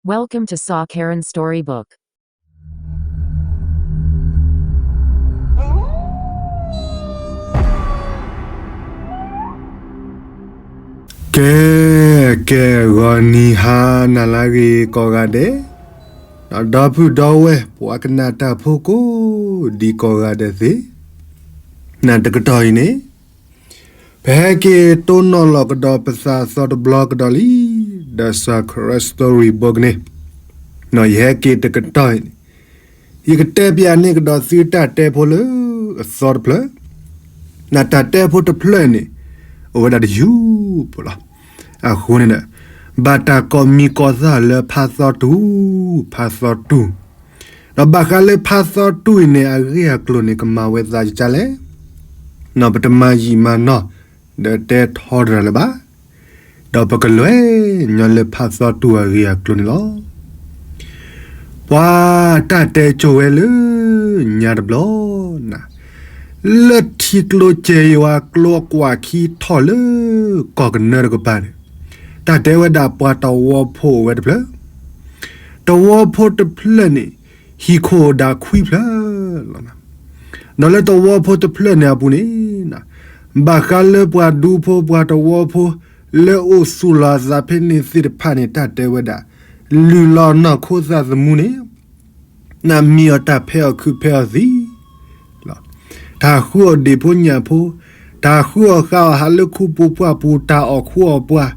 Welcome to Sa Karen Storybook. ကဲ ကဲ ဂီၤနံၤဟါနၤလၢအဂ့ၤကိးဂၤဒဲး, ဒီပုၢ်ဒီဝဲၢ် ပှၤကနၣ်တၢ်ဖိကိးဒံကိးဂၤဒဲးသ့ၣ်, နတကတီၢ်အံၤန့ၣ် ပဟဲက့ၤတိၢ်နီၣ်လီၤကဒီးပသးအသီတဘျီကဒီးလံ, ဒီး Sa Karen Storybook န့ၣ်, ယဟဲက့ၤတကတီၢ်အံၤန့ၣ် ယကတဲပျးန့ၢ်ကဒီးသုတၢ်တဲဖိလၢအသီတဖျၢၣ်, နတၢ်တဲဖိတဖျၢၣ်န့ၣ် အိၣ်ဝဲဒၣ်တယုၢ်ဖိလီၤ. အဃိန့ၣ်ဒီး ဘၣ်တၢ်ကိးမံၤကိးသၣ်လၢဖါသီတူၢ်, ဖါသီတူၢ်, ဒီးဘၣ်ဃးလၢဖါသီတူၢ်အံၤန့ၣ် အဂ့ၢ်အကျိၤန့ၣ် ကမၤဝဲသးကကလဲၣ်, ပတမၤယံာ်မၤနီၢ် ဒီးတဲထီတရၢလၢၤဘၣ်, ဒီးပကလဲၤညီလၢဖါသီတူၢ်အဂ့ၢ်အကျိၤန့ၣ်လီၤ. ပှၤတၢ်တဲကိၤဝဲလၢညါတဘျီနၤ, လၢထံကျိကဲၤယွၤကျိအကွၢ်ခံထီၣ်လၢကီၢ်ကနၢတကပၤန့ၣ်, တၢ်တဲဝဲဒၣ်ပှၤတဝီဖိအိၣ်ဝဲတဖျၢၣ်, တဝီဖိတဖျၢၣ်န့ၣ် ဟံၣ်ခိၣ်အိၣ်ဒၣ်ခွံဖျၢၣ်လီၤ. ဒီးလၢတဝီဖိတဖျၢၣ်န့ၣ်အပူၤန့ၣ်, ဘၣ်ဃးလၢပှၤဒူဖိပှၤတဝီဖိ လၢအိၣ်သူၣ်လီၤအသးဖဲန့ၣ်သ့ၣ်တဖၣ်န့ၣ် တၢ်တဲဝဲဒၣ် လုၢ်လီၤနီၢ်ခိသးသမူန့ၣ် နမံအီၤတၢ်ဖဲအီၣ်ခုးဖဲအီၣ်သံ, တၢ်ဃုအီၣ်ဒ့ၣ်ဖိညၣ်ဖိ, တၢ်ဃုအီၣ်ဃာ်အီၣ်ဟးလၢခူပူၤပှၢ်ပူၤ တၢ်အီၣ်ခူအီၣ်ပှၢ်,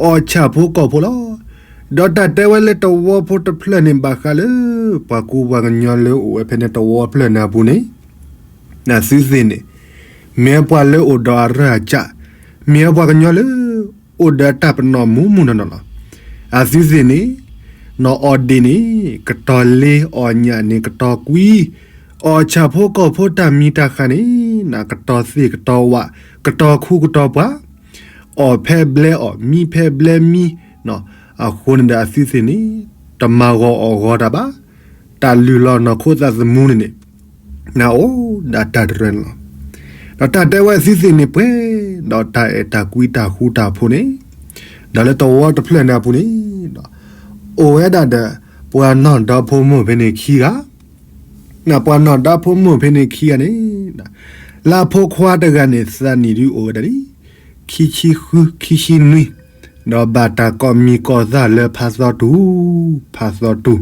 အီၣ်ဆၣ်ဖိကီၢ်ဖိလီၤ. ဒီးတၢ်တဲဝဲလၢတဝီဖိတဖျၢၣ်န့ၣ် ဘၣ်ဃးလၢ ပှၤကူပှၤကညီလၢအိၣ်ဝဲဖဲန့ၣ်တဝီဖျၢၣ်န့ၣ်အပူၤန့ၣ်, အသုသ့ၣ်န့ၣ် မ့ၢ်ပှၤလၢအိၣ်ဒီးအရၢအကျါ, မ့ၢ်ပှၤကညီလၢ အိၣ်ဒီးတၢ်ပနီၣ်မူမူနီၢ်နီၢ်လီၤ. အသုသ့ၣ်န့ၣ် နအီၣ်ဒ့ၣ်န့ၣ် ကတီၤလ့, အီၣ်ညၣ်န့ၣ် ကတီၤကွံ, အီၣ်ဆၣ်ဖိကီၢ်ဖိတၢ်မံၤတၢ်ဃၣ်န့ၣ် နကတီၤသ့ၣ်ကတီၤဝး, ကတီၤခူကတီၤပှၢ်, အီၣ်ဖဲဘျဲအီၣ်, မံဖဲဘျဲမံ, အဃိန့ၣ်ဒီးအသုသ့ၣ်န့ၣ် တမၤဂီၤအီၣ်ဂီၤတၢ်ဘၣ်. တၢ်လုၢ်လီၤနီၢ်ခိသးသမူန့ၣ်န့ၣ် နအိၣ်ဒၣ်တၢ်တရၢန့ၣ်လီၤ. ဒီးတၢ်တဲဝဲအသုသ့ၣ်န့ၣ်ပှဲၤ, ဒီးတၢ်အဲၣ်တၢ်ကွံတၢ်ဃူတၢ်ဖိးန့ၣ်, ဒီးလၢတဝီတဖျၢၣ်န့ၣ်အပူၤန့ၣ်, အိၣ်ဝဲဒၣ်ဒီး ပှၤနီၢ်ဒီဖိမိၢ်ဖဲန့ၣ်ခံဂၤ, ပှၤနီၢ်ဒီဖိမိၢ်ဖဲန့ၣ်ခံဂၤန့ၣ်, လၢအဖိခွါတဂၤန့ၣ် သးနံၣ်ဒုအိၣ်ဝဲဒၣ်လံ ခံဆံဃု ခံဆံနွံ, ဒီးဘၣ်တၢ်ကိးမံၤကိးသၣ်လၢဖါသီတူၢ်, ဖါသီတူၢ်,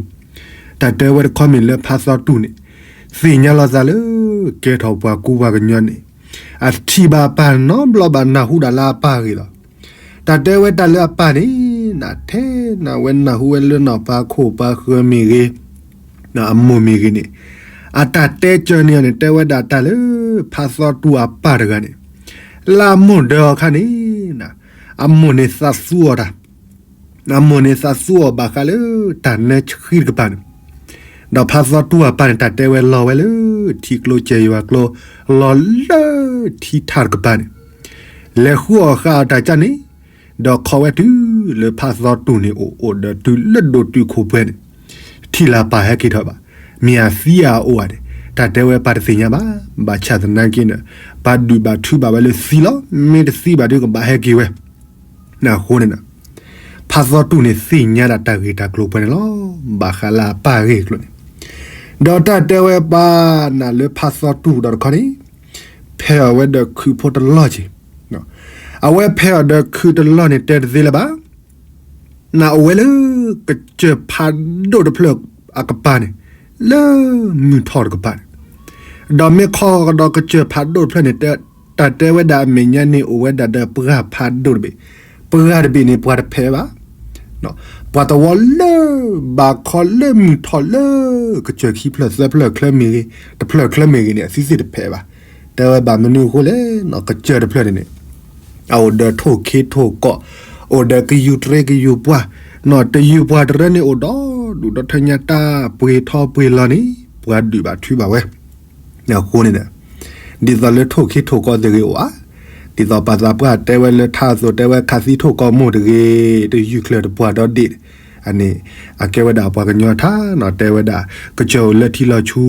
တၢ်တဲဝဲတခီမ့ၢ်လၢဖါသီတူၢ်န့ၣ် သ့ၣ်ညါလီၤသးလၢ ကဲထီၣ်ပှၤကူပှၤကညီန့ၣ်, အထံၣ်ဘၣ်အပၢ်နီတဘျီဘၣ် နၢ်ဟူဒၣ်လၢအပၢ်အဂ့ၢ်လီၤ. တၢ်တဲဝဲတၢ်လၢအပၢ်န့ၣ် နထဲနၤဝဲနၢ်ဟူဝဲလၢနီၢ်ပၤခိၣ်ပၤဃၢၤမ့ၢ်ဂ့ၤ, အမိၢ်မ့ၢ်ဂ့ၤန့ၣ်, အတၢ်တဲစၢၤန့ၢ်အီၤန့ၣ် တဲဝဲဒၣ်တၢ်လၢ ဖါသီတူၢ်အပၢ်တဂၤန့ၣ်, လၢအမိၢ်ဒၢးအီၤအခါန့ၣ်, အမိၢ်န့ၣ်သးသူအီၤတၢ်, အမိၢ်န့ၣ်သးသူအီၤဘၣ်ဃးလၢ တၢ်နၢဆှံတကပၤန့ၣ်, ဒီးဖါသီတူၢ်အပၢ်န့ၣ် တၢ်တဲဝဲလီၤဝဲလၢ ထံကျိကဲၤယွၤကျိ လီၤလၢထံထၣ်တကပၤန့ၣ်, လဲၤဃုအီၣ်ဃာ်အီၣ်တၢ်ကၢ်န့ၣ်, ဒီးခီဝဲတုၤလၢဖါသီတူၢ်န့ၣ်အိၣ် အိၣ်ဒီးတုၤလၢဒိၣ်တုာ်ခိၣ်ပှဲၤန့ၣ်, ထံၣ်လၢအပၢ်ဟဲက့ၤထီၣ်ဘၣ်, မ့ၢ်အသံအအိၣ်ဧါန့ၣ် တၢ်တဲဝဲပၢ်တသ့ၣ်ညါဘၣ်. ဘၣ်ဆၣ်သနာ်က့န့ၣ် ပၢ်ဒုးဘၣ်ထုဘၣ်ဝဲလၢသံလီၤ. မ့ၢ်တသံဘၣ်ဒီးကဘၣ်ဟဲက့ၤဝဲ, အဃိန့ၣ် ဖါသီတူၢ်န့ၣ်သ့ၣ်ညါဒၣ်တၢ်ဂ့ၢ်တၢ်ကျိၤပှဲၤန့ၣ်လီၤ. ဘၣ်ဃးလၢအပၢ်အဂ့ၢ်အကျိၤန့ၣ်, ဒီးတၢ်တဲဝဲပၢ်နၤလၢဖါသီတူၢ်ဒီးတခီန့ၣ်, ဖဲးအီၣ်ဝဲဒီးခုးဖိတလီၢ်က့ၤ, အဝဲဖဲးအီၣ်ဒီးခုးတလီၢ်န့ၣ် တဲတသ့လၢၤဘၣ်. နအိၣ်ဝဲလၢ ကစၢၢ်ဖးဒိၣ်တဖျၢၣ်အကပၤန့ၣ်, လၢမုၢ်ထီၣ်တကပၤန့ၣ်, ဒီးမ့ၢ်ခီကဒီးကစၢၢ်ဖးဒိၣ်တဖျၢၣ်န့ၣ်, တၢ်တဲဝဲဒၣ်အမဲာ်ညါန့ၣ် အိၣ်ဝဲဒၣ်ဒီးပှၢ်ဖးဒိၣ်တဘ့ၣ်, ပှၢ်တဘ့ၣ်န့ၣ် ပှၤတဖဲးဘၣ်. ပှၤတဝီလၢ ဘၣ်ခီလၢမုၢ်ထီၣ်လၢ ကစၢၢ်ခံဖျၢၣ်သၢဖျၢၣ်ချၢမ့ၢ်ဂ့ၤ, တဖျၢၣ်ချၢမ့ၢ်ဂ့ၤန့ၣ် အသုသ့ၣ်တဖဲးဘၣ်. တဲဝဲဘၣ်မနုၤအဃိလဲၣ်, ကစၢၢ်တဖျၢၣ်န့ၣ်န့ၣ် အအိၣ်ဒီးထိၣ်ခ့ထိၣ်ကီး, အိၣ်ဒီးကယူၤတရံးကယူၤပှၢ်, တယူၤပှၢ်တရၢန့ၣ်အိၣ်ဒီးဒူၣ်ဒီးထၢညါတၢ်ပှ့ၤထီပှ့ၤလီၤန့ၣ် ပှၤဒုးဘၣ်ထုဘၣ်ဝဲ. အဃိန့ၣ်ဒီး ဒ်သိးလၢထိၣ်ခ့ထိၣ်ကီးတဂ့ၤအိၣ်ဧါ, ဒ်သိးပာ်သးပှၢ်တဲဝဲလၢထါအသိး တဲဝဲခးသံထိၣ်ကီးမိၢ်တဂ့ၤ, တယူၤချၢၣ်တပှၢ်ဒီးဒ့ၣ်, အန့ၣ် အကဲဝဲဒၣ်ပှၤကညီထါနီၤ, တဲဝဲဒၣ် ကစၢၢ်အိၣ်လၢထံလီၤဆူ,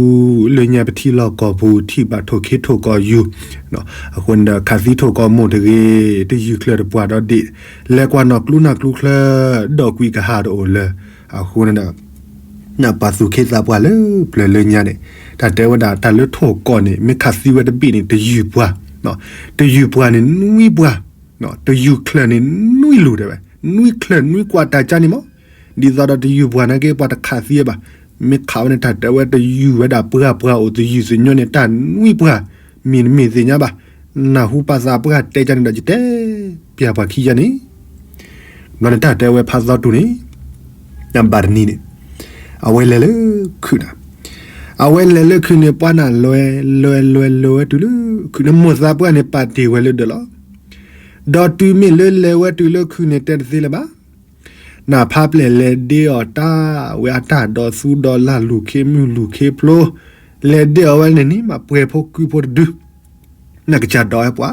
လၢညါပထံလီၢ်ကီၢ်ပူၤ ထံၣ်ဘၣ်ထိၣ်ခ့ထိၣ်ကီးယူၤ, အဃိန့ၣ်ဒီး ခးသံထိၣ်ကီးမိၢ်တဂ့ၤ, တယူၤချၢၣ်တပှၢ်ဒီးဒ့ၣ်, လဲၤကွၢ်နီၣ်ကျူနၢ်ကျူချၢ, ဒီးကွံာ်ကဟၣ်တအိၣ်လၢ အဃိန့ၣ်ဒီး ပှၤသူၣ်က့သးပှၢ်လၢပျၢၤလၢညါန့ၣ် တၢ်တဲဝဲဒၣ်တၢ်လၢထိၣ်ကီၢ်န့ၣ် မ့ၢ်ခးသံဝဲတဘ့ၣ်န့ၣ် တယုၢ်ပှၤ, တယုၢ်ပှၤန့ၣ် နွံပှၤ, တယုၢ်ချၢၣ်န့ၣ် နွံလူၤတဲဝဲ, နွံချၢၣ်နွံကွၢ်တၢ်ကါန့ၣ်မး, ဒ်သိးဒီးတယုၢ်ပှၤနာ်က့ ပှၤတခးသံဘၣ်, မ့ၢ်ခးဝဲန့ၣ် တၢ်တဲဝဲတယုၢ်ဝဲဒၣ်ပှၤ ပှၤအိၣ်တယုၢ်သညိန့ၣ် တၢ်နွံပှၤ, မ့ၢ်နမ့ၢ်သ့ၣ်ညါဘၣ်, နၢ်ဟူပာ်သးပှၢ်တဲကါန့ၣ်ဒီး ယတဲပျၢ်ပှၤခံယါန့ၣ် ဘျီန့ၣ်တၢ်တဲဝဲဖးသီတူၢ်န့ၣ် ဘၣ်တနံၤန့ၣ် အဝဲလဲၤလၢခုးနၤ, အဝဲလဲၤလၢခုးန့ၣ် ပှၤနၢ်လဲၤ လဲၤလဲၤလဲၤဝဲတုၤလၢခုးန့ၣ် မိၢ်သးပှၢ်န့ၣ် ပာ်တ့ၢ်ဝဲလၢဒၢးလီၤ. ဒီးတုၤမ့ၢ်လၢလဲၤဝဲတုၤလၢခုးန့ၣ် တဲတသ့လၢၤဘၣ်. နၢ်ဖးပျဲၢ်လဲၤဒ့အီၤတၢ်ဝဲအတၢ်ဒီးသူဒီးလၢ် လူၢ်ခ့မုၢ်လူၢ်ခ့ဖျိ လဲၤဒ့အီၤဝဲန့ၣ်န့ၣ် မၤပှဲၤဖိကုဖိတဒု နကစၢ်ဒီးဝဲပှၤ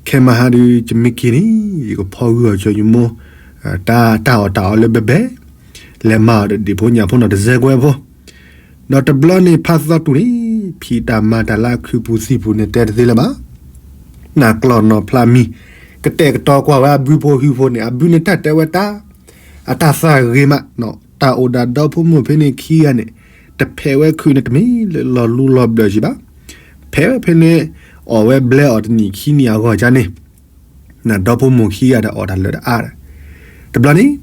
ခဲမဟါဒုး ယမ့ၢ်က့ၤန့ၣ် ယကဖီဂုာ်အီၤကၠီယမိၢ် တၢ် တၢ်အီၣ်တၢ်အီလၢဘဲဘဲ လဲၤမၤအီၤဒီးဒံၣ်ဖိညၣ်ဖိနီၤတစဲးကွဲဖိ, ဒီးတဘျီန့ၣ်ဖးသီတူၢ်န့ၣ် ဖံးတၢ်မၤတၢ်လၢအခုးပူၤသံၣ်ပူၤန့ၣ် တဲတသ့လၢၤဘၣ်. နၢ်ကျီၢ်နီၢ်ဖျါမံၤ ကတဲာ်ကတီၤကွၢ်ဝဲအဘုဖိဟုဖိန့ၣ် အဘုန့ၣ်တၢ်တဲဝဲတၢ် အတၢ်သးဂ့ၤမး တၢ်အိၣ်ဒၣ်ဒီဖိမိၢ်ဖဲန့ၣ်ခံဂၤန့ၣ် တဖဲးဝဲခုးန့ၣ်တမ့ၢ်လၢလီၤလူလီၤဘျၢၣ်စံးဘၣ်. ဖဲးဝဲဖဲန့ၣ် အီၣ်ဝဲဘျဲအီၣ်တနံၣ်ခံနံၣ်အဂီၢ်ကါန့ၣ် နဒီဖိမိၢ်ခံဂၤဒီးအီၣ်တၢ်လၢာ်တအါဒီး တဘျီန့ၣ်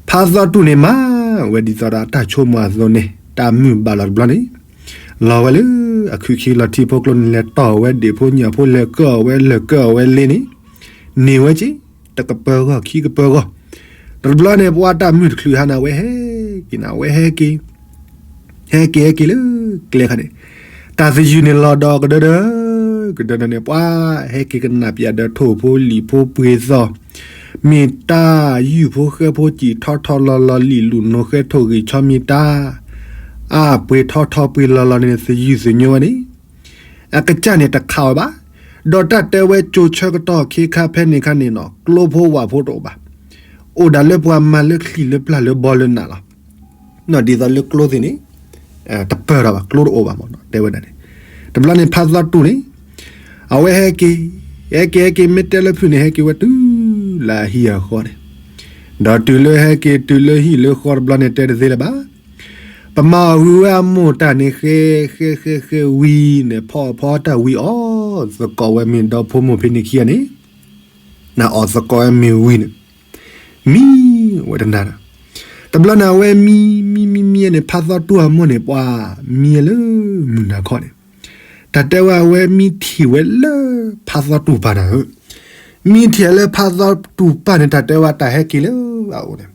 ဖးသီတူၢ်န့ၣ်မၤဝဲဒ်သိးဒီးတၢ်ဆိကမိၣ်အသိးန့ၣ် တၢ်မုၢ်ဘၣ်လီၤတဘျီန့ၣ် လီၤဝဲလၢ အခုးခံလီၤထံဖိကျိန့ၣ် လဲၤတီၢ်ဝဲဒံၣ်ဖိညၣ်ဖိ လဲၤကၢအီၤဝဲ လဲၤကၢအီၤဝဲလ့န့ၣ် န့ၢ်ဝဲက့ၤ တကပၢၤဂီၢ်ခံကပၢၤဂီၢ် တဘျီန့ၣ် ပှၤတၢ်မုၢ်တချုးဟါန့ၣ် အဝဲဟဲက့ၤန့ၣ် အဝဲဟဲက့ၤ ဟဲက့ၤဟဲက့ၤလၢကျဲခါန့ၣ် တၢ်သယုၢ်န့ၣ်လီၤဒီးကဒၢဒၢ ကဒၢဒၢန့ၣ် ပှၤဟဲက့ၤကနၣ်ပၠးဒီးထိၣ်ဖိလံာ်ဖိပှ့ၤသီၣ် မ့ၢ်တၢ်ယူၢ်ဖိဃဲဖိစံာ်ထီထီလီၤလီၤ လံာ်လူၢ်နိဃဲထိၣ်ဂံၢ်ဆီမံၤတၢ် အပှ့ၤထီထီပှ့ၤလီၤလီၤန့ၣ် သယုၢ်သညိဝဲန့ၣ် အကစၢ်န့ၣ်တခးဝဲဘၣ်. ဒီးတၢ်တဲဝဲကၠိဆၢကတီၢ်ခ့ခါဖဲန့ၣ်ခါန့ၣ်နီၤ ကျိဖိဝၣ်ဖိတအိၣ်ဘၣ်. အိၣ်ဒၣ်လၢပှၤမၤလၢချံၣ်လၢပျၢ်လၢဘီလၢနးလီၤ. ဒ်သိးလၢကျိသ့ၣ်န့ၣ် တပၢၢ်ဒီးဘၣ် ကျိတအိၣ်ဘၣ်မး တဲဝဲဒၣ်န့ၣ် တဘျီန့ၣ်ဖးသီတူၢ်န့ၣ် အဝဲဟဲက့ၤ ဟဲက့ၤဟဲက့ၤ မ့ၢ်တဲလၢဖုၣ်န့ၣ် ဟဲက့ၤဝဲတုၤလၢအဟံၣ်အဃီန့ၣ် ဒီးတုၤလၢဟဲက့ၤတုၤလၢဟံၣ်လၢဃီတဘျီန့ၣ် တဲတသ့လၢၤဘၣ်. ပမၤအီၣ်ဂုာ်ဝဲအမိၢ်တၢ်န့ၣ် ဃဲဃဲဃဲဃဲဝံၤန့ၣ် ဖီအီၣ်ဖီတၢ်ဝံၤအီၣ်သကိးဝဲ မ့ၢ်ဒီဖိမိၢ်ဖဲန့ၣ်ခံဂၤန့ၣ် နအီၣ်သကိးဝဲမ့ၢ်ဝံၤန့ၣ် မံဝဲတနၤဒီး တဘျီန့ၣ် အဝဲမံ မံ မံ မံန့ၣ် ဖးသီတူၢ်အမိၢ်န့ၣ် ပှၤမံလၢမုၢ်နၤခီန့ၣ် တၢ်တဲဝဲအဝဲမံထံၣ်ဝဲလၢ ဖးသီတူၢ်ပၢ်နၤဧၢ, မံထံၣ်လၢဖးသီတူၢ်ပၢ်န့ၣ် တၢ်တဲဝဲတၢ်ဟဲက့ၤလၢအအိၣ်န့ၣ်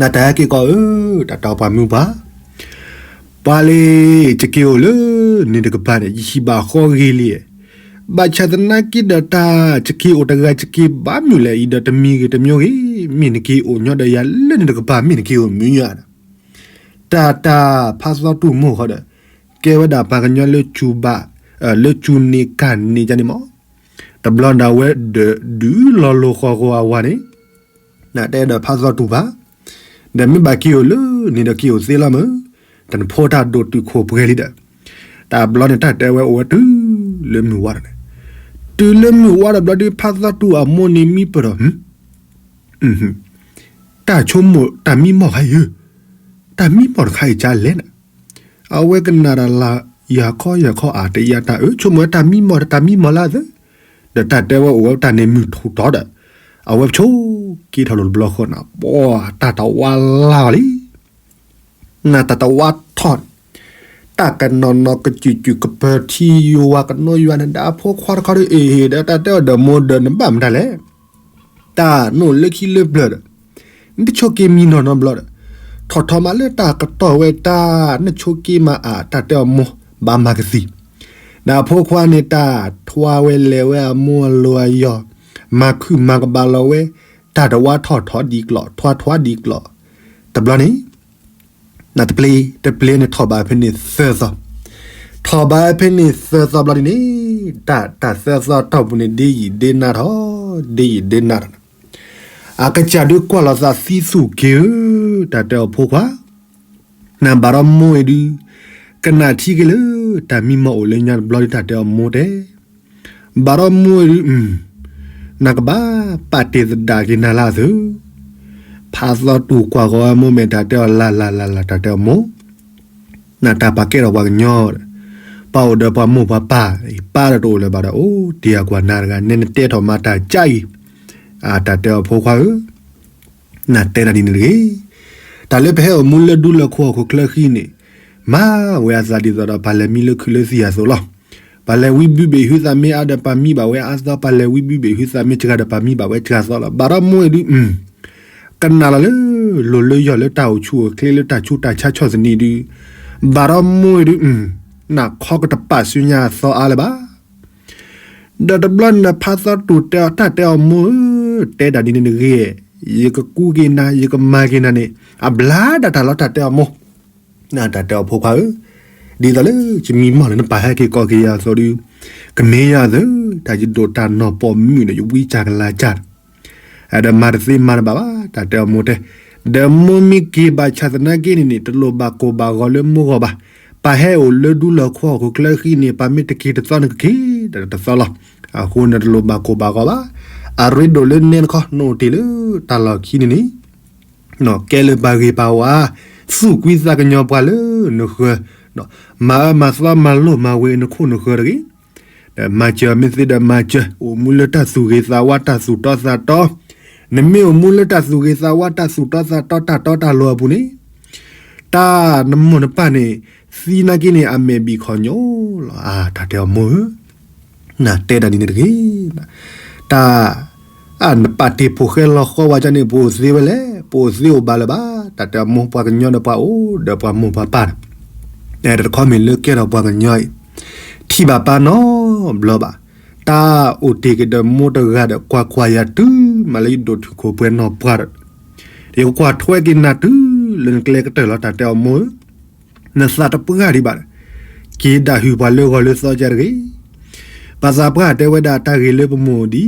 နတၢ်ဟဲက့ၤကီးဧၢ, တၢ်တီပှၤမုၢ်ပှၢ် ပှၤလၢ ယက့ၤအိၣ်လၢန့ၣ်တကပၤန့ၣ် ယဟံၣ်ဘၣ်ဃီဂ့ၤလံ, ဘၣ်ဆၣ်သနာ်က့ဒီးတၢ်ယက့ၤအိၣ်တဂၤ ယက့ၤဘၣ်မုာ်လဲၣ်အံၤဒီးတမံၤဂ့ၤတမံၤဂ့ၤ, မ့ၢ်နက့ၤအိၣ်ညီဒီးယၤလၢန့ၣ်တကပၤ မ့ၢ်နက့ၤအိၣ်မုာ်ညါဒီး တၢ်တၢ်ဖးသီတူၢ်မိၢ်ဃီဒီး ကဲဝဲဒၣ်ပှၤကညီလၢစူၤဘၣ် လၢစူၤန့ၢ်ကၢ်န့ၢ်ကန့ၣ်မး, တဘျီဒၣ်ဝဲဒီးဒုးလီၤလိၤဃီဃီအဝၤန့ၣ် နတဲဒီးဖးသီတူၢ်ပၢ်, ဒီးမ့ၢ်ဘၣ်က့ၤအိၣ်လၢန့ၣ်ဒီးက့ၤအိၣ်သ့လီၤမး, တနဖိတၢ်ဒိၣ်တုာ်ခိၣ်ပှဲၤလံဒီး, တၢ်ဘျီန့ၣ်တၢ်တဲဝဲအိၣ်ဝဲတုၤလၢမုၢ်ဝါဒီးန့ၣ်, တုၤလၢမုၢ်ဝါဒီးဘျီဒုး ဖးသီတူၢ်အမိၢ်န့ၣ်မံပၢၢ်ဒီး တၢ်ဆိကမိၣ်တၢ်မံမီၢ်ခါအံၤဧၢ, တၢ်မံမီၢ်တခါအံၤကလဲၣ်န့ၣ်, အဝဲကနၣ်တၢ်လၢယၤခီယၤခီအါတယၤတၢ်အၢ ဆိကမိၣ်ဝဲတၢ်မံမီၢ်တၢ်မံမီၢ်လၢအသၢ, ဒီးတၢ်တဲဝဲအိၣ်ဝဲတၢ်န့ၣ်မုၢ်ထူၣ်တီဒီး, အဝဲဆိက့ထီၣ်လိၤတဘျီဃီန့ၣ် ပှၤတၢ်တဝါလၢ်အီၤလံ နတၢ်တဝါထီၣ်, တၢ်ကနီၤနီၤကစူၣ်စူၣ်ကပၢၤထံယွၤကနိယွၤန့ၣ် ဒီးအဖိခွါတခီဒီးအ့ၣ်ဒီး တၢ်တဲအီၤဒီးမိၢ်ဒီးနဘၣ်မတၤလဲၣ်, တၢ်နအိၣ်လၢခံလၢပျၢၤဒီး, နတဆိးက့မံနီၢ်နီတဘျီဒီး, ထီၣ်ထီမးလၢတၢ်ကတီၢ်ဝဲတၢ် နဆိးက့မးအါ တၢ်တဲအီၤမိၢ်ဘၣ်မၤကသံၣ်, ဒီးအဖိခွါန့ၣ်တၢ်ထွါဝဲလဲၤဝဲအမိၢ်အလိၤအယီၤ, မၤခုၣ်မၤကဘၣ်လီၤဝဲ, တၢ်တဝါထီၣ်ထီဒ်ကျီၢ် ထွါထွါဒ်ကျီၢ်, တဘျီန့ၣ် နတပျ့ၤတပျ့ၤန့ၣ်ထီၣ်ဘၣ်ဖဲန့ၣ်သၢသီ, ထီၣ်ဘၣ်ဖဲန့ၣ်သၢသီဘျီဒ်န့ၣ်, တၢ်တၢ်သၢသီတီၢ်ပူၤန့ၣ် ဒ်ယံာ်ဒ်နၤထီၣ်, ဒ်ယံာ်ဒ်နၤထီၣ်န့ၣ်, အကစၢ်ဒုးကွၢ်လီၤသးသံသူၣ်က့ၤဧၢ, တၢ်တဲအီၤဖိခွါ နဘၣ်ဒီးမိၢ်အံၤဒုး, ကနၣ်ထံက့ၤလၢ တၢ်မံမီၢ်အိၣ်လၢညါတဘျီဒုး တၢ်တဲအီၤမိၢ်တဲ, ဘၣ်ဒီးမိၢ်အံၤဒုး, နကဘၣ်ပာ်တ့ၢ်သဒၣ်က့ၤနၤလၢအသၢ, ဖ ဖးသီတူၢ်ကွၢ်ဃီအမိၢ်မဲာ် တၢ်တဲအီၤ လၢ်လၢ်လၢ်လၢ် တၢ်တဲအီၤမိၢ်, နတၢ်ပာ်ကဲထီၣ်ပှၤကညီ, ပၢ်အိၣ်ဒီးပှၤမိၢ်ပှၤပၢ်, ပၢ်ဒီးတအိၣ်လၢၤဘၣ်ဒီး အိၣ်တ့ၢ်အကွၢ်နၤတဂၤ နဲနတဲထီၣ်မၤတၢ်ကၠၢအံၤ, တၢ်တဲအီၤဖိခွါဧၢ, နတဲတၢ်ဒ်န့ၣ်တဂ့ၤ, တၢ်လၢပဟဲအိၣ်မူလၢဒူလၢခိၣ်ဟီၣ်ခိၣ်ချၢဃံန့ၣ်, မၤဝဲအသးဒ်သိးဒီး ပှၤလဲၤမံလၢခုးလၢသံၣ်အသိးလီၤ. ပှၤလဲၤဝံဘုဘ့ၣ်ဟုသးမ့ၢ်အါဒီးပှၤမံဘၣ်ဝဲအါသီ, ပှၤလဲၤဝံဘုဘ့ၣ်ဟုသးမ့ၢ်စှၤဒီးပှၤမံဘၣ်ဝဲစှၤသီလီၤ. ဘၣ်ဒီးမိၢ်အံၤဒုး ကနၣ်လီၤလၢ လိၤလၢယီၢ်လၢတၢ်အိၣ်ဆူၣ်အိၣ်ချ့လၢတၢ်ဆူးတၢ်ဆါဆီၣ်သနံးဒုး, ဘၣ်ဒီးမိၢ်အံၤဒုး နၢ်ခီကတပာ်ဆူညါအသီအါလၢၤဘၣ်. ဒီးတဘျီန့ၣ်ဖးသီတူၢ်တဲအီၤ တၢ်တဲအီၤမိၢ်ဧၢ, တဲဒၣ်ဒ်န့ၣ်တဂ့ၤ, ယကကူက့ၤနၤ ယကမၤက့ၤနၤန့ၣ် အဘျါဒၣ်တၢ်လီၤ တၢ်တဲအီၤမိၢ်, တၢ်တဲအီၤဖိခွါဧၢ, ဒ်သိးလၢယမံမီၢ်လၢနပာ်ဟဲက့ၤကိးက့ၤယၤအသိးဒုး, ကမ့ၢ်ယၤအသိး တၢ်ယဒိၣ်တၢ်နီၢ်ပိာ်မုၣ်ဒီးယဝံစၢ်ကလၤစၢ် ဒီးမၤတသ့မၤတဘၣ်ဘၣ် တၢ်တဲအီၤမိၢ်တဲ, ဒီးမိၢ်မ့ၢ်က့ၤဘၣ်ဆၣ်သနာ်က့န့ၣ်န့ၣ် တလိၣ်ဘၣ်ကိၢ်ဘၣ်ဂီၤလၢမိၢ်ဂီၢ်ဘၣ်. ပၢ်ဟဲအိၣ်လၢဒူလၢခိၣ်ဟီၣ်ခိၣ်ချၢဃံန့ၣ် ပၢ်မ့ၢ်တက့ၤတသီနကက့ၤဒီးတသီလီၤ. အဃိန့ၣ်တလိၣ်ဘၣ်ကိၢ်ဘၣ်ဂီၤဘၣ်. အရ့ဒိၣ်လၢနဲတခီ နအိၣ်တ့ၢ်လၢတၢ်လီၢ်ခံန့ၣ်န့ၣ် ကဲလၢပှၤဂ့ၤပှၤဝါ, သူၣ်ကွံသးကညီၤပှၤလၢနဃၢၤ, မၤအၢမၤသီမၤလိာ်မၤဝဲနခိၣ်နဃၢၤတဂ့ၤ. ဒီးမၤစၢၤမ့ၢ်သ့ဒီးမၤစၢၤ, အိၣ်မူလၢတၢ်သူၣ်ဂ့ၤသးဝါတၢ်သူၣ်တီသးတီ, နမ့ၢ်အိၣ်မူလၢတၢ်သူၣ်ဂ့ၤသးဝါတၢ်သူၣ်တီသးတီတၢ်တီတၢ်လိၤအပူၤန့ၣ်, တၢ်နမိၢ်နပၢ်န့ၣ် သံနာ်က့န့ၣ် အမဲာ်ဘံၣ်ခီၣ်ညီလီၤ. အါ တၢ်တဲအီၤမိၢ်ဧၢ, နတဲဒၣ်ဒ်န့ၣ်တဂ့ၤ. တၢ် အါ နပာ်တ့ၢ်ဖိၣ်ဃဲလီၤဃီဝဲကန့ၣ် ပအိၣ်သ့ဝဲလဲၣ်, ပအိၣ်သ့အိၣ်ဘၣ်လၢၤဘၣ်. တၢ်တဲအီၤမိၢ် ပှၤကညီဒီးပှၤအိၣ်ဒီးပှၤမိၢ်ပှၤပၢ်ဒီး တခီမ့ၢ်လၢကဲထီၣ်ပှၤကညီအံၤ ထံၣ်ဘၣ်ပၢ်နီတဘျီဘၣ်. တၢ်အိၣ်တ့ၢ်က့ၤဒီးမိၢ်တဂၤဒီး ကွၢ်ကွၢ်ယၤတုၤမးလၢယဒိၣ်ထူၣ်ခိၣ်ပှဲၤနီၢ်ပှၢ်ဒီး ယကကွၢ်ထွဲက့ၤနၤတုၤလၢနကျဲကတၢၢ်လီၤ. တၢ်တဲအီၤမိၢ်ဧၢ, နသးတပှၢ်ဒံးဘၣ်ဒီး က့ၤဒၣ်ဟုၣ်ပှၤလၢဂီၤလၢသီကဲတဂ့ၤ. ပှၤသးပှၢ်တဲဝဲဒၣ် တၢ်ဂ့ၤလၢပမိၢ်အိၣ်ဒံး,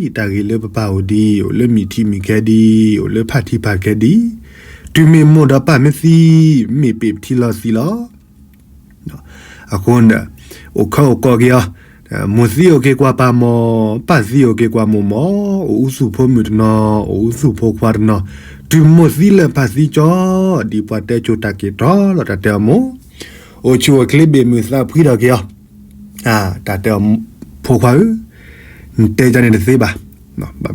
တၢ်ဂ့ၤလၢပပၢ်အိၣ်ဒံး, အိၣ်လၢမံၤထံမံၤခဲဒံး, အိၣ်လၢဖၣ်ထံဖၣ်ခဲဒံး, တုၤမ့ၢ်မိၢ်ဒီးပၢ်မ့ၢ်သံ, မ့ၢ်ပ့ၢ်ပထံလီၤသံလီၤ. အဃိန့ၣ် အိၣ်ခၢအိၣ်ကီးက့ၤအီၤ, မိၢ်သံအိၣ်က့ၤကွၢ်ပၢ်မီၢ်, ပၢ်သံအိၣ်က့ၤကွၢ်မိၢ်မီၢ်, အိၣ်အူသူၣ်ဖိမုၣ်တနီၤ, အိၣ်အူသူၣ်ဖိခွါတနီၤ, တုၤမိၢ်သံလၢာ်ပၢ်သံကၠီ, ဒ်ပှၤတဲကၠိတၢ်က့ၤတီလီၤ. တၢ်တဲအီၤမိၢ်, အိၣ်ဆူၣ်အိၣ်ချ့ဘ့ၣ်မုာ်သးဖှံထီၣ်က့ၤအီၤ. တၢ်တဲအီၤဖိခွါဧၢ, နတဲကန့ၣ်တသ့ဘၣ်. ဘၣ်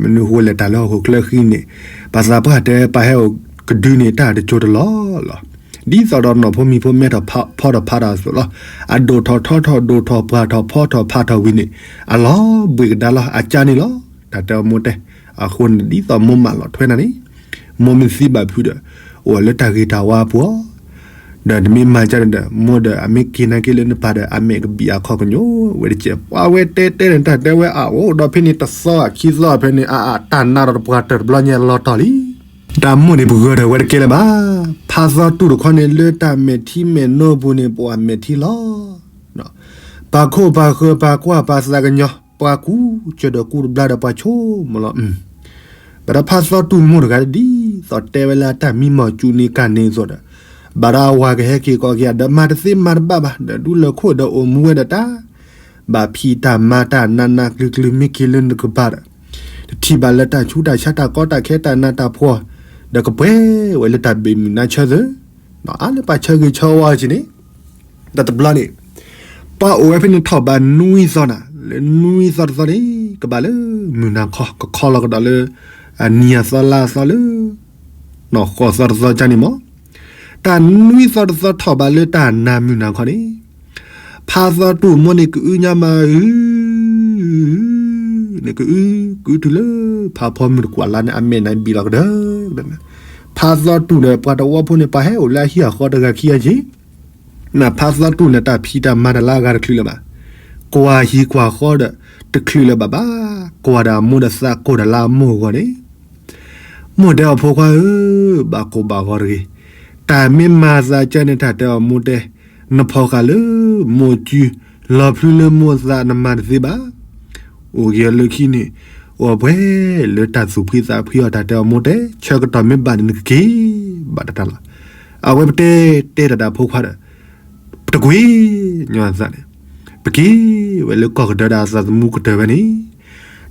မနုၤဃိလဲၣ် တၢ်လၢဟီၣ်ခိၣ်ချၢဃံန့ၣ် ပှၤသးပှၢ်တဲ ပၢ်ဟဲအိၣ်ကဒုန့ၣ် တၢ်တကၠိတလီၢ်လီၤ. ဒ်သိးဒီးနီၢ်ဖိမံၤဖိမဲထီၣ်ဖီထီၣ်ဖးထီၣ်အသိးလီၤ. အဒိၣ်ထီၣ်ထီထီၣ် ဒိၣ်ထီၣ်ပှၢ်ထီၣ်ဖီထီၣ်ဖးထီၣ်ဝံၤန့ၣ် အလီၤဘှံးကဒါလီၤ အကၠါန့ၣ်လီၤ. တၢ်တဲအီၤမိၢ်တဲ, အဃိန့ၣ် ဒ်သိးမိၢ်မၢလီၤထွဲနၤန့ၣ် မိၢ်မ့ၢ်သံဘၣ်ဖုးဒီး အိၣ်လၢတၢ်ဂ့ၤတၢ်ဝါအပူၤ, ဒီးနမ့ၢ်မၤကန့ၣ်ဒီး မိၢ်ဒီးအမ့ၢ်က့ၤနာ်က့ၤလၢနပၢ်ဒီး အမဲာ်ကဘံၣ်အခီၣ်ကညိဝဲတကဲး. ပှၤဝဲတဲတဲန့ၣ် တၢ်တဲဝဲအအိၣ်ဒီးဖဲန့ၣ် တသီခံသီဖဲန့ၣ် အအတၢ်နးဒီးတပှၢ်တၢၢ်တဘျီညါလီၤတီၤလံ. တၢ်မိၢ်န့ၣ် ပဂၢၢ်ထီၣ်ဝဲတကဲလၢၤဘၣ်. ဖးသီတူၢ်တခီန့ၣ် လၢတၢ်မဲာ်ထံမဲာ်နိအပူၤန့ၣ် ပှၤမဲာ်ထံလီၤ. ပှၤခိၣ်ပှၤဃၢၤ ပှၤကွၢ်ပှၤသးကညီၤ ပှၤကူစၢၤဒီးကူတဘျါဒီးပှၤဆိကမိၣ်လီၤ. ဘၣ်ဒီးဖးသီတူၢ်မိၢ်တဂၤဒ်သိးတဲဝဲလၢအတၢ်မံမီၢ်ကူန့ၢ်ကၢ်န့ၢ်အသိးဒီး ဘၣ်ဒီးအဝၤကဟဲက့ၤကိးက့ၤဒီး မၤတသ့မၤတဘၣ်ဘၣ်ဒီး ဒူလၢခိၣ်ဒီးအိၣ်မူဝဲဒီးတၢ် ဘၣ်ဖံးတၢ်မၤတၢ်နးနးကျုၤကျုၤ မ့ၢ်က့ၤလၢနကပၤဒီး တထံၣ်ဘၣ်လၢတၢ်ဆူးတၢ်ဆါ တၢ်ကီတၢ်ခဲ တၢ်နးတၢ်ဖှီၣ် ဒီးကပှဲၤဝဲလၢတၢ်ဘ့ၣ်မုၢ်နါဆၢသၢ အါလၢပှၤဆၢဂ့ၤဆၢဝါက့ၤန့ၣ် ဒီးတဘျီန့ၣ် ပှၤအိၣ်ဝဲဖဲန့ၣ်ထီၣ်ဘးနွံသီနၤ လၢနွံသီတသီန့ၣ် ကဘၣ်လၢမုၢ်နၤခီ ကခီလီၤကဒီးလၢ အနံၤအသီလါအသီလၢ နီၢ်ဃီသီတသီကန့ၣ်မး တၢ်နွံသီတသီထီၣ်ဘးလၢတၢ်နၤမုၢ်နၤခီန့ၣ် ဖးသီတူၢ်မိၢ်န့ၣ်ကအုညါမး အု န့ၣ်ကအု ကအုတုၤလၢ ဖးဖီမုၢ်တကွၢ်လါန့ၣ် အမဲာ်နၤဘံၣ်လီၤကဒီး ဖးသီတူၢ်ဒီးပှၤတဝီဖိန့ၣ် ပှၤဟဲအိၣ်လၢအဟံၣ်အဃီတဂၤခံဂၤက့ၤ နဖးသီတူၢ်န့ၣ် တၢ်ဖံးတၢ်မၤတၢ်လၢအဂၤတချုးလၢၤဘၣ်. ကွၢ်ဟံၣ်ကွၢ်ဃီဒီး တချုးလၢၤဘၣ်ဘၣ်. ကွၢ်ဒီးအမိၢ်ဒီးသးကိၢ်ဒီးလၢအမိၢ်အဂီၢ်န့ၣ် မိၢ်တဲအီၤဖိခွါဧၢ, ဘၣ်ကိၢ်ဘၣ်ဂီၤတဂ့ၤ. တၢ်မ့ၢ်မၤသးကၢန့ၣ် တၢ်တဲအီၤမိၢ်တဲ, နဖီၣ်ဃာ်လၢမိၢ်စု, လီၤဖျုလၢမိၢ်သးနမၤတသ့ဘၣ်. အိၣ်က့ၤအီၤလၢခံန့ၣ်, အိၣ်ပှဲၤလၢတၢ်သူၣ်ဖှံသးဖှံအီၤ တၢ်တဲအီၤမိၢ်တဲ, ဆၢကတီၢ်မ့ၢ်ဘၣ်န့ၣ် နကက့ၤဘၣ်တၢ်လီၤ. အဝဲပတဲတဲတၢ်ဒီးဖိခွါဒီး ပတကွံညီအသးန့ၣ်, ပက့ၤဝဲလၢကီၢ်ကတၢၢ်ဒီးအသးသမူကတၢၢ်ဝဲန့ၣ်,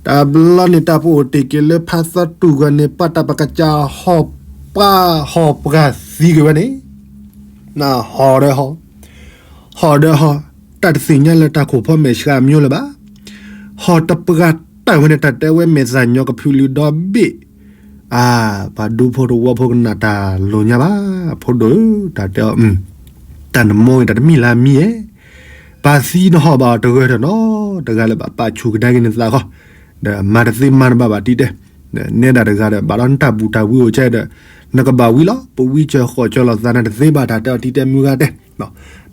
တဘျီန့ၣ် တၢ်ပအိၣ်တ့ၢ်က့ၤလၢဖးသီတူၢ်ဂီၤန့ၣ် ပှၤတၢ်ပကစၢ်ဟီၣ် ပှၤဟီၣ်ပှၤသံကွံာ်ဝဲန့ၣ်, နဟီၣ်ဒီးဟီၣ်, ဟီၣ်ဒီးဟီၣ်, တၢ်တသ့ၣ်ညါလၢတၢ်ခိၣ်ဖီမဲာ်ဆှးမၠိလၢၤဘၣ်, ဟီၣ်တပှၢ်တၢ်ဝဲန့ၣ် တၢ်တဲဝဲမဲာ်သၣ်ညီကဖုလုဒီဘ့ၣ်, အါ, ပှၤဒူဖိတဝီဖိကနၣ်တၢ်လိၤညါဘၣ်, ဖိဒိၣ်ဧၢ, တၢ်တဲအီၤ, တၢ်နမိၢ်ဂ့ၤတၢ်တမံၤလၢ်မံၤဧဲ, ပှၤသံနဟီၣ်ဘၣ်အီၤတဂၢၢ်တနီၤ, တဂၤလၢဘၣ်ပာ်ဆူၣ်ကဒါက့ၤနသးဃီ, ဒီးမၤတသ့မၤတဘၣ်ဘၣ်တံၢ်တဲ, နဲဒၣ်တဂၤဒီး ဘၣ်ဒီးနတၢ်ဘူၣ်တၢ်ဝံအိၣ်ကဲဒီး, နကဘၣ်ဝံလီၤ, ပဝံစၢၤဃီၣ်စၢၤလိာ်သးနတသ့ဘၣ်တၢ်တဲအီၤတံၢ်တဲမုၢ်ဂၤတဲ,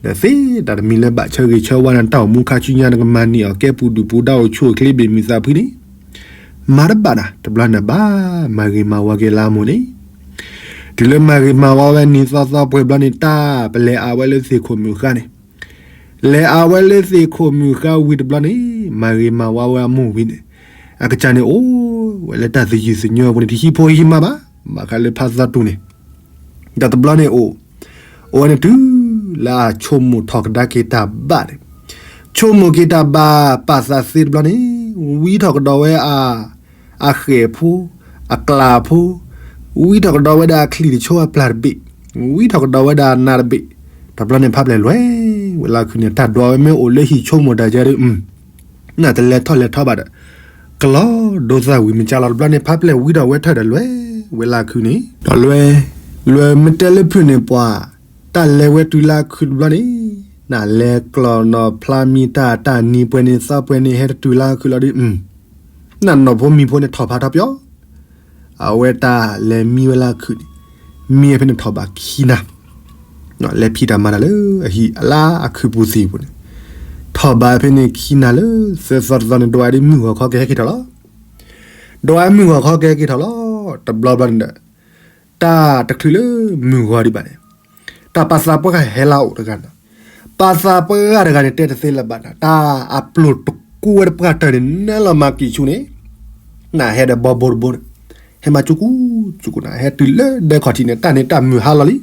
ဒီးသ့တၢ်တမံၤလၢဘၣ်ဆၢဂ့ၤဆၢဝါနတၢ်အိၣ်မူခါဆူညါ နကမၤန့ၢ်အီၤကဲပူၤဒုၣ်ပူၤဒါအိၣ်ဆူၣ်အိၣ်ချ့ဘ့ၣ်မုာ်သးဖှံန့ၣ်, မၤတဘၣ်နၤ, တဘျီန့ၣ်ဘၣ်မၤဂ့ၤမၤဝါက့ၤလၢအမိၢ်န့ၣ်, တုၤလၢမၤဂ့ၤမၤဝါဝဲနံၤသီသီပှဲၤဘျီန့ၣ် တၢ်ပလဲၤအါဝဲလၢသ့ၣ်ခိၣ်မုၢ်ဃါန့ၣ် လဲၤအါဝဲလၢသ့ၣ်ခိၣ်မုၢ်ဃါဝံၤတဘျီန့ၣ် မၤဂ့ၤမၤဝါဝဲအမိၢ်ဝံၤန့ၣ်, အကစၢ်န့ၣ်အိၣ်ဝဲလၢတၢ်သယုၢ်သညိပူၤန့ၣ် တဟံးဖိဟံးမါဘၣ်, ဘၣ်ဃးလၢဖးသီတူၢ်န့ၣ်, ဒီးတဘျီန့ၣ်အိၣ်, အိၣ်ဝဲန့ၣ်တုၤလၢအဆိကမိၣ်ထီၣ်ကဒါက့ၤတၢ်ဘၣ်န့ၣ်, ဆိကမိၣ်က့ၤတၢ်ဘၣ်ပာ်သးသ့တဘျီန့ၣ်, ဝံထီၣ်ကဒီးဝဲအ အဃဲၣ်ဖိ, အကျၢ်ဖိ, ဝံထီၣ်ကဒီးဝဲဒၣ်အချံၣ်တဆိအပျၢ်တဘ့ၣ်, ဝံထီၣ်ကဒီးဝဲဒၣ်အနးတဘ့ၣ်, တဘျီန့ၣ်ဖးပျဲၢ်လွဲၢ်ဝဲလၢခုန့ၣ် တၢ်ဒွးဝဲမ့ၢ်အိၣ်လၢဟံၣ်ဆိကမိၣ်တၢ်ယါဒီး, နတလဲၤထီၣ်လဲၤထီဘၣ်ဒီး, ကလီၤဒိသးဝံၤမ့ၢ်ကလီၤတဘျီန့ၣ် ဖးပျဲၢ်ဝံဒီးဝဲထၢၣ်ဒီးလွဲၢ်ဝဲလၢခုန့ၣ် ဒီးလွဲၢ်, လွဲၢ်မ့ၢ်တဲလၢဖုၣ်န့ၣ်ပှၤ, တၢ်လဲၤဝဲတုၤလၢခုတဘျီန့ၣ်, နလဲၤကျီၢ်နီၢ်ဖျါမံၤတၢ်တၢ်နံၤပှဲၤန့ၣ်သီပှဲၤန့ၣ် ဟဲတတုၤလၢခုလီၤဒီး နနီၢ်ဖိမံၤဖိန့ၣ်ထီၣ်ဖးထီပၠီ, အဝဲတၢ်လဲၤမံဝဲလၢခုန့ၣ်, မံဝဲဖဲန့ၣ်ထီၣ်ဘးခံနၤ, လဲၤဖံးတၢ်မၤတၢ်လၢအဟံၣ်အလါအခုပူၤသ့ၣ်ပူၤန့ၣ်, ထီၣ်ဘးဖဲန့ၣ်ခံနၤလၢသၢသီတသီန့ၣ် ဒွးဒ်မုၢ်ဂီၤခီကဟဲက့ၤထီၣ်လီၤ, ဒွးမုၢ်ဂီၤခီကဟဲက့ၤထီၣ်လီၤ, တဘျီဘျီန့ၣ်ဒီး, တၢ်တချုးလၢမုၢ်ဂီၤဒံးဘၣ်န့ၣ်, တၢ်ပာ်သးပှၢ်ဟဲလၢအအိၣ်တဂၤန့ၣ်, ပာ်သးပှၢ်တဂၤန့ၣ် တဲတသ့လၢၤဘၣ်န့ၣ် တၢ်အပျိၢ်တကူဝဲတပှၢ်တၢၢ်န့ၣ် နဲလီၤမၤကံၣ်ဆူန့ၣ်, နဟဲဒီးဘီဘိတဘိန့ၣ်, ဟဲမၤကၠူကူ, ကၠူကူနၤ ဟဲတုၤလၢဒဲခီၣ်ထံးန့ၣ် တၢ်န့ၣ်တၢ်မုၢ်ဟါလီၤလံ,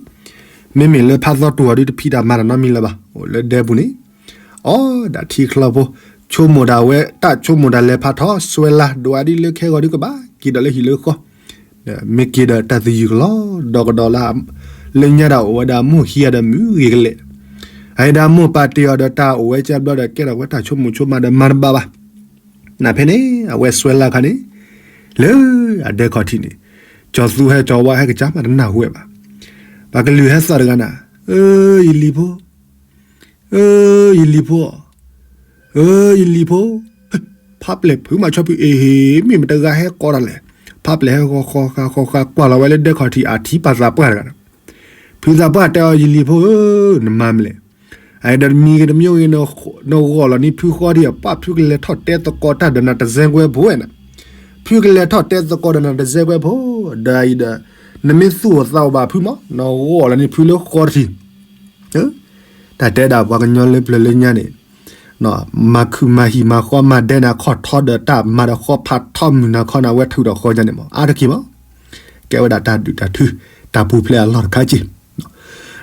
မ့မ့ၢ်လၢဖးသီတူၢ်အီၤဒ်တဖံးတၢ်မၤတၢ်နီတမံၤလၢၤဘၣ်, အိၣ်လၢဒဲပူၤန့ၣ်, အီဒၣ်ထံချီဖိ, ဆိကမိၣ်ဒၣ်ဝဲ တၢ်ဆိကမိၣ်ဒၣ်လဲၤဖးထီ စွဲလၢ်ဒွးဒ်လၢခဲဂီၤဒ်ကဘၣ်က့ၤဒီးလၢဟံၣ်လၢဃီ မ့ၢ်က့ၤဒီးတၢ်သယုၢ်ကလီၤဒီးကဒီးလၢ, လၢညါဒၣ်အိၣ်ဝဲဒၣ်မိၢ်ဟံးအီၤဒီးမုၢ်ဂ့ၤကလဲာ်, အအံၤဒၣ်မိၢ်ပာ်တ့ၢ်အီၤဒီးတၢ်အိၣ်ဝဲကဘျီဒီးကဲထီၣ်ဝဲတၢ်ဆိကမိၣ်ဆိကမးဒီးမၤတဘၣ်ဘၣ်, နဖဲန့ၣ် အဝဲစွဲလၢ်ခါန့ၣ်, လၢအဒဲခီၣ်ထံးန့ၣ်, ကၠီၤသူဟဲကၠီၤဝါဟဲကစၢ်မးတနၢ်ဟူဝဲဘၣ်, ပှၤကလုာ်ဟဲသီၣ်တဂၤနၤ, အၢ ယလံၤဖိ အၢ ယလံၤဖိ, အၢ ယလံၤဖိ, ဖးပျဲၢ်ဖုမၤဆီဖုအ့ဟ့ၣ် မ့ၢ်မတဂၤဟဲကိးတၢ်လဲၣ်, ဖးပျဲၢ်ဟဲဃီဃီဃာ်ဃီဃာ် ကွၢ်လီၤဝဲလၢဒဲခီၣ်ထံးအထံပာ်သးပှၢ်တဂၤန့ၣ်, ဖုသးပှၢ်တဲအီၤ ယလံၤဖိဧၢ, နမၤမလဲၣ်, အအံၤဒီးတမံၤဂ့ၤတမံၤဂ့ၤ နဂီၢ်လီၤန့ၢ်ဖုဃီဒံး ပှၢ်ဖုကလဲၤထီၣ်တဲသကိးတၢ်ဒီးနၤ တစဲကွဲဖိဝဲန့ၣ်, ဖုကလဲၤထီၣ်တဲသကိးဒီးနၤ တစဲကွဲဖိ, ဒီးအံၤဒီး, နမ့ၢ်သူၣ်အိၣ်သးအိၣ်ဘၣ်ဖုမး နဂီၢ်လီၤန့ၢ်ဖုလၢဃီတထံး တၢ်တဲဒၣ်ပှၤကညီလၢပျၢၤလၢညါန့ၣ်, မၤခုၣ်မၤဟံၣ်မၤဃီမၤဒဲနၤခီၣ်ထီဒီးတၢ်မၤဒီးဃီဖးထီမုၢ်နၤခီနၤဝဲထုးဒီးဃီညါန့ၣ်မး အါတက့ၢ်မး, ကဲဝဲဒၣ်တၢ်ဒုၣ်တၢ်ထု, တၢ်ပူၤဖျဲးအလီၢ်တခါက့ၢ်,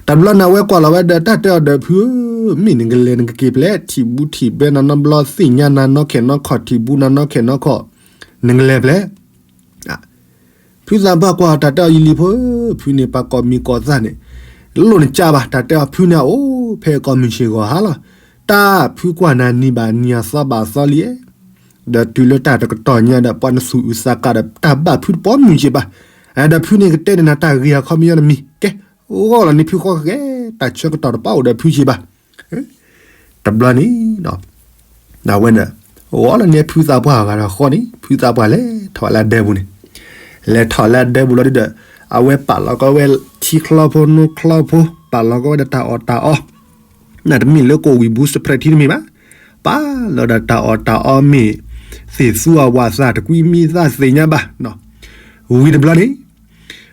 တဘျီနၤဝဲကွၢ်လီၤဝဲဒီးတၢ်တဲအီၤဒီးဖုဧၢ, မ့ၢ်နကလဲၤနကက့ၤဖျဲး ထံၣ်ဘူးထံၣ်ဘဲနၤနီတဘျီ သ့ၣ်ညါနၤနီခဲၣ်နီခီၣ်ထံၣ်ဘူးနၤနီခဲၣ်နီခီၣ်, နကလဲၤဖျဲး ဖုသးပှၢ်ကွၢ်တၢ်တဲအီၤ ယလံၤဖိဧၢ, ဖုန့ၣ်ပှၤကိးမံၤကိးသၣ်န့ၣ်, လိၣ်နကၢ်ဘၣ် တၢ်တဲအီၤ ဖုန့ၣ်အအိၣ်ဖဲအကိးမုၢ်ဆ့ၣ်ဂီၤဟါလီၤ, တၢ်ဖုကွၢ်နၤနံၤဘၣ်နံၤအသီဘၣ်အသီလံ, ဒီးတုၤလၢတၢ်တကတီၢ်ညါဒီး ပှၤနသူၣ်အုးသးကးဒီးတၢ်ဘၣ်ဖုတပိာ်မုၢ်က့ၤဘၣ်, ဒီးဖုန့ၣ်ကတဲန့ၢ်နၤတၢ်ဂ့ၤအခီပညီတမံၤ ကဲ, ဂီၢ်လီၤန့ၢ်ဖုဃီကဲ, တၢ်ဆၢကတီၢ်တပာ်အိၣ်ဒီးဖုက့ၤဘၣ် တဘျီန့ၣ်, အဝဲန့ၣ်, ဂီၢ်လီၤန့ၢ်ဖုသးပှၢ်အဂၤဒီးဃီန့ၣ် ဖုသးပှၢ်လဲၤထီၣ်လၢဒဲပူၤန့ၣ်, လဲၤထီၣ်လၢဒဲပူၤလီၤဒုဒီး, အဝဲပာ်လီၤကီဝဲထံချီဖိနိချီဖိ, ပာ်လီၤကီဝဲဒီးတၢ်အီၣ်တၢ်အီ, နတမ့ၢ်လၢကိၣ်ဝံၤဘူးစဖရဲးထံတမ့ၢ်ဘၣ်, ပာ်လီၤဒီးတၢ်အီၣ်တၢ်အီမ့ၢ်, သ့ၣ်သူအဝဲသးတကွံမံသးသ့ၣ်ညါဘၣ်, ဝံၤတဘျီန့ၣ်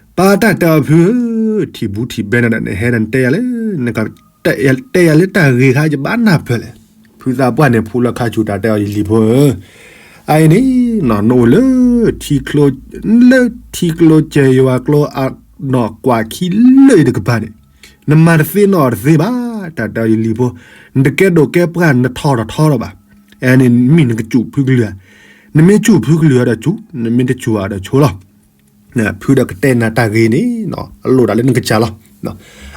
ပာ်တၢ်တဲအီၤဖုဧၢ, ထံၣ်ဘူးထံၣ်ဘဲနၤဒီးနဟဲဒီးနတဲယၤလၢ, နကတဲယၤလၢတၢ်ဂ့ၤခါယဘၣ်နၢ်ပၢၢ်လဲၣ်, ဖုသးပှၢ်န့ၣ်ဖိလီၤခါဆူၣ်တၢ်တဲအီၤ ယလံၤဖိဧၢ, အအံၤန့ၣ်, နအိၣ်လၢ, လၢထံကျိစၢၤယွၤကျိအနီၢ်ကွၢ်ခံလၢအံၤတကပၤန့ၣ်, နမၤတသ့နီၢ်တသ့ဘၣ်, တၢ်တဲအီၤယလံၤဖိ, နတကဲဒိၣ်ကဲပှၢ်နထီၣ်တထီထီၣ်ဘၣ်, အဲန့ၣ်မ့ၢ်နကစူၣ်ဖုကလုာ်ဧါ, နမ့ၢ်စူၣ်ဖုကလုာ်ဒီးစူၣ်, နမ့ၢ်တစူၣ်ဧါဒီးဆိလီၤ ဖုဒီးကတဲနၤတၢ်ဂ့ၤန့ၣ် အလိၣ်ဒၣ်လၢနကစၢ်လီၤ.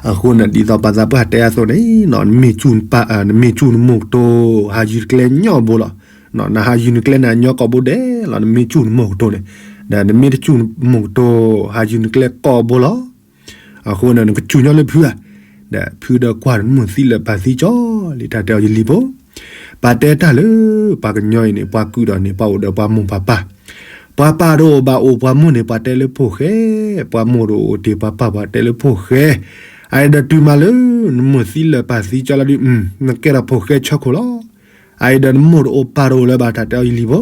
အဃိန့ၣ် ဒ်သိးပှၤသးပှၢ်တဲအသိးန့ၣ် နမ့ၢ်စူၢ်နမ့ၢ်စူၢ်နမိၢ်ကတိၤ ဟးယုာ်တကျဲညီဘိလီၤ. နဟးယုာ်နကျဲန့ၣ်ညီကိာ်ဘိဒဲးလီၤ နမ့ၢ်စူၢ်နမိၢ်ကတိၤန့ၣ်, ဒီးနမ့ၢ်တစူၢ်နမိၢ်ကတိၤ ဟးယုာ်နကျဲကိာ်ဘိလီၤ. အဃိန့ၣ် နကစူၢ်ညီလၢဖုဧါ, ဒီးဖုဒီးကွၢ်နမိၢ်သံလၢာ်ပၢ်သံကၠီလံ တၢ်တဲအီၤယလံၤဖိ, ပှၤတဲတၢ်လၢ ပှၤကညီအံၤန့ၣ် ပှၤကုၢ်ဒီးန့ၣ် ပှၤအိၣ်ဒီးပှၤမိၢ်ပှၤပၢ်, ပှၤပာ်တအိၣ်ဘၣ်အိၣ်ပှၤမိၢ်န့ၣ် ပှၤတဲလၢဖိၣ်ဃဲ, ပှၤမိၢ်တအိၣ်တ့ၢ်ပှၤပၢ် ပှၤတဲလၢဖိၣ်ဃဲ, အအံၤဒီးတုၤမးလၢ နမိၢ်သံလၢာ်ပၢ်သံကၠီလီၤဒုး နကဲထီၣ်ဖိၣ်ဃဲဆၢခိၣ်လီၤ. အအံၤဒီးနမိၢ်တအိၣ်ပၢ်တအိၣ်လၢၤဘၣ် တၢ်တဲအီၤယလံၤဖိ,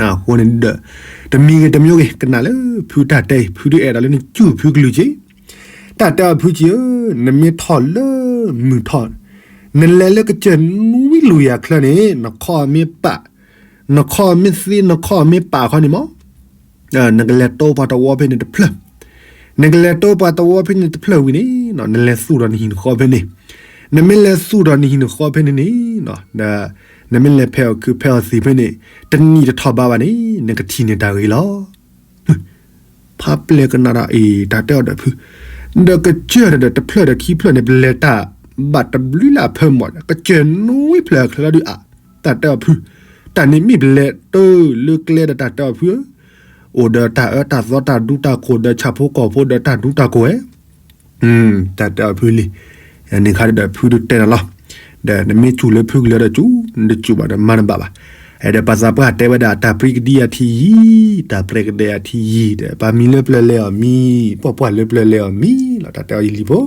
အဃိန့ၣ်ဒီး တမံၤဂ့ၤတမံၤဂ့ၤ ကနၣ်လၢဖုတၢ်တဲအံၤ ဖုဒုးအဲၣ်ဒိးလၢနစူၢ်ဖုကလုၢ်က့ၤ, တၢ်တဲအီၤဖုက့ၤဧၢ, နမ့ၢ်ထီၣ်လၢမုၢ်ထီၣ်, နလဲၤလၢကစၢၢ်နွံလူၤယၤချၢန့ၣ် နခီၣ်မ့ၢ်ပာ်, နခီၣ်မ့ၢ်သ့ နခီၣ်မ့ၢ်ပာ်ခီန့ၣ်မး နကလဲၤတိပှၤတဝီဖဲန့ၣ်တဖျၢၣ်, နကလဲၤတိပှၤတဝီဖဲန့ၣ်တဖျၢၣ်ဝံၤန့ၣ် နလဲၤသူၣ်ထီၣ်နဟံၣ်နဃီဖဲန့ၣ်, နမ့ၢ်လဲၤသူၣ်ထီၣ်နဟံၣ်နဃီဖဲန့ၣ်န့ၣ် ဒီး နမ့ၢ်လဲၤဖဲးအီၣ်ခုးဖဲးအီၣ်သံးဖဲန့ၣ် တနံၣ်တထီၣ်ဘးဘၣ်န့ၣ် နကထံၣ်န့ၢ်တၢ်ဂ့ၤလီၤ. ဖးပျဲၢ်ကနၣ်ဒီးအံၤ တၢ်တဲအီၤဒီးဖု, ဒီးကစၢၢ်ဒီးတဖျၢၣ်ဒီးခံဖျၢၣ်န့ၣ် ပလဲၤတၢ်ဘၣ်တဘျုးလၢအဖၢမီၢ် ကစၢၢ်နွံဖျၢၣ်အချၢလီၤဒုးအါ, တၢ်တဲအီၤဖု, တၢ်န့ၣ်မ့ၢ်ပလဲၤတၢ်လၢကျဲဒီးတၢ်တဲအီၤဖုဧၢ, အိၣ်ဒီးတၢ်အၢတၢ်သီတၢ်ဒူတၢ်ကိၢ်ဒီးဆၣ်ဖိကီၢ်ဖိဒီးတၢ်ဒူတၢ်ကိၢ်ဝဲ တၢ်တဲအီၤဖုလံ, န့ၣ်ခါဒီးဖုဒုးတဲနၤလီၤ, ဒီးနမ့ၢ်စူၢ်လၢဖုကလုၢ်ဒီးစူၢ်, နတစူၢ်ဘၣ်ဒီးမၤတဘၣ်ဘၣ်, ဒီးပှၤသးပှၢ်တဲဝဲဒၣ် တၢ်ပြံကဒံအထံယံၤ, တၢ်ပြံကဒံအထံယံၤ ဒီးပှၤမံၤလၢပျၢၤလဲၤအီၤမံၤ, ပှၢ်ပှၢ်လၢပျၢၤလဲၤအီၤမံၤလီၤ တၢ်တဲအီၤယလံၤဖိ,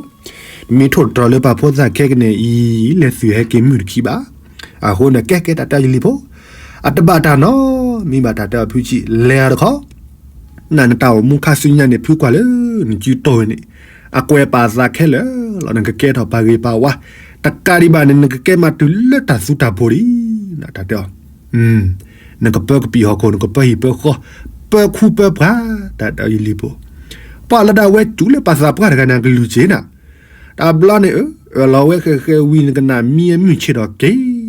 နမ့ၢ်ထိၣ်တြီၤလၢပှၤဖိသၣ်ခဲကနံၣ်အံၤ လဲၤသုးဟဲက့ၤမုၢ်တခံဘၣ်, အဃိန့ၣ်ကဲကဲတၢ်တဲအီၤယလံၤဖိ, အတဘၣ်တၢ်နီတမံၤဘၣ် တၢ်တဲအီၤဖုက့ၤ လဲၤအါတခီ နနတၢ်အိၣ်မူခါဆူညါန့ၣ် ဖုကွၢ်လၢနစုတီၢ်ဝဲန့ၣ်, အကွဲးပာ်သးခဲလၢာ်လီၤ နကကဲထီၣ်ပှၤဂ့ၤပှၤဝါ, တကးဒံးဘၣ်န့ၣ် နကကဲမးတုၤလၢတၢ်သူတၢ်ဖိဒံး, တၢ်တဲအီၤ, နကပၢကပံာ်ဟီၣ်ခိၣ် နကပၢဟံၣ်ပၢဃီ, ပၢခူပၢပှၢ်, တၢ်တဲအီၤယလံၤဖိ, ပှၤလၢဒၣ်ဝဲစူၢ်လၢပှၤသးပှၢ်တဂၤန့ၣ် အကလုၢ်က့ၤနၤ, တဘျီန့ၣ် အၢၣ်လီၤဝဲဃဲးဃဲးဝံၤ နကနၣ်မံအမုၢ်ဆ့ၣ်ထီၣ်က့ၤ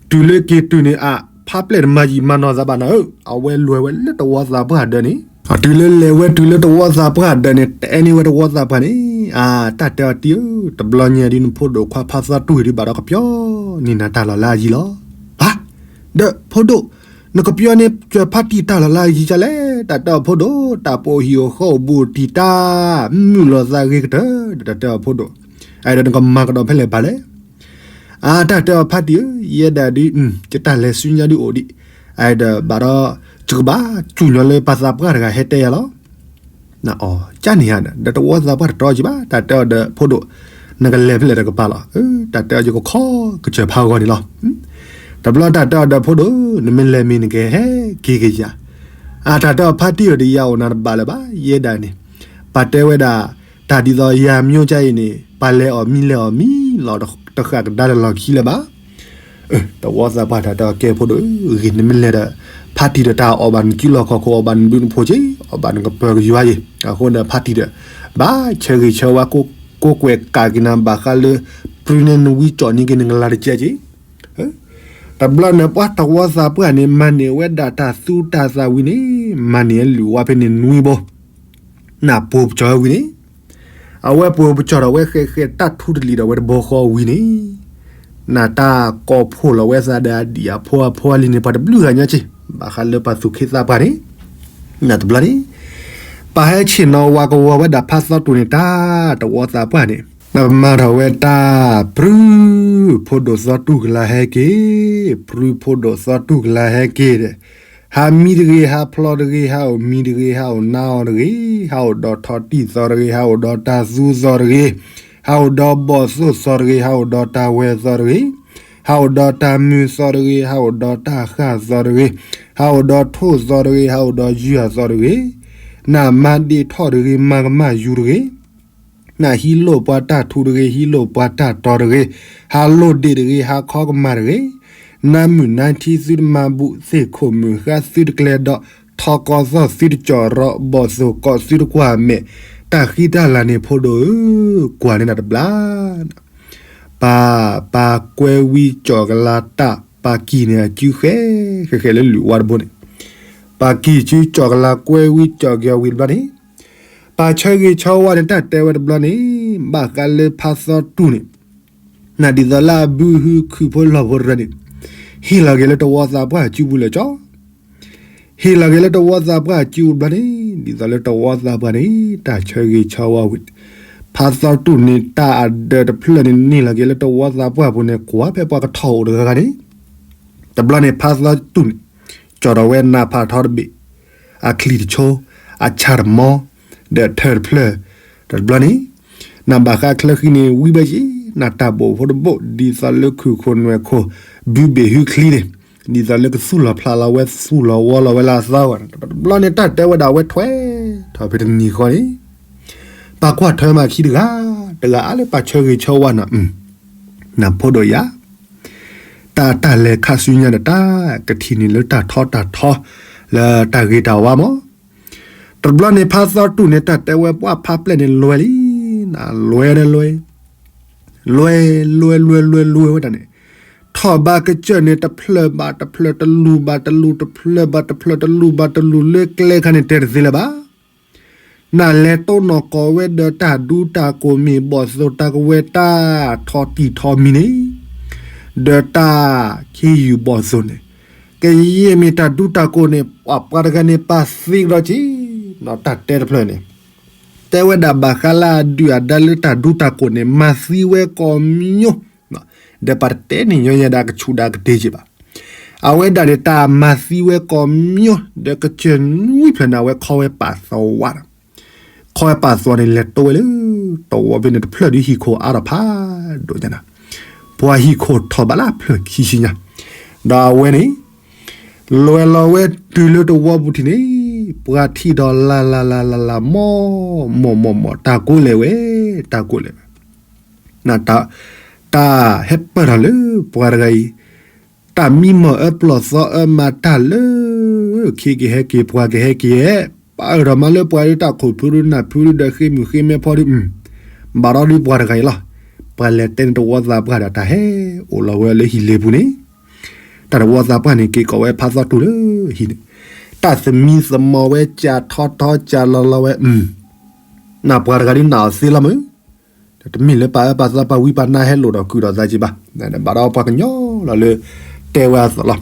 တုၤလၢက့ၤတုၤန့ၣ် အဖးပျဲၢ်တမၤယံာ်မၤနီၢ်သးဘၣ်နၤဧၢ, အဝဲလဲၤဝဲလၢတဝီသးပှၢ်ဒၢးန့ၣ်, တုၤလၢလဲၤဝဲတုၤလၢတဝီသးပှၢ်ဒၢးန့ၣ် တအဲၣ်န့ၢ်ဝဲတဝီသးပှၢ်န့ၣ်, အတၢ်တဲအီၤတံၢ်ဧၢ, တဘျီညါဒ်နဖိဒိၣ်ခွါဖးသီတူၢ်ဒံးဘၣ်ဒီးကပျီန့ၢ်နၤတၢ်လီၤလၢအယံၤလီၤ. ဟါ, ဒီးဖိဒိၣ်, နကပျီန့ၢ်စၢၤဖါတံၢ်တၢ်လီၤလၢအယံၤဒ်လဲၣ်, တၢ်တဲအီၤဖိဒိၣ်, တၢ်ပအိၣ်ဟံၣ်အိၣ်ဃီအိၣ်ဘူးအိၣ်တံၢ်တၢ်, မုာ်လီၤသးဂ့ၤကတၢၢ်, တၢ်တဲအီၤဖိဒိၣ်, အဒီးနကမၤကဒီးဖဲလဲၣ်ဘၣ်လဲၣ် အတၢ်တဲအီၤဖါတံၢ်ဧၢ, ယဲဒၣ်ဒ်, ယတၢ်လဲၤဆူညါဒ်အိၣ်ဒံး, အဒီးဘၣ်ဒီး, ယကဘၣ်စူၢ်ညီလၢပှၤသးပှၢ်တဂၤဟဲတဲယၤလီၤ. နအီၤ, ကန့ၣ်ဧါ, ဒီးတဝီသးပှၢ်တတီက့ၤဘၣ်, တၢ်တဲအီၤဒီးဖိဒိၣ်, နကလဲၤဖဲလဲၣ်တကပၤလီၤ. တၢ်တဲအီၤယကခီကစၢၢ်ဖးဂီၤန့ၣ်လီၤ. တဘျီတၢ်တဲအီၤဒီးဖိဒိၣ်, နမ့ၢ်လဲၤမ့ၢ်နကဟဲက့ၤက့ၤယၤ, အတၢ်တဲအီၤဖါတံၢ်ဧၢ, ဒီးယၤအိၣ်နၤတဘၣ်လၢၤဘၣ်, ယဲဒၣ်န့ၣ်, ပှၤတဲဝဲဒၣ်, တၢ်ဒ်သိးယၤမံၤကါအံၤန့ၣ် ပှၤလဲၤအီၣ်မံလဲၤအီၣ်မံလီၤ, တဃၣ်ကဒါလၢလီၢ်ခံလၢၤဘၣ်. တဝီသးပှၢ်တၢ်တဲအီၤကဲဖိဒိၣ်ဧၢ, ဂ့ၤနမ့ၢ်လဲၤဒီး, ဖါတံၢ်ဒီးတၢ်အီၣ်ဘၣ်နကုလီၢ်ခီၣ်ခိၣ် အီၣ်ဘၣ်နဒုနဖိက့ၤ, အီၣ်ဘၣ်နကပၢၤကယွၤက့ၤ, အဃိန့ၣ်ဖါတံၢ်ဒီး, ဘၣ်ဆၢဂ့ၤဆၢဝါ, ကိးကွဲးကးက့ၤနၤဘၣ်ဃးလၢ, ပြံန့ၢ်နဝံကၠီၣ်န့ၢ်က့ၤနကလၤတကဲးက့ၤ တဘျီန့ၣ်ပှၤတဝီသးပှၢ်န့ၣ် မၤန့ၢ်ဝဲဒၣ်တၢ်သူတၢ်သးဝံၤန့ၣ်, မၤန့ၢ်အလုၢ်ဝါဖဲန့ၣ်နွံဘိ, နၢ်ပှိၤပစီၤဝံၤန့ၣ်, အဝဲပှိၤပစီၤဒီးဝဲဃဲးဃဲးတၢ်ထူတလံၤဒီးဝဲတဘိဃီဝံၤန့ၣ်, နၢ်တၢ်ကိးဖှိၣ်လီၤဝဲသးဒီးအဒံၣ်အဖိအဖိအလံၤန့ၣ် ပှၤတဘျုးဂၤညါက့ၤ, ဘၣ်ဃးလၢပှၤသူၣ်က့သးပှၢ်န့ၣ်, နၢ်တဘျီန့ၣ် ပဟဲဆ့ၣ်နီၤဝၤကဝီၤဝဲဒၣ်ဖးသီတူၢ်န့ၣ်တၢ်တဝီသးပှၢ်န့ၣ်, နပမၤထီၣ်ဝဲတၢ်ပြူ, ဖိဒိၣ်သီတူၢ်ကလါဟဲက့ၤ, ပြူဖိဒိၣ်သီတူၢ်ကလါဟဲက့ၤဒီး, ဟးမံတဂ့ၤ, ဟးဖျီတဂ့ၤ, ဟးအိၣ်မံတဂ့ၤ, ဟးအိၣ်နါအီၤတဂ့ၤ, ဟးအိၣ်ဒီးထီၣ်တံၢ်သီတဂ့ၤ, ဟးအိၣ်ဒီးတၢ်သူသီတဂ့ၤ, ဟးအိၣ်ဒီးဘီၣ်သိၣ်သီတဂ့ၤ, ဟးအိၣ်ဒီးတၢ်ဝဲၢ်သီတဂ့ၤ, ဟးအိၣ်ဒီးတၢ်မုာ်သီတဂ့ၤ, ဟးအိၣ်ဒီးတၢ်ဃၢ်သီတဂ့ၤ, ဟးအိၣ်ဒီးထိၣ်သီတဂ့ၤ, ဟးအိၣ်ဒီးယုၢ်သီတဂ့ၤ, နမၤဒ့ၣ်ထီၣ်တဂ့ၤ, မၤကမၣ်ယူၤတဂ့ၤ, နဟံးလိၢ်ပှၤတၢ်ထူတဂ့ၤ, ဟံးလိၢ်ပှၤတၢ်တီတဂ့ၤ, ဟးလိၢ်ဒ့ၣ်တဂ့ၤ, ဟးခီကမၣ်တဂ့ၤ, နါမုၢ်နါထံသုတမၤဘူၣ်, သ့ၣ်ခိၣ်မုၢ်ဃါသုတကျဲၤဒီး, ထီကီသီၣ်သုတကၠီၣ်ရီး, ဘီၣ်သိၣ်ကီးသုတကွၢ်မဲာ်, တၢ်ဃံတၢ်လၤန့ၣ်ဖိဒိၣ်ဧၢ, ကွၢ်န့ၢ်နၤတဘျီ ပၢ်, ပၢ်ကွဲဝံကၠီၣ်ကလါတၢ်, ပၢ်ကံၢ်န့ၣ်အစုဃဲ, ဃဲဃဲလၢလုၢ်ဝါတဘိန့ၣ်, ပှၤကံၢ်စုကၠီၣ်ကလၤကွဲဝံၤကၠီၣ်က့ၤအီၤဝံၤတဘျီန့ၣ်, ပှၤဆၢဂ့ၤဆၢဝါန့ၣ် တၢ်တဲဝဲတဘျီန့ၣ်, ဘၣ်ဃးလၢဖါသီတူၢ်န့ၣ်, နဒ်သိးလၢအဘုဟုခုးဖိလီၢ်ဖိတရၢန့ၣ်, ဟ့ၣ်လီၤက့ၤလၢတဝီသးပှၢ်စုပူၤလၢာ်ကၠီ ဟ့ၣ်လီၤက့ၤလၢတဝီသးပှၢ်စုပူၤတဘျီန့ၣ်, ဒ်သိးလၢတဝီသးပှၢ်န့ၣ် တၢ်ဆၢဂ့ၤဆၢဝါဝံၤ, ဖါသီတူၢ်န့ၣ် တၢ်အဒၢးတဖျၢၣ်န့ၣ် န့ၢ်လီၤက့ၤလၢတဝီသးပှၢ်ပူၤန့ၣ် ကွၢ်ဖဲပှၤကထီၣ်အိၣ်တဂၤဂၤန့ၣ်, တဘျီန့ၣ် ဖါသီတူၢ်န့ၣ် ကၠီၣ်ထီၣ်ဝဲနးဖးထီတဘ့ၣ်, အချံတဆိ, အဆၣ်တမီ, ဒီးထၢၣ်တဖျၢၣ်, တဘျီန့ၣ် နဘၣ်ဃးချၢဃံန့ၣ် ဝံဘၣ်က့ၤ နတၢ်ဘိၣ်ဖိတဘိၣ် ဒ်သိးလၢခုၣ်ခိၣ်နွဲၣ်ခိၣ် ဘုဘ့ၣ်ဟုချံန့ၣ်, ဒ်သိးလၢကသူၣ်လီၤဖျးလီၤဝဲ သူၣ်လီၤဝီလီၤဝဲလၢအသီဂီၢ်န့ၣ် တဘျီန့ၣ် တၢ်တဲဝဲဒၣ်ဝဲထွဲထီၣ်ဖဲတနံၤဃီန့ၣ်, ပှၤကွၢ်ထွဲမၤခံတဂၤ, တဂၤအါလၢပှၤဆၢဂ့ၤဆၢဝါနၤ, နဖိဒိၣ်ယၤ တၢ်တၢ်လဲၤခးဆူညါဒီးတၢ်ကထံၣ်န့ၢ်လၢတၢ်ထီတၢ်ထီ လၢတၢ်ဂ့ၤတၢ်ဝါမး, တဘျီန့ၣ် ဖါသီတူၢ်န့ၣ် တၢ်တဲဝဲပှၤဖးပျဲၢ်န့ၣ်လွဲလံ, နလွဲဒီးလွဲ, လွဲ, လွဲ လွဲ လွဲ လွဲဝဲဒၣ်န့ၣ်, ထီၣ်ဘၣ်ကစၢၢ်န့ၣ် တဖျၢၣ်ဘၣ်တဖျၢၣ် တလူၢ်ဘၣ်တလူၢ် တဖျၢၣ်ဘၣ်တဖျၢၣ် တလူၢ်ဘၣ်တလူၢ် လၢကျဲခါန့ၣ်တဲတသ့လၢၤဘၣ် နလဲၤတိၢ်နီၣ်ကီၢ်ဝဲဒီးတၢ်ဒူတၢ်ကိၢ်မ့ၢ်ဘီၣ်သိၣ် တၢ်ကဝဲၤတၢ်ထီတံၢ်ထီမံၤန့ၣ်, ဒီးတၢ်ခ့ယုၢ်ဘီၣ်သိၣ်န့ၣ်, ကယဲၢ်မ့ၢ်တၢ်ဒူတၢ်ကိၢ်န့ၣ် ပှၤတဂၤန့ၣ် ပာ်သံကဒီးက့ၤ, တၢ်တဲတဖျၢၣ်န့ၣ်, တဲဝဲဒၣ်ဘၣ်ဃးလၢအဒုၣ်အဒါလၢတၢ်ဒူတၢ်ကိၢ်န့ၣ် မၤသံဝဲကိးမံၤ ဒီးပတတဲန့ၣ်ညီညီဒၣ်ကဆူးဒၣ်ကတ့ၢ်က့ၤဘၣ်. အဝဲဒၣ်န့ၣ် တၢ်မၤသံဝဲကိးမံၤ ဒီးကစၢၢ်နွံဖျၢၣ်န့ၣ် အဝဲခီဝဲပာ်သီဝါဒီး, ခီဝဲပာ်သီန့ၣ် လဲၤတိဝဲလၢ တဝီဖဲန့ၣ်တဖျၢၣ်ဒီးဟံၣ်ခိၣ်အါထီၣ်ဖးဒိၣ်ညါနၤ, ပှၤဟံၣ်ခိၣ်ထီၣ်ဘၣ်လၢဖျၢၣ်ခံဆံညါ, ဒီးအဝဲန့ၣ် လဲၤလီၤဝဲတုၤလၢတဝီပူၤထံးန့ၣ်, ပှၤထံၣ်ဒီးလၢ်လၢ်လၢ်လၢ်လၢ် မီၢ်မီၢ်မီၢ် တၢ်ကိးလဲၣ်ဝဲ, တၢ်ကိးလဲၣ်ဝဲ တၢ်ဟဲပၢၢ်ထီၣ်လၢပှၤတဂၤအံၤ, တၢ်မံမီၢ်အၢပျီၢ်သီအၢမၤတၢ်လၢ ခ့ကဟဲက့ၤပှၤကဟဲက့ၤ, ပၢၢ်ထီၣ်မးလၢပှၤဒုးတၢ်ခိၣ်ဖုဒုးနၢ်ဖုဒုး ဒီးဃ့မုၢ်ဃ့မဲဖီဒုး, ဘၣ်ဒီးဒုးပှၤတဂၤအံၤလီၤ. ပှၤလဲၤတဲန့ၣ်တဝီသးပှၢ်ဒီးတၢ်ဟဲအိၣ်လီၤဝဲလၢဟံၣ်လ့ၤပူၤန့ၣ်, တၢ်တဝီသးပှၢ်န့ၣ် က့ၤကိးဝဲဖါသီတူၢ်လၢဟံၣ်န့ၣ်, တၢ်သမံသမိးဝဲ ကၢ်ထီထီကၢ်လီၤလီၤဝဲ နပှၤတဂၤဒ်နအီၤသ့လီၤမုၢ်, တမ့ၢ်လၢပှၤအၢပှၤသီပှၤဝံပှၤနါဟဲလိာ်ဒီးကုာ်ဒီးသးက့ဘၣ်, ဘၣ်ဒီးပှၤကညီလီၤလၢ တဲဝဲအသိးလီၤ.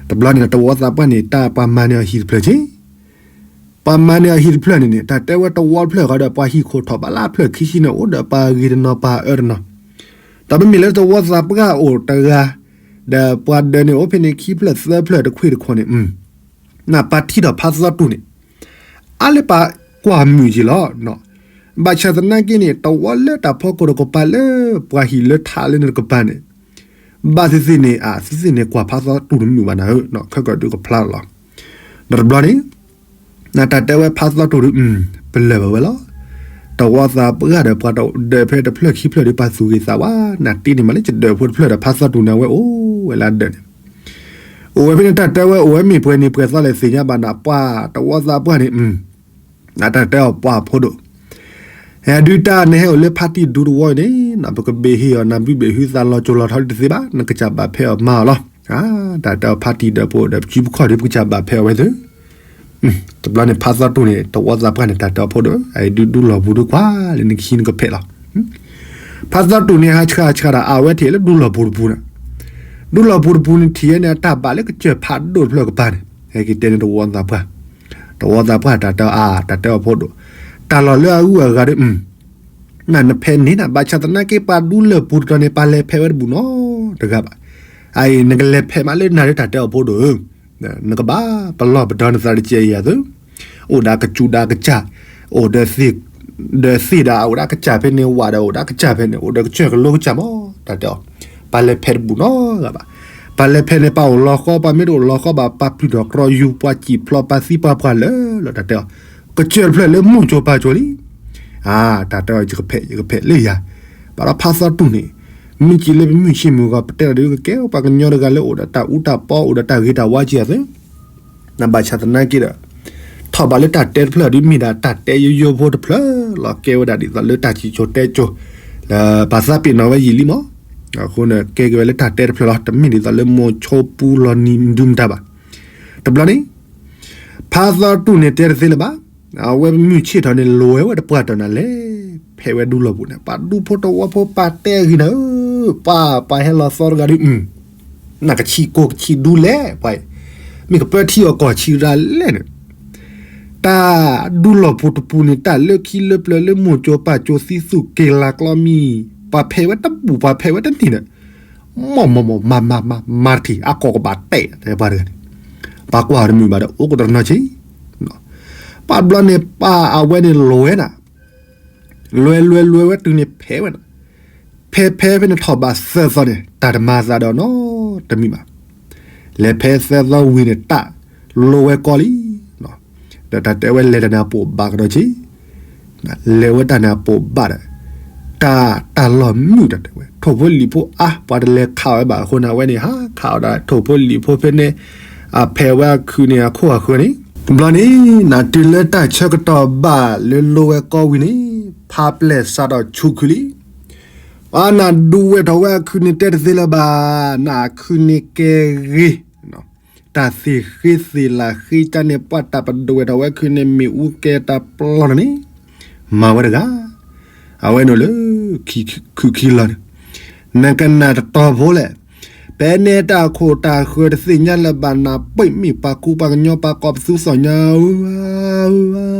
တဘျီန့ၣ် တဝီသးပှၢ်န့ၣ် တၢ်ပှၤမၤန့ၢ်အီၤဟံၣ်တဖျၢၣ်က့, ပှၤမၤန့ၢ်အီၤဟံၣ်တဖျၢၣ်န့ၣ်န့ၣ် တၢ်တဲဝဲတဝီတဖျၢၣ်ဃီဒီး ပှၤဟံၣ်ခိၣ်ထီၣ်ဘၣ်လၢအဖျၢၣ်ခံဆံန့ၣ် အိၣ်ဒီးပှၤဂ့ၤတနီၤပှၤအၢတနီၤ, ဒီးမ့မ့ၢ်လၢတဝီသးပှၢ်အိၣ်တဂၤ, ဒီးပှၤဒၢးန့ၣ်အိၣ်ဖဲန့ၣ်ခံဖျၢၣ်သၢဖျၢၣ်တခွ့ၣ်တခီန့ၣ် နပှၤထံၣ်ဒီးဖါသီတူၢ်န့ၣ် အါလၢပှၤကွၢ်မုာ်က့ၤလီၤ. ဘၣ်ဆၣ်သနာ်က့န့ၣ် တဝီလၢတၢ်ဖီခိၣ်တကပၤလၢ ပှၤဟံၣ်လၢထးလၢန့ၣ်တကပၤန့ၣ် ဘၣ်သ့ၣ်သ့ၣ်န့ၣ် အသ့ၣ်သ့ၣ်န့ၣ် ကွၢ်ဖါသီတူၢ်တမုာ်ဘၣ်နၤဧၢ, ခဲကီၢ်ဒုးကဖျါလီၤ. ဒီးတဘျီန့ၣ် နတၢ်တဲဝဲဖါသီတူၢ်ဒုး ပလၢၢ်ဘၣ်ဝဲလီၤ. တဝီသးပှၢ်ဒီးပှၤဒၢးဖဲတဖျၢၣ်ခံဖျၢၣ်ဒီး ပှၤသူၣ်ဂ့ၤသးဝါ နတ့န့ၣ်မးလၢယဒၢးဖိတဖျၢၣ်ဒီး ဖါသီတူၢ်န့ၣ် အဝဲအိၣ်ဝဲလၢအဒၢးန့ၣ် အိၣ်ဝဲဖဲန့ၣ် တၢ်တဲဝဲ အိၣ်ဝဲမ့ၢ်ပှဲၤန့ၣ်ပှဲၤသီလဲၣ်သ့ၣ်ညါဘၣ်နၤ ပှၤတဝီသးပှၢ်န့ၣ် နတၢ်တဲအီၤပှၤဖိဒိၣ် ဟဲဒုးတၢ်နဟဲအိၣ်လၢဖါတံၢ်ဒူတဝီအံၤန့ၣ် ပကဘ့ၣ်ဟ့ၣ်အီၤ နဘုဘ့ၣ်ဟုသးလီၤကၠိလီၤထီဒ်တသ့ဘၣ် နကစၢ်ဘၣ်ဖဲအီၤမၤအီၤလီၤ. တၢ်တဲအီၤဖါတံၢ်ဒီးဖိဒီးပစုပခီၣ်ဒီး ပကစၢ်ဘၣ်ဖဲအီၤဝဲသ့ၣ် တဘျီန့ၣ် ဖါသီတူၢ်န့ၣ် တဝီသးပှၢ်န့ၣ် တၢ်တဲအီၤဖိဒိၣ် အအံၤဒုးဒူလီၢ်ပူၤဒုးကွၢ်လၢနခံနကဖဲးလီၤ. ဖါသီတူၢ်န့ၣ် ဟးဆှးဆှးဒီး အဝဲထံၣ်လၢဒူလီၢ်ပူၤတပူၤန့ၣ် ဒူလီၢ်ပူၤတပူၤန့ၣ် ထံၣ်ဝဲန့ၣ် အတၢ်ဘၣ်လၢကစၢၢ်ဖးဒိၣ်တဖျၢၣ်ကပၤန့ၣ် ဟဲက့ၤတဲန့ၣ်တဝီသးပှၢ် တဝီသးပှၢ်တၢ်တဲအီၤ အါ တၢ်တဲအီၤဖိဒိၣ် တၢ်လီၢ်လၢအဂုၤအဂၤဒီး နနဖဲန့ၣ်န ဘၣ်ဆၣ်သနာ်က့ ပှၤဒူလၢၢ်ပူၤတတီၤန့ၣ် ပှၤလဲၤဖဲးဝဲတဘူၣ်နီတဂၤဘၣ်. အအံၤ နကလဲၤဖဲးမးလၢနၤလၢတၢ်တဲအီၤဖိဒိၣ်ဧၢ, နကဘၣ်ပလီၢ်ပဒီနသးတကဲးအံၤယၤသု, အိၣ်ဒီးကစူးဒီးကစၢ်, အိၣ်ဒီးသ့ၣ်, ဒီးသ့ၣ်ဒီးအိၣ်ဒီးကစၢ်ဖဲန့ၣ် ဝးဒီးအိၣ်ဒီးကစၢ်ဖဲန့ၣ် အိၣ်ဒီးကစၢၢ်ကလိကစၢ်မး တၢ်တဲအီၤ, ပှၤလဲၤဖဲးတဘူၣ်နီတဂၤဘၣ်. ပှၤလဲၤဖဲးန့ၣ် ပှၤအိၣ်လီၤဃီ ပှၤမ့ၢ်တအိၣ်လီၤဃီဘၣ် ပှၤပျုၢ်ထီၣ်ကြီယူၤ ပှၤစံၣ်ဖျိး ပှၤသံပှၤပှၢ်လၢာ်လီၤ တၢ်တဲအီၤ, ကစၢၢ်တဖျၢၣ်လၢမိၢ်ကၠိပၢ်ကၠိလံ အါ တၢ်တဲအီၤ ယကဖဲး ယကဖဲးလၢယၤ, ဘၣ်ဒီးဖါသီတူၢ်န့ၣ် မ့ၢ်က့ၤလၢပမုၢ်ဆ့ၣ်မုၢ်ဂီၤ ပတဲလီၤဒုးကကဲ ပှၤကညီတဂၤလၢအိၣ်ဒီးတၢ်အူတၢ်ပီ အိၣ်ဒီးတၢ်ဂ့ၤတၢ်ဝါက့ၤအသး, နဘၣ်ဆၣ်သနာ်က့ဒီး ထီၣ်ဘၣ်လၢတၢ်တဲတဖျၢၣ်ဒုးမ့ၢ်ဒၣ်တၢ်တဲယိယိဖိတဖျၢၣ်လီၤ ကဲဝဲဒၣ်ဒ်သိးလၢတၢ်စံၣ်စိၤတဲစိၤ လၢပှၤသးပ့ၤနီၣ်ဝဲယံာ်လံမး, အဃိန့ၣ် ကဲက့ၤဝဲလၢတၢ်တဲတဖျၢၣ်လီၤ တမ့ၢ်ဒ်သိးလၢမိၢ်ဆိပူလီၤနံၤဒုးမတၤဘၣ်. တဘျီန့ၣ် ဖါသီတူၢ်န့ၣ်တဲတသ့လၢၤဘၣ်. အဝဲမုၢ်ဆ့ၣ်ထီၣ်န့ၣ် လိၤဝဲဝဲတပှၢ်တၢၢ်နၤလဲၤဖဲးဝဲဒူလီၢ်ပူၤန့ၣ် ပှၤဒူဖိတဝီဖိပာ်တဲအဂ့ၤနၤဧၢ, ပှၤ ပှၤဟဲလီၤသီတဂၤဒုး နကဆံးကိၢ်ကဆံးဒူလဲၣ် ပှၤ မ့ၢ်ကပၢထံအီၣ်ကီၢ်ဆံးဒၣ်လဲၣ်န့ၣ် တၢ်ဒူလီၢ်ပူၤတပူၤန့ၣ် တၢ်လၢခံလၢပျၢၤလၢမိၢ်ကၠိပၢ်ကၠိသံသူၣ်က့ၤလၤကျီမံၤ ပှၤဖဲးဝဲတဘူၣ် ပှၤဖဲးဝဲတနံၤန့ၣ် မီၢ်မီၢ်မီၢ် မၤမၤမၤ မၤတထံၣ် အကီၢ်ကဘၣ်တဲာ် တဲပှၤတဂၤန့ၣ် ပှၤကွၢ်တမုာ်ဘၣ်ဒီး အိၣ်ကတနီၤဆံး, ပှၤဘျီန့ၣ် ပှၤအဝဲန့ၣ်လိၤဝဲဒၣ်, လွဲလွဲလွဲဝဲတုၤန့ၣ်ဖဲးဝဲဒၣ်, ဖဲးဖဲးဖဲန့ၣ်ထီၣ်ဘးသၢသီန့ၣ် တၢ်တမၤသးဒီးနီတမံၤဘၣ်. လဲၤဖဲးသၢသီဝံၤန့ၣ် တၢ်လိၤဝဲကီလံ, ဒီးတၢ်တဲဝဲလဲၤတၢ်န့ၣ်အပိာ်ဘၣ်ကဒီးဆံး လဲၤဝဲတၢ်န့ၣ်အပိာ်ဘၣ်ဒီး တၢ်တၢ်လီၢ်မုာ်တၢ်တဲဝဲ ထိၣ်ဖိလံၣ်ဖိအါ ပှၤတလဲၤခးဝဲဘၣ်အဃိန့ၣ် အဝဲန့ၣ်ဟးခးအီၤဒီး ထိၣ်ဖိလံၣ်ဖိဖဲန့ၣ် အဖဲးဝဲအခုးန့ၢ်အခိၣ်အဃၢၤန့ၣ် တဘျီန့ၣ် နတုၤလၢတၢ်ဆၢကတီၢ်ဘၣ်လၢလိဝဲကီဝံၤန့ၣ် ဖါပျဲၢ်စးထီၣ်ဆူၣ်ခုလံ. ပှၤနဒူဝဲထီၣ်ဝဲအခုးန့ၣ်တဲတသ့လၢၤဘၣ်, နအခုးန့ၣ်ကဲဂ့ၤ တၢ်သ့ၣ်ဃ့သ့ၣ်လၢ်ဃ့ကၢန့ၣ် ပှၤတၢ်ပဒွဲၣ်ထီၣ်ဝဲခုးန့ၣ် မ့ၣ်အူကဲတၢ်ပျီန့ၣ်န့ၣ် မၤဝဲတဂၤ, အဝဲန့ၣ်လၢ ခုးခံလီၤန့ၣ် နကနၣ်တတီၤဖိလဲၣ်, ဖဲန့ၣ်တၢ်ခိၣ်တၢ်ဃၢၤတသ့ၣ်ညါလၢၤဘၣ် နပ့ၢ်မ့ၢ်ပှၤကူပှၤကညီပှၤကီၢ်ပသူစီၣ်ညါ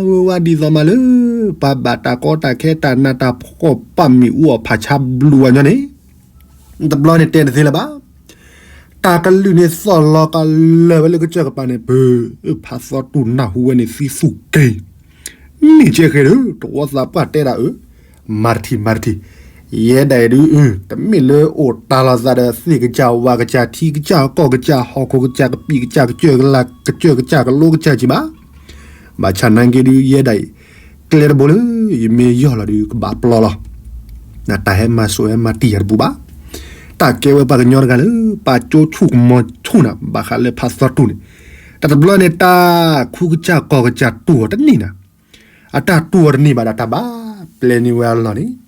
ဝဲဝဲဒ်သိးမးလၢ ပှၤဘၣ်တၢ်ကီတၢ်ခဲတၢ်နးတၢ်ဖှီၣ်ပာ်မ့ၣ်အူအီၣ်ဖးဆါဘျုးဝဲညီန့ၣ် တဘျီန့ၣ်တဲတသ့လၢၤဘၣ်. တၢ်ကလုၢ်န့ၣ်သီၣ်လီၤကလၢာ်ဝဲလၢကစၢၢ်ကပၤန့ၣ် ပၢ် ဖါသီတူၢ်နၢ်ဟူဝဲန့ၣ်သံသူၣ်က့ၤ မ့ၢ်ကဲဃဲၤဒီး တဝီသးပှၢ်တဲဒၣ်အၢ, မၤတထံၣ်မၤတထံၣ်, ယဲဒၣ်အံၤဒုး တမ့ၢ်လၢအိၣ်တၢ်လီၤသးဒီး သ့ၣ်ကစၢ်ဝၣ်ကစၢ်ထံကစၢ်ကီၢ်ကစၢ်ဟီၣ်ခိၣ်ကစၢ်ကပံာ်ကစၢ်ကစၢၢ်ကလၢ် ကစၢၢ်ကစၢ်ကလိကစၢ်ကံၤဘၣ်. ဘၣ်ဆၣ်နာ်က့ဒုး ယဲဒၣ်အံၤ ကျဲတဘိလၢ ယမ့ၢ်ယီၢ်လီၤဒုး ကဘၣ်ပျီလီၤ. တၢ်ဟဲမၤစိးဟဲမၤတံၢ်ယၤတပူၤဘၣ်. တၢ်ကဲဝဲပှၤကညီတဂၤလၢ ပာ်ကၠိဆူၣ်ကမီၤဆူၣ်နၤ ဘၣ်ဃးလၢဖါသီတူၢ်န့ၣ်, တၢ်တဘျီန့ၣ် တၢ်ခူကစၢ်ကီၢ်ကစၢ်တူၢ်အီၤတန့ၢ်နၤ, အတၢ်တူၢ်အီၤတန့ၢ်ဘၣ်ဒီး တၢ်ဘၣ်ပျဲန့ၢ်ဝဲအလီၢ်န့ၣ်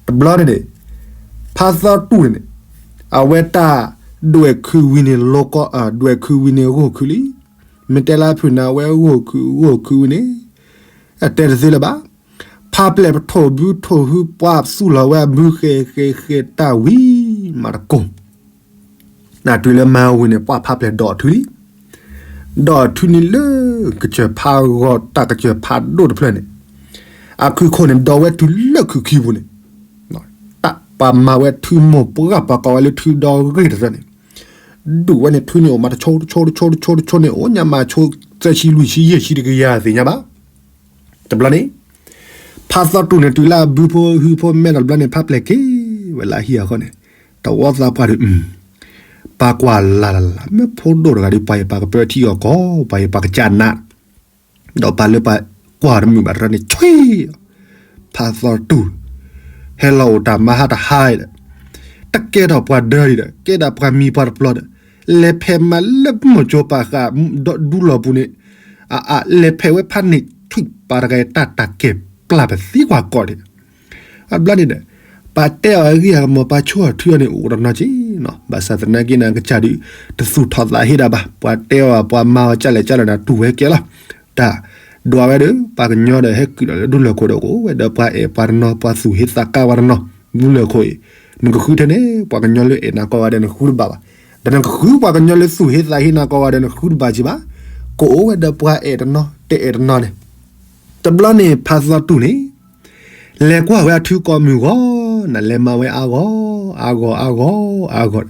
တဘျီန့ၣ်န့ၣ် ဖါသီတူၢ်န့ၣ်န့ၣ် အဝဲတၢ်ဒွဲၣ်ခုးဝံၤန့ၣ် လီကီ ဒွဲၣ်ခုးဝံၤန့ၣ်ဂိၢ်ခုးလံ. မ့ၢ်တဲလၢဖုၣ်န့ၣ် အဝဲဂိၢ်ခုးဂိၢ်ခုးဝံၤန့ၣ် အတဲတသ့လၢၤဘၣ်. ဖါပျဲၢ်ပထိၣ်ဘုထိၣ်ဟု ပှၤသူၣ်လီၤဝဲအဘုဃဲၤဃဲၤဃဲၤတၢ်ဝံၤ မၤတကိၢ် နတုၤလၢမၤဝံၤန့ၣ် ပှၤဖါပျဲၢ်ဒိးအထုလံ. ဒိးအထုန့ၣ်လၢ ကစၢၢ်ဖးဂီၤတၢ်ကစၢၢ်ဖးဒိၣ်တဖျၢၣ်န့ၣ် အခုၣ်ခိၣ်န့ၣ် ဒိးဝဲတုၤလၢခုးခံပူၤန့ၣ် တၢ်ပှၤမၤဝဲထုမိၢ်ပှၢ်ပှၤကိးဝဲလၢထုဒီဂ့ၢ်တဖျၢၣ်န့ၣ် ဒုးဝဲန့ၣ်ထုန့ၣ်အိၣ်မးတဆိတဆိတဆိတဆိန့ၣ် အိၣ်ညါမးဆိသၢဆံလွံၢ်ဆံယဲၢ်ဆံတကယၤသ့ၣ်ညါဘၣ်. တဘျီန့ၣ် ဖါသီတူၢ်န့ၣ်တုၤလၢအဘုဖိဟုဖိမဲဒီးတဘျီန့ၣ် ဖါပျဲၢ်က့ၤဝဲလၢဟံၣ်အဃိန့ၣ် တဝီသးပှၢ်ဒီး ပှၤကွၢ်လၢ်လၢ်လၢ် မ့ၢ်ဖိဒိၣ်တဂၤဒီး ပှၤအံၤပှၤကပၢထံအီၣ်ကီၢ် ပှၤအံၤပှၤကစၢ်နး ဒီးပှၤလၢပှၤကွၢ်တမုာ်ဘၣ်တရၢန့ၣ် ဆွံ ဖါသီတူၢ် ဟဲလီၤအိၣ်တၢ်မၤဟါတဟါဒီး တကဲထီၣ်ပှၤဒၢဒံးဒီး ကဲဒၣ်ပှၤမံၤပှၤတပျီၤဒီး လဲၤဖဲးမးလၢမိၢ်ကၠိပာ်ဃာ် ဒူလီၢ်ပူၤန့ၣ် အ အ လဲၤဖဲးဝဲဖးန့ၣ် ဆွံပာ်တဂၤအံၤ တၢ်တၢ်ကဲၤပျၢ်ပသံကွၢ်ကီးန့ၣ် အဘျီန့ၣ်ဒီး ပှၤတဲအီၤအဂ့ၢ်အကမီၤ ပှၤဆိအီၤထုအီၤန့ၣ် အိၣ်တနီၤက့နီၤ ဘၣ်ဆၣ်သနာ်က့န့ၣ် ကစၢ်ဒုး တသူၣ်ထီၣ်သးဟ့ဒၣ်ဘၣ် ပှၤတဲအီၤ ပှၤမၤအီၤကၢ်လဲၣ်ကၢ်လဲၣ်န့ၣ် တူၢ်ဝဲကဲလီၤ တၢ်ဒွးဝဲဒီး ပှၤကညီဒီး ဟဲကုၣ်ဒီးလၢဒူလၢၢ်ခိၣ်ဒီး ကအိၣ်ဝဲဒီးပှၤအဲၣ်ပှၤတနီၤ ပှၤသူၣ်ဟ့သးကါပှၤတနီၤ ဒူလၢၢ်ခိၣ်အံၤ နကဃုထဲန့ၣ် ပှၤကညီလၢအဲၣ်နၤကိးဂၤဒဲး နဃုတဘၣ်ဘၣ် ဒီးနကဃုပှၤကညီလၢသူၣ်ဟ့သးဟ့နၤကိးဂၤဒဲး နဃုတဘၣ်က့ၤဘၣ် ကအိၣ်ဝဲဒီးပှၤအဲၣ်တနီၤ တအဲၣ်တနီၤန့ၣ် တဘျီန့ၣ် ဖါသီတူၢ်န့ၣ် လဲၤကွၢ်ဝဲအထုကိးမုၢ်ဂီၤ နလဲၤမၤဝဲအါဂီၢ် အါဂီၢ် အါဂီၢ် အါဂီၢ်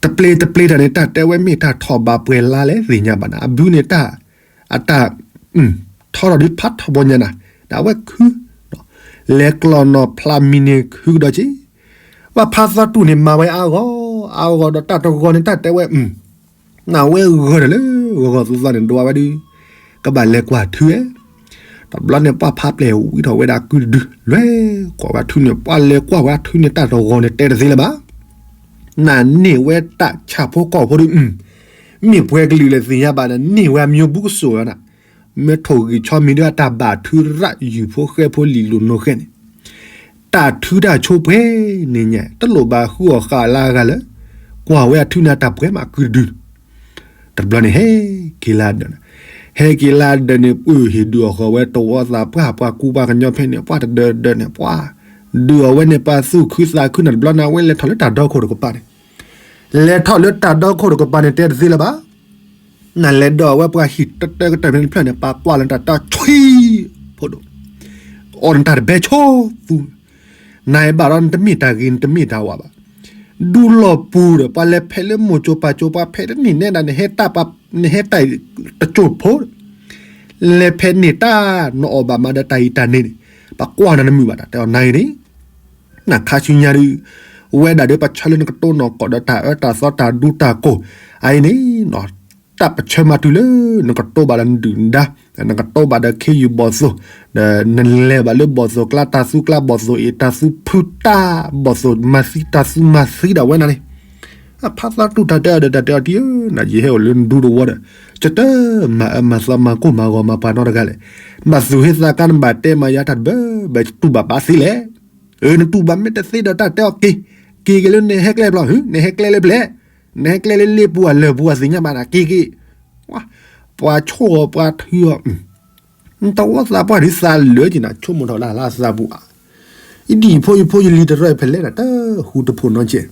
တပျ့ၤတပျ့ၤတၢ်န့ၣ် တၢ်တဲဝဲမ့ၢ်တၢ်ထီၣ်ဘးပှဲၤလါလဲၣ်သ့ၣ်ညါဘၣ်နၤ အဘုန့ၣ်တၢ် အတၢ် ထီထီၣ်ဒုးဖးထီၣ်ဘီညါနၤ ဒီးအဝဲခု လဲၤကျီၢ်နီၢ်ဖျးမံၤန့ၣ်ခုကဒီးက့ၤ ဘၣ်ဖါသီတူၢ်န့ၣ် မၤဝဲအါဂီၢ် အါဂီၢ်ဒီးတၢ်တဂီၤန့ၣ် တၢ်တဲဝဲ နဝဲဂၢၢ်ဒီးလၢဂီၤဂီၤသီသီန့ၣ် ဒွးဝဲဒုး ကဘၣ်လဲၤကွၢ်ထုဝဲ တဘျီန့ၣ် ပှၤဖါပျဲၢ်ဝံထီၣ်ဝဲဒၣ်ကုတဒု လဲၤကွၢ်ဝဲထုန့ၣ် ပှၤလဲၤကွၢ်ဝဲထုန့ၣ် တၢ်တဂီၤန့ၣ် တဲတသ့လၢၤဘၣ် နန့ၢ်ဝဲတၢ်ဆၣ်ဖိကီၢ်ဖိဒုး မ့ၢ်ပှဲၤကလုာ်လဲၣ်သ့ၣ်ညါဘၣ်နၤ န့ၢ်ဝဲအမံၤဘူကစိာ်လီၤနၤ မ့ၢ်ထိၣ်ဂံၢ်ဆီမံၤဒုး အတၢ်ဘၣ်ထုရၣ်ယုၢ်ဖိဃဲဖိလံာ်လိာ်နိၤဃဲန့ၣ် တၢ်ထုတၢ်ဆိပှဲၤန့ၣ်ညါ တလိၣ်ဘၣ်ဃုအီၣ်ဃာ်လၢအဂၤလၢ ကွၢ်ဝဲအထုန့ၣ် အတၢ်ပှဲၤမးကုတဒု တဘျီန့ၣ်ဟဲက့ၤလၢဒၢးန့ၣ် ဟဲက့ၤလၢဒၢးန့ၣ် ပှၢ်ဟ့ၣ်ဒုးအီၣ်ဃီၤဝဲတဝီသးပှၢ် ပှၤကူပှၤကညီဖဲန့ၣ် ပှၢ်တဒၢဒၢးန့ၣ် ပှၢ်ဒုးအီၣ်ဝဲန့ၣ် ပှၤသူၣ်ခုသးခုန့ၣ်တဘျီန့ၣ် အဝဲလဲၤထီၣ်လၢတၢ်ဒီခိၣ်တကပၤန့ၣ် လဲၤထီၣ်လၢတၢ်ဒီခိၣ်တကပၤန့ၣ် တဲတသ့လၢၤဘၣ်. နလဲၤဒီးအဝဲပှၤဟံၣ်တတၢကတၢၢ်ဖဲန့ၣ်တဖျၢၣ်န့ၣ် ပှၤကွၢ်လၢတၢ်တၢ်ဆံ ဖိဒိၣ် အီၣ်နတၢ်တဘဲဆိသူ နဘၣ်ဒီးနတမ့ၢ်တၢ်ဂ့ၤ နတမ့ၢ်တၢ်ဝါဘၣ်. ဒူလီၤပူၤဒီး ပှၤလဲၤဖဲးလၢမိၢ်ကၠိပၢ်ကၠိ ပှၤဖဲးတနံၣ်နဲဒၣ် နဟဲတၢ်ပှၤ နဟဲတၢ်တကၠိၢ်ဖိ လဲၤဖဲးန့ၢ်တၢ် နအီၣ်ဘၣ်မးဒီးတၢ်အံၤတၢ်န့ၣ်န့ၣ် ပှၤကွၢ်နၤနမုာ်ဘၣ်တၢ် တဲအီၤနၤအံၤန့ၣ် နခါဆူညါဒုး ဝဲဒၣ်ဒီးပဆၢလၢနကတိၢ်နီၣ်ကီၢ်ဒီးတၢ်အၢတၢ်သီတၢ်ဒူတၢ်ကိၢ် အအံၤန့ၣ် တၢ်ပဆၢမၤတုၤလၢ နကတိၢ်ဘၣ်ဒီးနဒုၣ်နဒါ နကတိၢ်ဘၣ်ဒီးခ့ယုၢ်ဘီၣ်သိၣ် ဒီးနလဲၤဘၣ်လၢဘီၣ်သိၣ်ကျါ တၢ်သူကျါဘီၣ်သိၣ်အ့ၣ် တၢ်သူဖုတၢ်ဘီၣ်သိၣ်မၤသံ တၢ်သူမၤသံဒၣ်ဝဲနၤန့ၣ် အဖါသီတူၢ်တၢ်တဲအီၤဒီးတၢ်တဲအီၤတံၢ်ဧၢ နယဟဲအိၣ်လၢနဒူတဝီဒီး ကတၢၢ်မၤအၢမၤသီမၤကိၢ်မၤဂီၤမၤပှၤနီတဂၤလဲၣ်. နဘၣ်သူၣ်ဟ့သးကါ နဘၣ်တဲမၤယၤတၢ်တဘၢဘၢ တူၢ်ဘၣ်ဘၣ်သ့လဲၣ်. အၢ နတူၢ်ဘၣ်မ့ၢ်တသ့ဒီးတၢ်တဲအီၤက့ၤ က့ၤက့ၤလၢနဟဲကျဲဘျီ နဟဲကျဲလၢဖဲလဲၣ်. နဟဲကျဲလၢလ့ပူၤအလၢၢ်ပူၤအသ့ၣ်ညါဘၣ်နၤ က့ၤက့ၤ ပှၤဆိၣ်အီၤပှၤထုအီၤ နတဝီသးပှၢ်ဒ်သးလၢက့ၤနၤ ဆိကမိၣ်ထီၣ်လၢသးပူၤဧါ. ယဒံၣ်ဖိယဖိယလံၤတရၢၣ်ဖဲလဲၣ်ဒီး တၢ်ဃူတဖိးနီတစဲး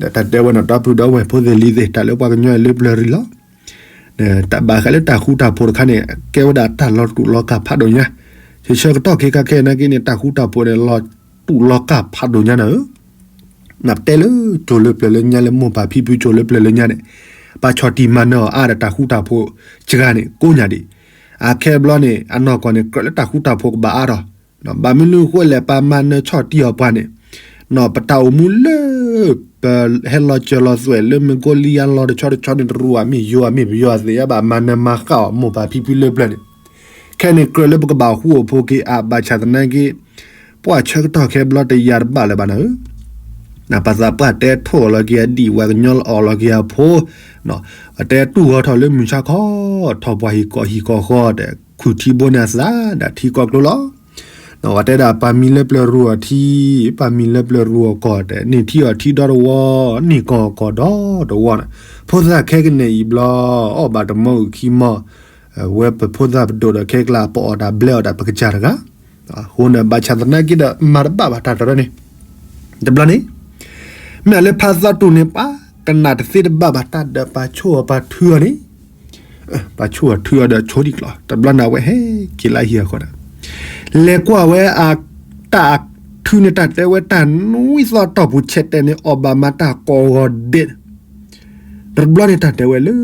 ဒီးတၢ်တဲဝဲန့ၣ် ဒီပုၢ်ဒီဝဲၢ်ဖိသ့ၣ်လံၤသ့ၣ် တၢ်လၢပှၤကညီအံၤလၢပျၢၤရံၣ်လီၤ. တၢ်ဘၣ်ဃးလၢတၢ်ဃူတၢ်ဖိးတခါန့ၣ် ကဲဝဲဒၣ်တၢ်လီၤတူာ်လီၤကာ်ဖးဒိၣ်ညါ, ဆၢဆၢကတီၢ်ခဲခါခဲအံၤနာ်က့န့ၣ် တၢ်ဃူတၢ်ဖိးန့ၣ် လီၤတူာ်လီၤကာ်ဖးဒိၣ်ညါနၤဧၢ. နတဲလၢကၠိၤလၢပျၢၤလၢညါလၢမိၢ်ပၢ်ဖံဖုကၠိၤလၢပျၢၤလၢညါန့ၣ် ပှၤဆီၣ်တံၢ်မၤနၢၤအီၤအါဒီးတၢ်ဃူတၢ်ဖိးစှၤန့ၣ် ကိးညါဒံး, အခဲဘျီန့ၣ် အနီၢ်ကီၢ်န့ၣ် ကြၢးလၢတၢ်ဃူတၢ်ဖိးကဘၣ်အါထီၣ် ဘၣ်မနုၤအဃိလဲၣ် ပှၤမၤနၢၤဆီၣ်တံၢ်အီၤပှၤန့ၣ်, ပတၢ်အိၣ်မူလၢ ပဟဲလီၤစၢၤလီၤသွဲၣ်လၢမ့ၢ်ကိးလံယါလီၤတဆီတဆီန့ၣ် တရူးအမ့ၢ်ယိၤအမ့ၢ်ပယီၤအသ့ၣ်ညါဘၣ် မၤနၢၤမၤဃၣ်အီၤမိၢ်ပၢ်ဖံဖုလၢပျၢၤန့ၣ်, ခဲန့ၣ်ကြၢးလၢပကဘၣ်ဃူအိၣ်ဖိးက့ၤအါဘၣ်ဆၣ်သနာ်က့ ပှၤဆၢကတီၢ်ခဲဘျီတယာ်တဘၣ်လၢၤဘၣ်နၤဧၢ ပှၤသးပှၢ်တဲထိၣ်အီၤလီၤက့ၤအဒံၣ် ပှၤကညီအီၣ်လီၤက့ၤအဖိ, ပှၤတဲတူၢ်ဂီၤထီၣ်လၢမုၢ်ဆါခီ, ထီၣ်ပှၤဟံၣ်ကီၢ်ဟံၣ်ကီၢ်ဃီဒီး ခုၣ်ထံဘိန့ၣ်အသးဒီးထံကီၢ်ကျိလီၤ. ပှၤတဲဒၣ်ပၢ်မံၤလၢပျၢၤရူအီၤထံ, ပၢ်မံၤလၢပျၢၤရူအီၤကီၢ်ဒီး န့ၢ်ထံအီၣ်ထံဒီတဝီ, န့ၢ်ကီၢ်အီၣ်ကီၢ်ဒီတဝီန့ၣ်, ဖိသၣ်ခဲကနံၣ်အံၤဘျီ, အီၣ်ဘၣ်တမီအုၣ်ခံမီ, ဝဲပဖိသၣ်ပဒိၣ်ဒီးခဲကျါ ပအီၣ်တၢ်ဘျဲအီၣ်တၢ်ပကစၢ်တဂၤ, အဃိန့ၣ် ဘၣ်ဆၣ်သနာ်က့ဒီး မၤတဘၣ်ဘၣ်တၢ်တရၢန့ၣ်, တဘျီန့ၣ်, မ့ၢ်လၢဖါသီတူၢ်န့ၣ် ပှၤကနၣ်တသ့တဘၣ်ဘၣ်တၢ်ဒီးပှၤဆိၣ်အီၤပှၤထုအီၤန့ၣ်, ပှၤဆိၣ်အီၤထုအီၤဒီးဆိဒံးကျီ, တဘျီန့ၣ်ဝဲဟဲက့ၤလၢဟံၣ်အဃီဒီး, လဲၤကွၢ်ဝဲအ တၢ်အထုန့ၣ် တၢ်တဲဝဲတၢ်နွံသီတီၢ်ပူၤဆဲးတဲာ်န့ၣ် အီၣ်ဘၣ်မၤတၢ်ကိးဂီၤဒဲး, တဘျီန့ၣ်တၢ်တဲဝဲလၢ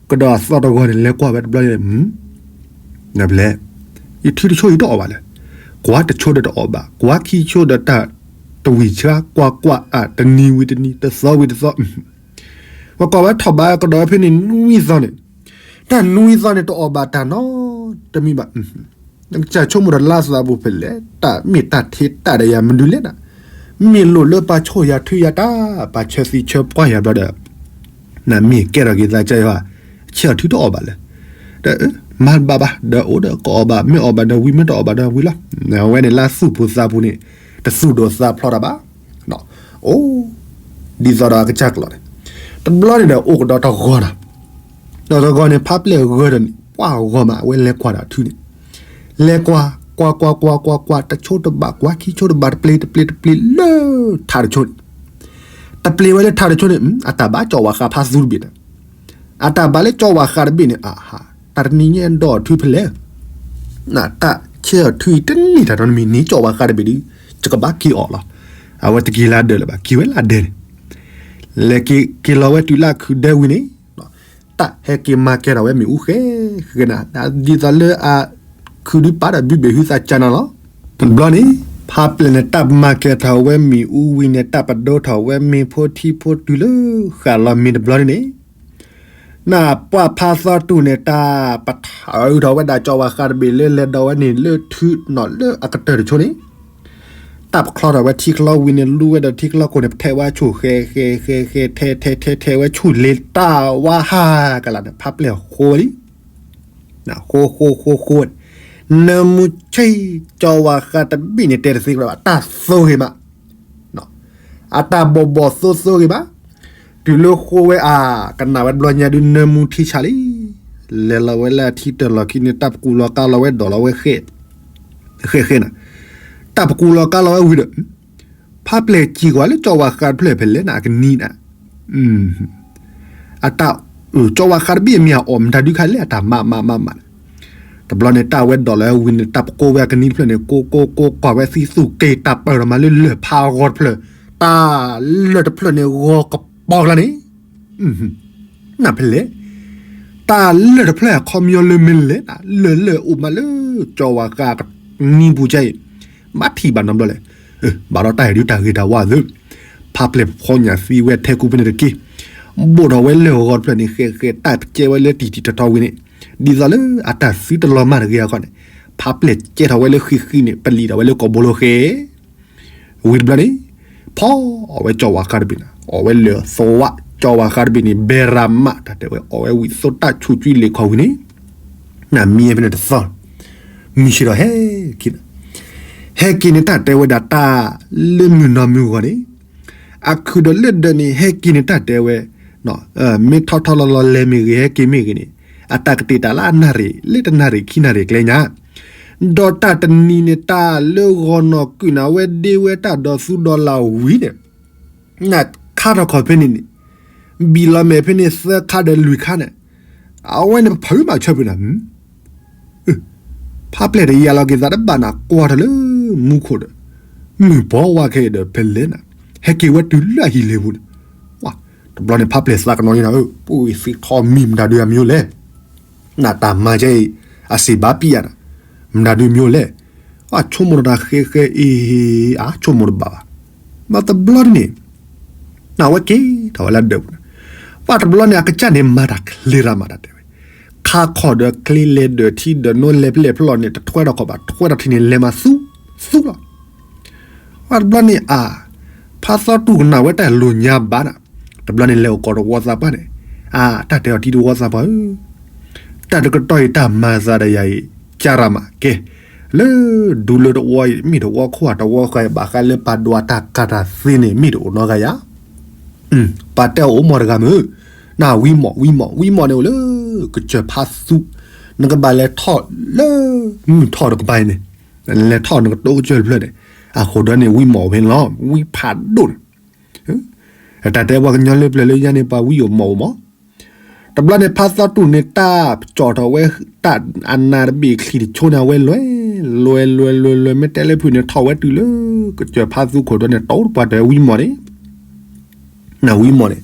ကဒီးအသီတဂီၤန့ၣ် လဲၤကွၢ်ဝဲတဘျီန့ၣ်, နဘျဲ, ယထုတဆိအံၤတအီၣ်ဘၣ်လဲၣ်, ကွၢ်တဆိဒီးတအီၣ်ဘၣ်, ကွၢ်ခံဆိဒီးတၢ်တဝံၢ်ဆှါ, ကွၢ်ကွၢ်အါ တနံၤဝံၤတနံၤ တသီဝံၤတသီ ပှၤကိးဝဲထီၣ်ဘးကဒီးဝဲဖဲန့ၣ်နွံသီန့ၣ်, တၢ်နွံသီန့ၣ် တအီၣ်ဘၣ်တၢ်နီတမံၤဘၣ်. နကစၢ်ဆိကမိၣ်ဒီးလါသးပူၤဖဲလဲၣ်, တၢ်မ့ၢ်တၢ်ထံးတၢ်ဒီးယၤမနုၤလဲၣ်နၤ, မ့ၢ်လိၣ်လၢပှၤဆိၣ်ယၤထုယၤတၢ်, ပှၤဆၢသံဆၢပှၢ်ယၤဘျီဒီး, နမ့ၢ်ကဲထီၣ်က့ၤသးကၢယွၤ, ဆဲးအီၣ်ထုတအီၣ်ဘၣ်လဲၣ်. ဒီးမၤဘၣ်ဘၣ်, ဒီးအိၣ်ဒီးကအီၣ်ဘၣ်, မ့ၢ်အီၣ်ဘၣ်ဒီးဝံၤ မ့ၢ်တအီၣ်ဘၣ်ဒီးဝံၤလီၤ. အဝဲန့ၣ်လၢသူၣ်ပူၤသးပူၤန့ၣ်, တသူၣ်ဒိၣ်သးဖျိးတၢ်ဘၣ်. အိၣ်, ဒ်သိးဒီးအကစၢ်ကျိာ်န့ၣ်, တဘျီန့ၣ်ဒီးအိၣ်ကဒီးတဂီၤနီၤ, ဒီးတဂီၤန့ၣ် ဖါပျဲၢ်ဂၢၢ်ဒီးန့ၣ် ပှၢ်ဂီၤမး အဝဲလဲၤကွၢ်ဒီးအထုန့ၣ်, လဲၤကွၢ်, ကွၢ်ကွၢ်ကွၢ်ကွၢ်ကွၢ် တဆိတဘး ကွၢ်ခံဆိတဘး တပျ့ၤတပျ့ၤတပျ့ၤလၢထးတဆိန့ၣ်, တပျ့ၤဝဲလၢထးတဆိန့ၣ် အတၢ်ဘၣ်ကၠီဝးဃးဖးသူတဘ့ၣ်န့ၣ်, အတၢ်ဘၣ်လၢကၠီဝးဃးတဘ့ၣ်န့ၣ် အဟါ, တၢ်တနံၤညါဒီးအီၣ်ထုဖဲလဲၣ်, တၢ်ဆဲးအီၣ်ထုအံၤတန့ၢ်တၢ်နီတမံၤ န့ၢ်ကၠီဝးဃးတဘ့ၣ်ဒီး ယကဘၣ်က့ၤအီၣ်လီၤ. အဝဲတက့ၤလၢဒၢးလၢၤဘၣ် က့ၤဝဲလၢဒဲန့ၣ်, လဲၤက့ၤက့ၤလီၤဝဲတုၤလၢအခုးဒဲဝံၤန့ၣ် တၢ်ဟဲက့ၤမၤကဲထီၣ်ဝဲမ့ၣ်အူဃဲဃဲနၤ, ဒ်သိးလၢအခုးဒုးပာ်ဒီးဘုဘ့ၣ်ဟုသးကၢနၤလီၤ. တဘျီန့ၣ်, ဖါပျဲၢ်န့ၣ် တၢ်မၤကဲထီၣ်ဝဲမ့ၣ်အူဝံၤန့ၣ် တၢ်ပဒိထီၣ်ဝဲမ့ၤဖိထံဖိတုၤလၢဃာ်လီၤမ့ၤတဘျီန့ၣ်န့ၣ်, နပှၢ်ဖါသီတူၢ်န့ၣ် တၢ်ပထးအုးထီၣ်ဝဲဒၣ်ကၠီဝးဃးတဘ့ၣ်လၢလဲၤဒီးဝဲန့ၣ် လၢထုနီၣ်လၢအကတၢၢ်တဆိန့ၣ် တၢ်ပချီထီၣ်ဝဲထံချီဝံၤန့ၣ် လူဝဲဒီးထံချီခိၣ်န့ၣ် ပထဲးဝဲဆူၣ်ဃဲဃဲဃဲဃဲ ထဲထဲထဲထဲဝဲဆူၣ်လ့ၤတၢ်ဝါဟးကလးန့ၣ် ဖါပျဲၢ်ဃိဝဲလံ. ဃိဃိဃိဃိ, နၢမူဆံ ကၠီဝးဃးတဘ့ၣ်န့ၣ် တဲတသ့ကလီၤဘၣ် တၢ်သိဂ့ၤမး အတၢ်ဘီၣ်ဘီၣ်သိသိဂ့ၤမး, တုၤလၢဃိဝဲအါ ကနၣ်ဝဲတဘျီညါဒုး နၢမူထံဆးလံ. လဲၤလီၤဝဲလၢအထံတၢၢ်လီၢ်ခံန့ၣ် တၢ်ပကူလီၤကါလီၤဝဲဒိးလီၤဝဲဃဲ ဃဲဃဲနၤ, တၢ်ပကူလီၤကါလီၤဝဲဝံၤဒီး ဖးပျဲၢ်စံးကွၢ်လၢကၠီဝါဃါတဖျၢၣ်ဖဲလဲၣ်နၤ အကနံၤနၤ, အတၢ် ကၠီဝါဃါတဘ့ၣ်အမ့ၢ်အီၣ်မတၤဒုခါလဲၣ် အတၢ်မးမးမးမး, တဘျီန့ၣ် တၢ်ဝဲဒိးလီၤဝဲဝံၤန့ၣ် တၢ်ပကူဝဲအကနံၤတဖျၢၣ်န့ၣ် ကိကိကိကွၢ်ဝဲသံသူၣ်က့ၤတၢ်ပၢၢ်ဒီးမၤလၢလၢၢ်ဖးဂီၤတဖျၢၣ်, တၢ်လၢၢ်တဖျၢၣ်န့ၣ် ဂီၤကပီၤကျါန့ၣ် နၢ်ဖဲလဲၣ်, တၢ်လၢၢ်တဖျၢၣ်အခီပညီလၢမ့ၢ်လဲၣ်နၤ လၢၢ်လၢၢ်အိၣ်မးလၢကၠီဝါဃါကနံၤပူၤကဲအံၤ, ဘၣ်ထံၣ်ဘၣ်နီတဘျီလဲၣ်, ဘၣ်ဒီးတၢ်ဟဲဒုးတၢ်ဂ့ၤတၢ်ဝါသု, ဖးပျဲၢ်ဖီညၣ်သံဝဲထဲကူဖဲန့ၣ်တက့ၢ်, ဘိၣ်ထီၣ်ဝဲလၢၢ်ဂီၤတဖျၢၣ်န့ၣ် ဃဲဃဲတၢ်ပကဲဝဲလၢတံၢ်တံၢ်ထီထီဝံၤန့ၣ်, ဒ်သိးလၢအတၢ်သံတလီၤမၢ်တဂ့ၤအဂီၢ်န့ၣ်, ဖးပျဲၢ်ကဲထီၣ်ဝဲလၢဃံဃံန့ၣ် ပလံာ်ထီၣ်ဝဲလၢကီၢ်ဘိလိဃဲ ဝံၤတဘျီန့ၣ်, ဖီအီၣ်ဝဲကၠီဝါဃါတဘ့ၣ်န့ၣ် အီၣ်ဝဲလၢၢ်သဝး ကၠီဝါဃါတဘ့ၣ်န့ၣ် ဘဲရၤမး တၢ်တဲဝဲ အီၣ်ဝဲဝံၤသိတၢ်ဆူၣ်ကွံာ်လ့ၣ်ခီဝံၤန့ၣ်, နမံဖဲန့ၣ်တသီ, မုၢ်ဆ့ၣ်ထီၣ်ဟဲက့ၤ, ဟဲက့ၤန့ၣ် တၢ်တဲဝဲဒၣ်တၢ်လၢမုၢ်နီၤမုၢ်ဂီၤန့ၣ်, အခုၣ်ဒီးလၢၢ်ဒၢးန့ၣ် ဟဲက့ၤန့ၣ် တၢ်တဲဝဲ မ့ၢ်ထီထီလီၤလီၤလဲၤမ့ၢ်ဂ့ၤ ဟဲက့ၤမ့ၢ်ဂ့ၤန့ၣ်, အတၢ်ကတ့ၢ်တၢ်လၢအနၣ်ရံၣ် လၢတနၣ်ရံၣ်ခံနၣ်ရံၣ်ကျဲညါ, ဒီးတၢ်တနံၤန့ၣ် တၢ်လၢဂီၤနီၢ်ကုၢ်န့ၣ် အဝဲဒ့ဝဲတၢ်ဒီးသူဒီးလၢ်ဝံၤန့ၣ်, နခါထီၣ်ခီၣ်ဖဲန့ၣ်န့ၣ်, ဘံၣ်လီၤမဲာ်ဖဲန့ၣ်သၢခါဒီးလွံၢ်ခါန့ၣ်, အဝဲန့ၣ်ဖုးမးဆၢဖုးနၤ ဖးပျဲၢ်တယၤလီၤက့ၤသးတဘၣ်နၤ ကွၢ်ထီၣ်လၢမူခိၣ်ဒီး, မုၢ်ဘီဝါခဲအံၤဒီးဖဲလဲၣ်နၤ, ဟဲက့ၤဝဲတုၤလၢအဟံၣ်လ့ၣ်ပူၤန့ၣ်, တဘျီန့ၣ် ဖးပျဲၢ်သးကနီၤန့ၣ်နၤ, ပူၤသ့ထီမံၤမတၤဒုးအမံၤအိၣ်လဲၣ်, နတၢ်မၤကဲအံၤ, အစံးဘၣ်ပံယၤနၤ, မတၤဒုးမံၤအိၣ်လဲၣ်, အဆိကမိၣ်တၢ်ဃဲဃဲအံၤ, အဆိကမိၣ်တဘၣ်ဘၣ်, ဘၣ်တဘျီန့ၣ် နဝဲက့ၤထီၣ်ဝဲလၢဒၢးပူၤန့ၣ်, ပှၤတဘျီန့ၣ် အကစၢ်န့ၣ်မၤတၢ်ချ့ရၤမးတၢ်တဲဝဲ, ခါခီၣ်ဒီးချ့လဲၤဒၢးထံဒၢးနိလဲၤပျဲၢ်ဖျီၣ်န့ၣ် တထွဲထီၣ်ခီၣ်ဘၣ် ထွဲထီၣ်ထံန့ၣ် လဲၤမၤသူ သူလီၤ, ပှၤတဘျီန့ၣ်အါ, ဖးသီတူၢ်ကနၣ်ဝဲတၢ်လိၣ်ညါဘၣ်နၤ, တဘျီန့ၣ် လဲၤအိၣ်ကီၢ်တဝီသးပှၢ်န့ၣ်, အါ တၢ်တဲအီၤတံၤတဝီသးပှၢ်ဧၢ တၢ်တကတီၢ်အံၤတၢ်မၤသးဒီးယၤအံၤ, ကၢ်ရၤမးကဲ, လၢဒူလၢတဝီအံၤ မ့ၢ်တဝီခိၣ်ဧါ တဝီဃါအံၤ ဘၣ်ဃးလၢပှၤဒွးတၢ်ကၤတၢ်သ့န့ၣ် မ့ၢ်တအိၣ်နီတဂၤယၤ, ပှၤတဲအီၤအိၣ်မီၢ်တဂၤမုၢ်, နဝံမီၢ် ဝံမီၢ် ဝံမီၢ်န့ၣ်အိၣ်လၢ ကစၢၢ်ဖးသူ, နကဘၣ်လဲၤထီၣ်လၢ မုၢ်ထီၣ်တကပၤအံၤန့ၣ်, လဲၤထီၣ်နကတိကစၢၢ်တဖျၢၣ်န့ၣ်, အဃိဒီးန့ၣ် ဝံမီၢ်ဖဲန့ၣ်လီၤ ဝံဖးဒိၣ်န့ၣ် တၢ်တဲပှၤကညီလၢပျၢၤလၢညါန့ၣ် ပှၤဝံအိၣ်မီၢ်အိၣ်မီၢ်, တဘျီန့ၣ် ဖးသီတူၢ်န့ၣ် တၢ်ပကၠီၣ်ထီၣ်ဝဲ တၢ်အနးတဘ့ၣ်ချံတဆိန့ၣ် အဝဲလဲၤ, လဲၤ လဲၤ လဲၤ လဲၤ လဲၤ မ့ၢ်တဲလၢဖုၣ်န့ၣ် ထီၣ်ဝဲတုၤလၢ ကစၢၢ်ဖးသူခိၣ်ဒီးန့ၣ် တိပှၤတဲဝံမီၢ်န့ၣ် နဝံမီၢ်န့ၣ်,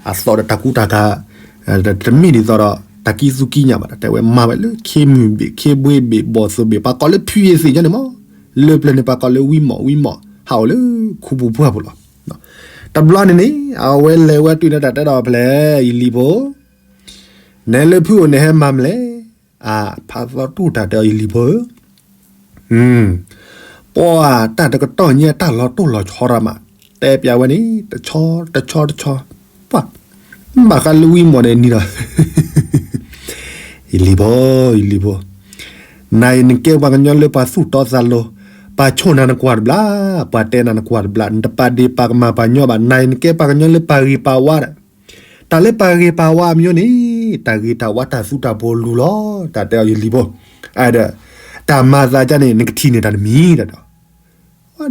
အသီၣ်ဒီးတၢ်ကူတၢ်ကၤ, တမ့ၢ်ဒ်သိးဒီး တၢ်ကံသူကံညၣ်ဘၣ် တၢ်တဲဝဲမၤဝဲလၢ ခ့မုၢ်ဘ့ၣ် ခ့ဘှ့ဘ့ၣ် ဘီၣ်သိၣ်ဘ့ၣ် ပှၤကိးလၢဖုယ့ၤသ့ၣ်ညါန့ၣ်မီၢ်, လၢပျၢၤန့ၣ် ပှၤကိးလၢဝံမီၢ် ဝံမီၢ် ဟးအိၣ်လၢခူပူၤပှၢ်ပူၤလီၤ. တဘျီန့ၣ်န့ၣ် အဝဲလဲၤဝဲတုၤန့ၣ် တၢ်တဲဒီးဖဲလဲၣ် ယလံၤဖိ, နဲလၢဖုအိၣ်န့ၣ်ဟဲမၤမလဲၣ်, အါ ဖးသီတူၢ်တၢ်တဲအီၤ ယလံၤဖိဧၢ ပှၤတၢ်တကတီၢ်ညါတၢ်လီၤတိၢ်လီၤဆီရၤမး, တဲပျးဝဲန့ၣ် တဆီ တဆီ တဆီ, ပှၤ ဘၣ်ဃးလၢဝံမီၢ်န့ၣ်နံၤဒီး ယလံၤဖိ ယလံၤဖိ, နၤအံၤနကဲပှၤကညီလၢပှၤသူၣ်တီသးလိၤ, ပှၤဆိၣ်နၤနကွၢ်တဘျီ, ပှၤတဲနၤနကွၢ်တဘျီ, နတပာ်ဒ့ၣ်ပာ်ကမၣ်ပှၤညီဘၣ်, နၤအံၤနကဲပှၤကညီလၢပှၤဂ့ၤပှၤဝါဒီး တၢ်လၢပှၤဂ့ၤပှၤဝါအမံၤန့ၣ် တၢ်ဂ့ၤတၢ်ဝါတၢ်သူတၢ်ဘိလူၤလီၤ, တၢ်တဲအီၤယလံၤဖိ, အဲၣ်ဒိး တၢ်မၤသးဒ်န့ၣ် နကထံၣ်န့ၢ်တၢ်တမံၤဒီး, ဒီး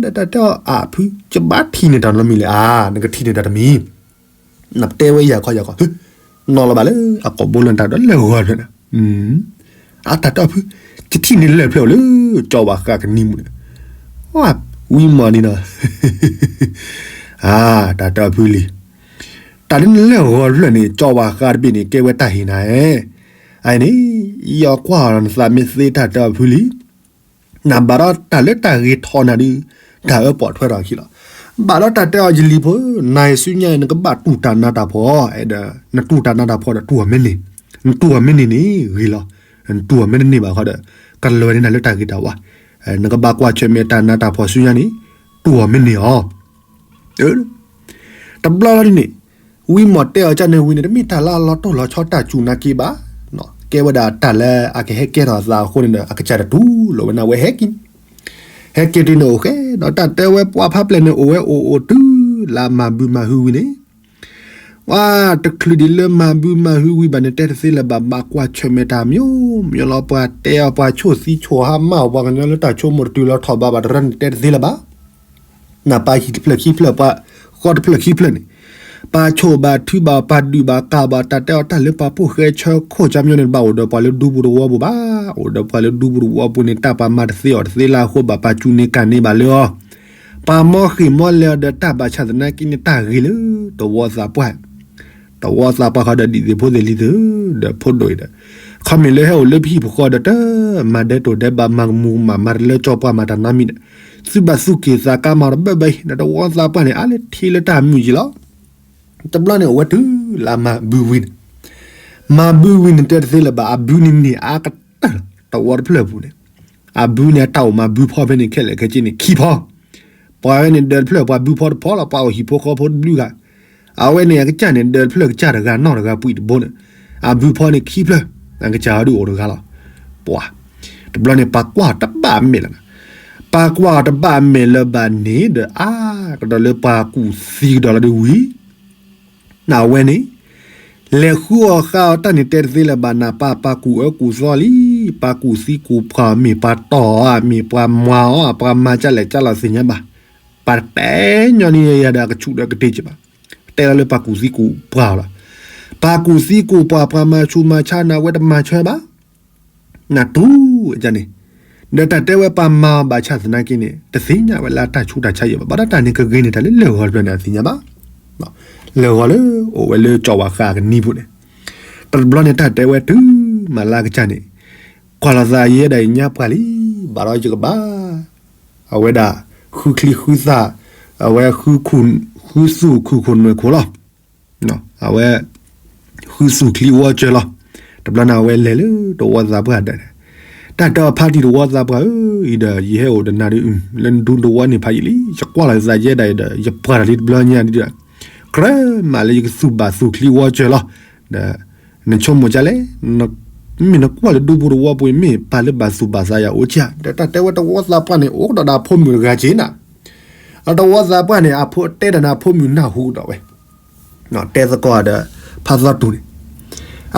တၢ်တဲအီၤအဖု ယဘၣ်ထံၣ်န့ၢ်တၢ်နီတမံၤလဲၣ်, အါ နကထံၣ်န့ၢ်တၢ်တမံၤ, နတဲဝဲယၤခီယၤခီ, နီၢ်လီၤဘၣ်လၢအကိာ်ဘိလၢနတၢ်ဒီးလၢဂီၤဖျၢၣ်န့ၣ်, အါ တၢ်တဲအီၤဖု ယထံၣ်န့ၢ်လၢၢ်ဖျၢၣ်အိၣ်လၢ ကၠီဝါဃးကနံၤမူန့ၣ်, ဝံမီၢ်န့ၣ်ဒီး အါ တၢ်တဲအီၤဖုလံ, တၢ်လၢနလၢၢ်ဂီၤဖျၢၣ်န့ၣ် ကၠီဝါဃးတဘ့ၣ်န့ၣ် ကဲဝဲတၢ်ဟ့ၣ်နၤဧၢ, အန့ၣ် ယီၤကွၢ်အီၤနသးမ့ၢ်သ့တၢ်တဲအီၤဖုလံ, နဘၣ်ဒီးတၢ်လၢတၢ်ဂ့ၤထီၣ်နၤဒုး, တၢ်အၢပီၣ်ထွဲထီၣ်အခံလီၤ, ဘၣ်ဒီးတၢ်တဲအီၤယလံၤဖိ, နၤအံၤဆူညါအံၤ နကဘၣ်တူၢ်တၢ်နးတၢ်ဖှီၣ်, အဲၣ်ဒိး နတူၢ်တၢ်နးတၢ်ဖှီၣ်ဒီး တူၢ်အီၤမ့ၢ်န့ၢ်, နတူၢ်အီၤမ့ၢ်န့ၢ်န့ၣ်ဂ့ၤလီၤ, နတူၢ်အီၤမ့ၢ်တန့ၢ်ဘၣ်ဃီဒီး ကလၢာ်န့ၢ်နၤလၢတၢ်ဂ့ၤတၢ်ဝါ, နကဘၣ်ကွၢ်ဆၢၣ်မဲာ်တၢ်နးတၢ်ဖှီၣ်ဆူညါန့ၣ်, တူၢ်အီၤမ့ၢ်န့ၢ်အီၤ တဘျီလီၤဒ်န့ၣ်, ဝံမီၢ်တဲအီၤကၢ်န့ၣ်ဝံၤန့ၣ် တမ့ၢ်တၢ်လၢအလီၤတိၢ်လီၤဆီတၢ်စူၢ်နာ်က့ဘၣ်, ကဲဝဲဒၣ်တၢ်လၢအကဟဲကဲထီၣ်အသးအဃိန့ၣ်ဒီး အကစၢ်တတူၢ်လိာ်ဝဲန့ၣ် အဝဲဟဲက့ၤ, ဟဲက့ၤတုၤန့ၣ်အိၣ်ဃဲဒီးတၢ်တဲဝဲပှၤဖးပျဲၢ်န့ၣ်အိၣ်ဝဲအိၣ်အိၣ်တုၤလၢအမၤဘုမၤဟုဝံၤန့ၣ်, ပှၤတချုးဒံးလၢမၤဘုမၤဟုဝံၤဘၣ်န့ၣ် တဲတသ့လၢၤဘၣ်, ဘၣ်ကွၢ်ဆၢၣ်မဲာ်တၢ်မံၤမံၤလီၤ. ပှၤတဲအီၤ ပှၤဆိၣ်သံဆိၣ်ဟါမၢ်အီၤ ပှၤကညီလၢတၢ်ဆိကမိၣ်တတုၤလီၤထီၣ်ဘးဘၣ်တရၢန့ၣ် တဲတသ့လၢၤဘၣ်. နပၢ်ဟံၣ်တဖျၢၣ်ခံဖျၢၣ် ပှၤဃီတဖျၢၣ်ခံဖျၢၣ်န့ၣ် ပှၤဆိၣ်ဘၣ်ထုဘၣ် ပှၤဒုးဘၣ်ကးဘၣ် တၢ်တဲအီၤတၢ်လၢပှၤဖိၣ်ဃဲဆၢခိၣ်ကၠၢမီန့ၣ် တဘၣ်အိၣ်ဒီးပှၤလၢဒူပူၤတဝီပူၤဘၣ်. အိၣ်ဒီးပှၤလၢဒူပူၤတဝီပူၤန့ၣ် တၢ်ပှၤမၤတသ့အီၤတသ့လၢအဃိဘၣ် ပှၤစူၢ်န့ၢ်ကၢ်န့ၢ်ဘၣ်လၢအီၤ, ပှၤမီဃ့ၢ်မီလဲၤအီၤဒီးတၢ်ဘၣ်ဆၣ်သနာ်က့န့ၣ် တၢ်ဂ့ၤလၢတဝီသးပှၢ် တဝီသးပှၢ်ဃီဒီးဒ်သိးဖိသ့ၣ်လံၤသ့ၣ်ဒီးဖိဒိၣ်အံၤဒီး ခီမ့ၢ်လၢဟဲအိၣ်လၢပဟံၣ်ပဃီဒီး တမၤဒဲးတိၢ်ဒဲးဘး မၤကမူၤကမၣ် မၤတလၢကၠီပှၢ် မၤတၢ်နီတမံၤဒီး သုဘၣ်သူၣ်က့ၣ်သးကါမၤတဘၢဘၢအံၤ ဒီးတဝီသးပှၢ်န့ၣ် အါလၢထံလၢတၢ်မုာ်က့ၤလီၤ. တဘျီန့ၣ် အိၣ်ဝဲတုၤလၢအမၤဘုဝံၤန့ၣ်, မၤဘုဝံၤန့ၣ် တဲတသ့လၢၤဘၣ် အဘုန့ၣ်န့ၢ်အါကတၢၢ်လီၤ. တဝီတဖျၢၣ်ပူၤန့ၣ် အဘုန့ၣ် အတၢ်အိၣ်မၤဘုဖီဖဲန့ၣ် ခဲလၢာ်ခဲဆ့န့ၣ် ခံဖီ ပှၤဝဲန့ၣ်ဒၢးတဖျၢၣ် ပှၤဘုဖီတဖီလီၤ. ပှၤအိၣ်ဟံၣ်ဖိဃီဖိတဘျုးဂၤ, အဝဲန့ၣ်အကစၢ်န့ၣ် ဒၢးတဖျၢၣ်ကစၢ်တဂၤ နီၢ်တဂၤ ပှံၢ်တဘိန့ၣ်, အဘုဖီန့ၣ်ခံဖျၢၣ်, အကစၢ်ဟီဒုးအိၣ်တဂၤလီၤ. ပှၤ, တဘျီန့ၣ် ပှၤကွၢ်တဘၣ်အမဲာ်လီၤ. ပှၤကွၢ်တဘၣ်အမဲာ်လၢၤဘၣ်န့ၣ်ဒီး အါကဒီးလၢပှၤကူၣ်သံကဒီးလီၤဒုးဝံၤ နဝဲန့ၣ် လဲၤဃုအီၣ်ဃုအီတၢ်န့ၣ် တဲတသ့လၢၤဘၣ် နပၢ်ပှၤကူၣ်အၢကူၣ်သီလံ, ပှၤကူၣ်သံကူၣ်ပှၢ် မ့ၢ်ပှၤတီၢ်အီၤ မ့ၢ်ပှၤမၤအီၤ ပှၤမၤကလဲၣ်ကလီၤသ့ၣ်ညါဘၣ်. ပှၤတပဲညီနုၢ်ယၤဒီးအကဆူၣ်ဒီးကတ့ၢ်က့ၤဘၣ်. တဲလီၤလၢပှၤကူၣ်သံကူၣ်ပှၢ်လီၤ. ပှၤကူၣ်သံကူၣ်ပှၢ် ပှၤမၤဆူးမၤဆါ နဝဲတမၤဆၢဘၣ် နတူၢ်န့ၣ်, ဒီးတၢ်တဲဝဲပှၤမၤအီၤဘၣ်ဆၣ်သနာ်က့န့ၣ် တသ့ၣ်ညါဝဲလၢအတၢ်ဆူးတၢ်ဆါယံၤဘၣ်. ဘၣ်ဒီးတၢ်န့ၣ်ကဂ့ၤန့ၢ်တၢ်လၢလၢၢ်ဂီၤတဖျၢၣ်န့ၣ် အသ့ၣ်ညါဘၣ်. လၢၢ်ဂီၤလၢအိၣ်ဝဲလၢကၠီၤဝါဃးကနံၤပူၤန့ၣ်, တဘျီန့ၣ် တၢ်တဲဝဲတုၤမၤလၢကစၢ်န့ၣ်, ကွၢ်လီၤသးယဲဒၣ်အံၤညါပှၢ်လံ, ဘၣ်ဒီးယကဘၣ် အဝဲဒၣ် ဃုချံဃုသၣ်, အဝဲ ဃုသူၣ်ခုၣ်ခုၣ်နွဲၣ်ခိၣ်လီၤ. အဝဲ ဃုသူၣ်ချံဝီစၢၤလီၤ. တဘျီန့ၣ် အဝဲလဲၤလၢတဝီသးပှၢ်ဒီး, တၢ်တဲအီၤဖါတံၢ်တဝီသးပှၢ်ဧၢ, အံၤဒီးယဟဲအိၣ်ဒီးနၤဒုး လၢနဒူတဝီန့ၣ်ဖးယံာ်လံ, ယကွၢ်လီၤသးယဲဒၣ်အံၤဒီး ယပှၢ်တၢ်လံတဘျီညါဒုးဒီး, ကြၢးမးလၢယကသူၣ်ဘၣ်သူၣ်ချံဝီစၢၤလီၤ. ဒီး နဆိကမိၣ်ဒ်လဲၣ်, မ့ၢ်နကွၢ်လၢဒူပူၤတဝီပူၤအံၤ မ့ၢ်ပၢ်လၢဘၣ်သူၣ်ဘၣ်သးယၤအိၣ်ကၢ်, ဒီးတၢ်တဲဝဲတဝီသးပှၢ်န့ၣ် အိၣ်ကဒီးဒီးအဖိမုၣ်တဂၤက့ၤနၤ, အတဝီသးပှၢ်န့ၣ် အဖိတဲတၢ်န့ၣ် အဖိမုၣ်နၢ်ဟူကဒီးဝဲ တဲသကိးဒီး ဖါသီတူၢ်န့ၣ်,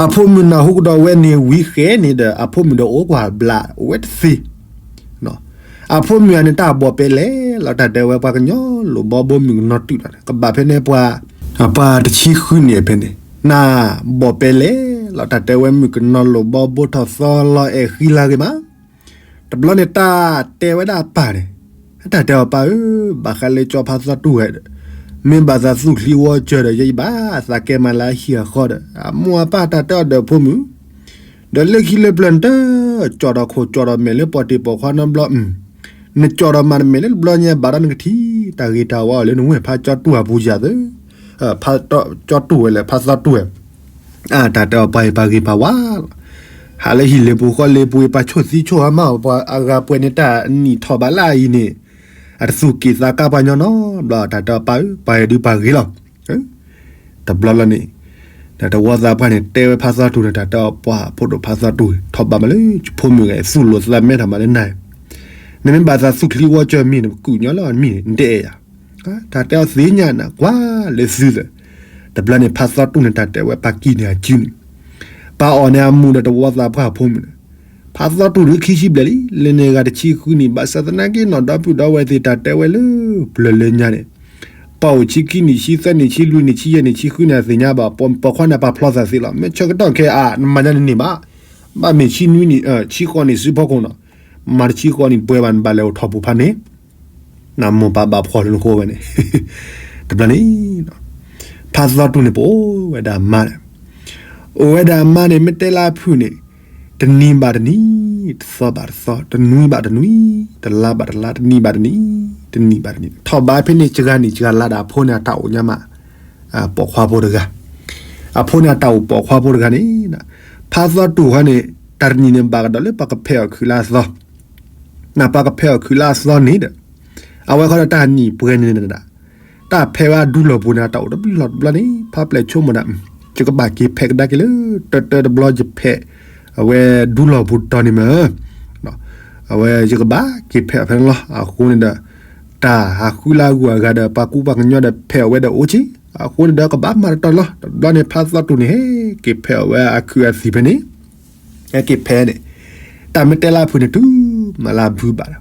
အဖိမုၣ်နၢ်ဟူကဒီးဝဲန့ၣ် ဝံၤဃဲန့ၣ်ဒီး အဖိမုၣ်ဒီးအိၣ်ကွၢ်ဘျးအိၣ်ဝဲတသ့. အဖိမုၣ်ဧါန့ၣ် တၢ်ဘီၣ်ပဲလဲၣ်လီၤ တၢ်တဲဝဲပှၤကညီလိာ်ဘီဘိမုၣ်ကနီၤတုၤဒီး ကဘၣ်ဖဲန့ၣ်ပှၤ, ပှၤတဆံဃုနံၣ်ဖဲန့ၣ်, နၢ်ဘီၣ်ပဲလဲၣ်လီၤ တၢ်တဲဝဲမုၣ်ကနီၤလိာ်ဘီဘိထီၣ်သီလီၤအဲၣ်ဃံလၤဂ့ၤမး တဘျီန့ၣ် တၢ်တဲဝဲဒၣ်အပၢ်န့ၣ်, တၢ်တဲအီၤပၢ်ဧၢ, ဘၣ်ဃးလၢကၠီဖါသီတူၢ်ဝဲဒီး, မ့ၢ်ဘၣ်သးသူၣ်ချံဝီစၢၤဒီး ယဲယဘၣ်သးကဲမးလၢအဟံၣ်အဃီဒီး အမိၢ်အပၢ်တၢ်တဲအီၤဒီးဖိမုၣ်, ဒီးလၢခံလၢပျၢၤနတ, ကၠီၣ်ဒီးခိၣ်ကၠီၣ်ဒီးမဲာ်လၢပီၣ်တ့ၢ်ပိာ်ခွါနီတဘျီ, နကၠီၣ်ဒီးမၤတမဲာ်လၢတဘျီညါ ဘၣ်ဒီးနကထံၣ်တၢ်ဂ့ၤတၢ်ဝါအီၤလၢနဝဲၢ်ဖါကၠီတူၢ်အပူၤယၤသၢ, ဖါကၠီတူၢ်ဝဲလၢဖါသီတူၢ်ဝဲ အတၢ်တဲအီၤပၢ်အံၤပၢ်ဂ့ၤပၢ်ဝါလီၤ. ဟးလၢဟံၣ်လ့ပူၤဃီလ့ပူၤအံၤ ပှၤဆိၣ်သံဆိၣ်ဟါမး ပှၤအဂၤပှဲၤန့ၣ် တၢ်နံၣ်ထီၣ်ဘးလၢအအံၤန့ၣ်, အတသူၣ်က့ၣ်သးကါပှၤညီနီတဘျီ တၢ်တဲအီၤပၢ်ဧၢ ပၢ်အံၤဒုးပၢ်ဂ့ၤလီၤ. တဘျီလီၤန့ၣ်, ဒီးတဝီသးပှၢ်န့ၣ် တဲဝဲဖါသီတူၢ်န့ၣ် တၢ်တဲအီၤပှၤဖိဒိၣ်ဖါသီတူၢ် ထီၣ်ဘးမးလၢယဖိမုၣ်ဂ့ၤ သူၣ်လိာ်သးမဲထီၣ်မးလၢနၤ, နမ့ၢ်ဘၣ်သးသူၣ်ချံဝီစၢၤမ့ၢ်နကကုၢ်ညီလီၤ မ့ၢ်နတအဲၣ်ယၤ တၢ်တဲအီၤသ့ၣ်ညါနၤ ကွၢ်လၢသုသၢ, တဘျီန့ၣ် ဖါသီတူၢ်န့ၣ် တၢ်တဲဝဲပၢ်ကံၢ်န့ၣ်အစုန့ၣ်, ပၢ်အီၣ်န့ၣ်အမူးဒီးတဝီသးပှၢ်အဖိမုၣ်န့ၣ်, ဖါသီတူၢ်ဒုးခံဆံဘျဲၣ်လံ လၢန့ၣ်ဂၤတဆံဃုနံၣ် ဘၣ်ဆၣ်သနာ်က့နီၢ်ဒီပုၢ်ဒီဝဲၢ်သ့ၣ်တၢ်တဲဝဲလၢ ပျၢၤလၢညါန့ၣ်, ပှၤအိၣ်ဆံခံနံၣ် ဆံသၢနံၣ် ဆံလွံၢ်နံၣ် ဆံယဲၢ်နံၣ် ဆံဃုနံၣ် အသ့ၣ်ညါဘၣ် ပိာ်ခွါန့ၣ်ပာ်ဖျီသးသ့လီၤ မ့ၢ်ဆၢကတီၢ်ခဲအံၤ နမၤညါန့ၣ်န့ၢ်ဘၣ်, ဘၣ်မ့ၢ်ဆံနွံနံၣ် ဆံဃိးနံၣ်စုဖီခိၣ်နီၤ, မၤတဆံဃိးနံၣ်ပှဲၤဘၣ် နဘၣ်လဲၤအိၣ်ထီၣ်ပူၤဖးန့ၣ် နမိၢ်ပၢ်ဘၣ်ဖှီၣ်လၢနဃိဝဲန့ၣ်, တဘျီန့ၣ်, ဖါသီတူၢ်န့ၣ် ပအိၣ်ဝဲဒၣ်အမါန့ၣ်, အိၣ်ဝဲဒၣ်အမါန့ၣ် မ့ၢ်တဲလၢအဖုၣ်န့ၣ်, တနံၤဘၣ်တနံၤ, တသီဘၣ်တသီ, တနွံဘၣ်တနွံ, တလါဘၣ်တလါ, တနံၣ်ဘၣ်တနံၤ, တနံၣ်ဘၣ်တနံၤ, ထီၣ်ဘးဖဲန့ၣ် စှၤနံၣ်စှၤလါဒီးအဖိန့ၣ်အတၢ်အိၣ်ညါမး, ပိာ်ခွါဖိတဂၤ, အဖိန့ၣ်အတၢ်အိၣ်ပိာ်ခွါဖိတဂၤန့ၣ်, ဖါသီတူၢ်ဃီန့ၣ်, တၢ်တနံၤန့ၣ်ဘၣ်ကဒီးလၢပှၤကဖဲးအီၣ်ခုးလၢအသီ နပှၤကဖဲးအီၣ်ခုးလၢအသီန့ၣ်ဒီး, အဝဲဃီဒီးတၢ်နံၣ်ပှဲၤန့ၣ်ဒၣ်, တၢ်ဖဲးဝဲအဒူလီၢ်ပူၤန့ၣ် တၢ်အိၣ်တဘျီလီၢ်တဘျီန့ၣ် ဖါပျဲၢ်ဆိကမိၣ်ဒၣ်, ယကဘၣ်က့ၤဖဲးကဒါက့ၤလၢ တၢတၢတဘျီယဖဲး, အဝဲဒူလီၢ်ပူၤတီၤန့ၣ်မး, အဝဲယကဘၣ်က့ၤဖဲးအီၣ်ဖဲန့ၣ်လီၤ. အဃိန့ၣ်ဒီး, တၢ်ဟးဃုလၢအဂုၤအဂၤဒီး ပှၤကူပှၤကညီဒီးဖဲးအီၣ်ဝဲဒီးအိၣ်က့ၤ, အဃိန့ၣ်ဒီးကဘၣ်မၤတတီၤလီၤ. တဘျီန့ၣ် ဖါသီတူၢ်န့ၣ် ဟဲက့ၤဖဲးအီၤဝဲအခုးအသံးဖဲန့ၣ်, ဟဲက့ၤဖဲးန့ၣ်, တၢ်မ့ၢ်တဲလၢအဖုၣ်န့ၣ် တုၤမၤလၢအဘုဘၣ်ဒီး,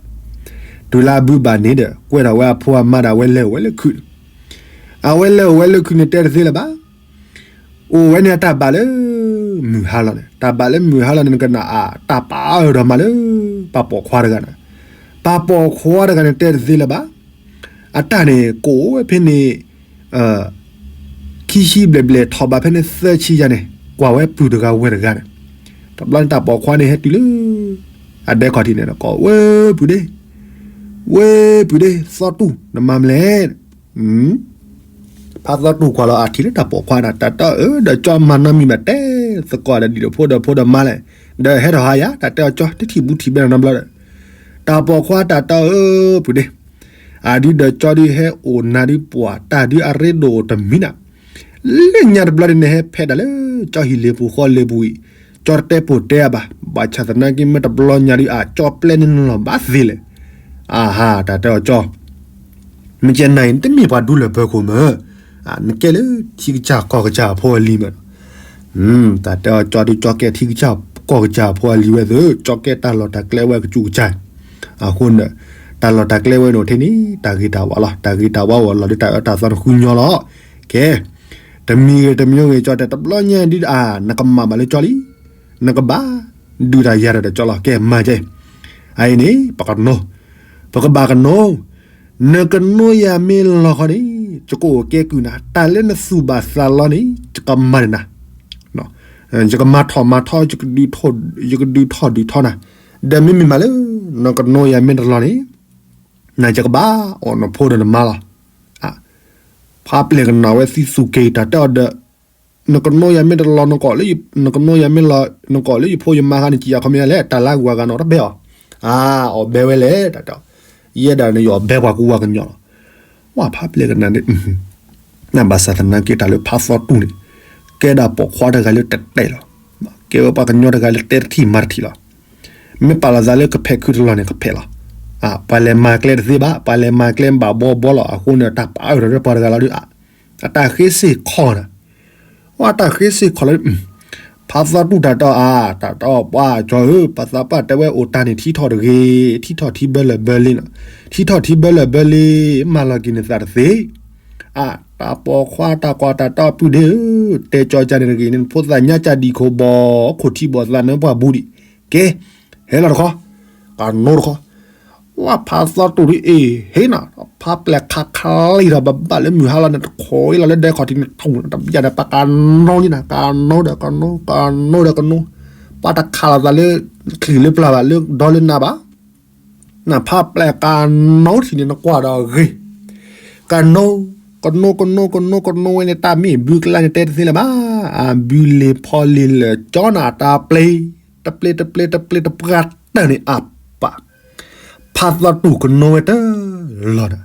တုၤလၢအဘုဘၣ်န့ၣ်ဒီး ကွဲထီၣ်ဝဲအဖိအမါဒီး အဝဲလဲၤအိၣ်ဝဲလၢခုးန့ၣ်, အဝဲလဲၤအိၣ်ဝဲလၢခုးန့ၣ် တဲတသ့လၢၤဘၣ်. အိၣ်ဝဲန့ၣ်အတၢ်ဘၣ်လၢ မုၢ်ဟါလီၤန့ၣ်, တၢ်ဘၣ်လၢမုၢ်ဟါလီၤန့ၣ် နကနၣ်အတၢ်ပာ်အၢၣ်ဒီးမၤလၢ ပှၤပိာ်ခွါတဂၤန့ၣ်, ပှၤပိာ်ခွါတဂၤန့ၣ် တဲတသ့လၢၤဘၣ်. အတၢ်န့ၣ် ကအိၣ်ဝဲဖဲန့ၣ် ခံဆံဘျဲၣ်ဘျဲၣ် ထီၣ်ဘးဖဲန့ၣ်သၢဆံယၤန့ၣ် ကွၢ်ဝဲပုၢ်တဂၤဝဲၢ်တဂၤန့ၣ်, တဘျီန့ၣ် တၢ်ပိာ်ခွါန့ၣ် ဟဲတုၤလၢ အဒဲခီၣ်ထံးန့ၣ် ကိးဝဲပုၢ်ဒ့, ဝဲပုၢ်ဒ့ သီတူၢ် နမၤမလဲၣ်. ဖါသီတူၢ်ကွၢ်လီၤအထံၣ်လၢတၢ်ပိာ်ခွါန့ၣ် တၢ်တဲအီၤ ဒီးကၠီမၤနီတမံၤဘၣ် တဲသကိးဒီးဒံၣ်ဒီးဖိဒီးဖိဒီးမါလဲၣ်, ဒီးဟဲထီၣ်ဟါယၤ တၢ်တဲအီၤ ကၠီတထံၣ်ဘူးထံၣ်ဘဲနီတဘျီဒီး, တၢ်ပိာ်ခွါတၢ်တဲအီၤ ပုၢ်ဒ့, အဒုဒီးကၠီဒုဟဲအိၣ်နၤဒု ပှၤတၢ်ဒုအရ့ဒိၣ်တမံၤနၤ, လၢညါတဘျီဒုန့ၣ် ဟဲဖဲးတၢ်လၢ ကၠီဟံၣ်လ့ပူၤဃီလ့ပူၤအံၤ, ကၠီတတဲပိာ်တဲအဘၣ်, ဘၣ်ဆၣ်သနာ်က့ မ့ၢ်တဘျီညါဒု အကၠီပျဲန့ၣ်လီၤဘၣ်သ့လဲၣ်. အဟါ တၢ်တဲအီၤ ကၠီ မ့ၢ်ကဲနၤအံၤ နတမ့ၢ်ပှၤဒူလၢၢ်ပၢၤခိၣ်မ့ၢ်, နကဲလၢထံကစၢ်ကီၢ်ကစၢ်အဖိအလံၤမ့ၢ်, တၢ်တဲအီၤ ကၠီဒု ကၠီကဲထံကစၢ်ကီၢ်ကစၢ်အဖိအလံၤဝဲသ့ၣ်, ကၠီကဲတၢ်လီၢ်တၢ်ကျဲဝဲကစူးကစၢ်, အဃိန့ၣ် တၢ်လီၢ်တၢ်ကျဲဝဲန့ၣ်ထဲန့ၣ် တၢ်ဂ့ၤတၢ်ဝါလီၤ, တၢ်ဂ့ၤတၢ်ဝါအိၣ်လီၤလၢတၢ်အၢတၢ်သီန့ၣ်ဃုညီလီၤ. ကဲ, တမံၤဂ့ၤတမံၤဂ့ၤ ကၠီတဲ တဘျီညါဒု နကမၤဘၣ်လၢကၠီလံ, နကဘၣ်ဒုးတၢ်ယၤတၢ်ဒီးကၠီလီၤ. ကဲမၤကဲ, အအံၤန့ၣ် ပကနိ, ပကဘၣ်ကနိ, နကနိယၤမ့ၢ်လီၤခီန့ၣ် ယကအိၣ်ကဲကုၢ်နၤ, တၢ်လၢနသူၣ်ဘၣ်သးလီန့ၣ် ယကမၤန့ၢ်နၤ, ယကမၤထီၣ်မၤထီ, ယကဒုးထီၣ်ဒုးထီနၤ, ဒီးမ့မ့ၢ်မးလၢ နကနိယၤမ့ၢ်တလီၤန့ၣ် နယကဘၣ်အီၣ်နဖိဒီးနမါလီၤ. ဖါပျဲၢ်ကနၣ်ဝဲသံသူၣ်က့ၤတၢ်တဲအီၤဒီး, နကနိယၤမ့ၢ်တလီၤ နကိးလၢယဖိယမါခါန့ၣ် ကံယၤခီမ့ၢ်လဲၣ် တၢ်လၢအဂၤဂၤနီၤတဘဲအီၤ, အီၣ်ဘဲဝဲလဲၣ် တၢ်တဲ, ယဲဒၣ်န့ၣ် ယအီၣ်ဘဲပှၤကူပှၤကညီလီၤ. ဝဲဖါပျဲၢ်ကနၣ်န့ၣ် နဘၣ်ဆၣ်သနာ်က့ တၢ်လၢဖါသီတူၢ်န့ၣ် ကဲဒၣ်ပိာ်ခွါတဂၤလၢတတဲလီၤ. ကဲဝဲပှၤကညီတဂၤလၢတဲတထံၣ်မၤတထံၣ်လီၤ. မ့ၢ်ပာ်လီၤသးလၢကဖဲးခုတလီၢ်န့ၣ် ကဖဲးလီၤ. ပှၤလဲၤမၤကျဲတသ့ဘၣ်, ပှၤလဲၤမၤကျဲဘၣ်ဘီဘီလီၤ. အဃိန့ၣ် တၢ်ပာ်အၢၣ်ထီၣ်လၢပှၤတဂၤလီၤဒုး, အတၢ်ဃ့စ့ၢ်ခီၣ်နၤ, ဝဲတၢ်ဃ့စ့ၢ်ခီၣ်လီၤ. ဖါသီတူၢ်တၢ်တဲအီၤ, တၢ်တဲအီၤ ပှၤကၠီဧၢ, ပှၤသးပှၢ်တဲဝဲအိၣ်တၢ်န့ၣ် ထံထီၣ်တဂ့ၤ, ထံထီၣ်ထံဘၢလၢၢ်ဘၢလ့နီၤ, ထံထီၣ်ထံဘၢလၢၢ်ဘၢလ့, မၤလီၤက့ၤနသးတသ့. အါ, တၢ်ပိာ်ခွါတၢ်ကွၢ်တၢ်တဲအီၤ ပုၢ်ဒ့ဧၢ, တဲကၠီကန့ၣ်တဂ့ၤန့ၣ် နဖိသၣ်ညါကၢ်ဒံၣ်ခိၣ်ဘီၣ် ခိၣ်ထံဘီၣ်သးန့ၣ်ပှၢ်ဘူးဒံး, ကဲ, ဟဲလီၤတခီ, ကနိတခီ, ဝဲဖါသီတူၢ်ဒုးအ့ၣ် ဟ့ၣ်နီၤ, ဖါပျဲၢ်ခးခးလံဒီး ဘၣ်ဘၣ်လၢမုၢ်ဟါလီၤန့ၣ် တခိးအ့ၣ်လီၤလၢဒဲခီၣ်ထံးန့ၣ် ထူၣ်တဘျီန့ၣ် ပှၤကနိလံနီၤ, ကနိဒီးကနိ, ကနိဒီးကနိ, ပှၤတခးလီၤသးလၢချံၣ်လၢပျၢ်ဘၣ် လၢဒီလၢနၤဘၣ် နဖါပျဲၢ်ကနိထံၣ်န့ၣ် နကွၢ်ဒီးဂ့ၤ, ကနိ, ကနိ ကနိ ကနိ ကနိဝဲန့ၣ် တၢ်မ့ၢ်ဘုကျါန့ၣ် တဲတသ့လၢၤဘၣ်, အဘုလ့ၤဖီလ့ၤလၢာ်ကၠီနၤတၢ်ပျ့ၤ, တပျ့ၤ တပျ့ၤ တပျ့ၤ တပှၢ်တၢၢ်န့ၣ်အပၢ်, ဖါသီတူၢ်ကနိဝဲတၢ်လီၤဒီး,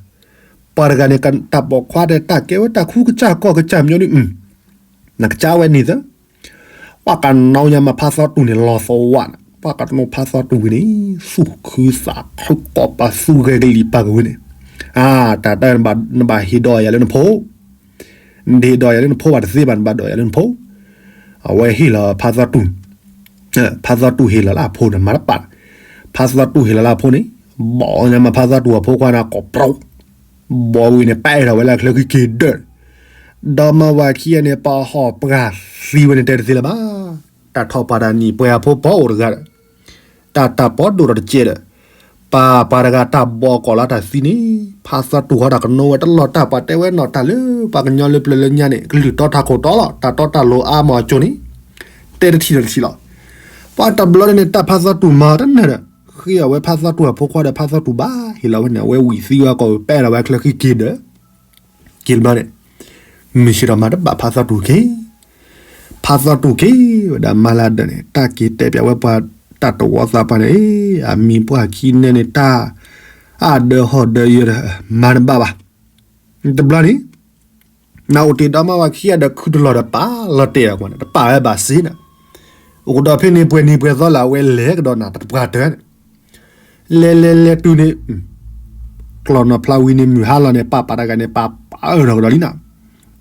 ပှၤတဂၤန့ၣ် တၢ်ပိာ်ခွါဒီး တၢ်ကဲဝဲတၢ်ခူကစၢ်ကီၢ်ကစၢ်မညီဒုး, နကစၢ်ဝဲန့ၣ်သၢ ပှၤကနိညါမးဖါသီတူၢ်န့ၣ် လီၤသဝးန့ၣ်, ပှၤကနိဖါသီတူၢ်ဝံၤန့ၣ် သူၣ်ခုသးခု ကိးပသူဂဲၤကလံၣ်ပာ်ကဝ့ၤန့ၣ်, အါ, တၢ်တဲ နဘၣ်ဟ့ၣ်ဒီးယၤလၢနဖိ, နတဟ့ၣ်ဒီးယၤလၢနဖိဘၣ်တသ့ဘၣ် နဘၣ်ဒီးယၤလၢနဖိ, အဝဲဟ့ၣ်လီၤဖါသီတူၢ်, ဖါသီတူၢ်ဟ့ၣ်လီၤလၢအဖိန့ၣ် မၤတပာ်, ဖါသီတူၢ်ဟ့ၣ်လီၤလၢအဖိန့ၣ်, ဘီညါမးဖါသီတူၢ်အဖိခွါန့ၣ် ကိးပြီ ဘီဝံၤန့ၣ် ပာ်အဲၣ်ထီၣ်ဝဲလၢချၢခံက့ၤဒၢး, ဒီမါဝၤခံဂၤန့ၣ် ပာ်ဟီၣ်ပှၢ်သံဝဲန့ၣ် တဲတသ့လၢၤဘၣ်, တၢ်ထီၣ်ပှၢ်တၢ်နံၣ်ပှဲၤအဖိပီအိၣ်တဂၤဒီး, တၢ်တၢ်ပီဒိၣ်ထီၣ်တကဲးဒီး, ပှၤပှၤတဂၤတၢ်ဘီကီၢ်လၢတၢ်သံန့ၣ်, ဖါသီတူၢ်ဟီတၢ်ကနိဝဲတလီၤတၢ် ပှၤတဲဝဲနီၢ်တၢ်လၢ ပှၤကညီလၢပျၢၤလၢညါန့ၣ် ကလုၢ်တီတၢ်ခိၣ်တီလီၤ တၢ်တီတၢ်လိၤအါမးအကၠိန့ၣ်, တဲတထံၣ်ဒီးတထံၣ်လီၤ. ပှၤတဘျီန့ၣ် တၢ်ဖါသီတူၢ်မၤတနၢၤဒီး, ဃ့အီၤဝဲဖါသီတူၢ်အဖိခွါဒီး ဖါသီတူၢ်ဘၣ်ဟ့ၣ်လီၤဝဲန့ၣ် အဝဲဝံၤသံဝဲကိး ပာ်လီၤဝဲချၢခံက့ၤဒၢး, က့ၤတဘျီန့ၣ်, မုၢ်ဆ့ၣ်ထီၣ်မၤတဘၣ်ဖါသီတူၢ်က့ၤ, ဖါသီတူၢ်က့ၤဝဲဒၣ်မၤလၢဒၢးန့ၣ် တၢ်က့ၤတဲပၠးဝဲပှၤတၢ်တဝီသးပှၢ်န့ၣ်, အမံၤပှၢ်ခံနဲန့ၣ် တၢ်အါဒၢးဟီၣ်ဒၢးယၢၤဒီး မၤတဘၣ်ဘၣ်. တဘျီန့ၣ် နအိၣ်တ့ၢ်ဒီမါဝၤခံဂၤဒီးခုတလီၢ်ဒီးပာ်လီၤတဲာ်အီၤကွၢ်န့ၣ် တပာ်ဝဲဘၣ်စ့ၢ်န့ၣ်, အိၣ်ကဒီးဖဲန့ၣ်ပှဲၤနံၤပှဲၤသီလၢအဝဲလဲၤကဒီးနၤတပှၢ်တၢၢ်န့ၣ်, လဲၤလဲၤလဲၤတုၤန့ၣ်, ကျီၢ်နီၢ်ဖျါဝံၤန့ၣ် မုၢ်ဟါလီၤန့ၣ် ပၢ်ပၢ်တဂၤန့ၣ် ပၢ်ပၢ်အၢၣ်ထီၣ်ကဒီးလံနၤ,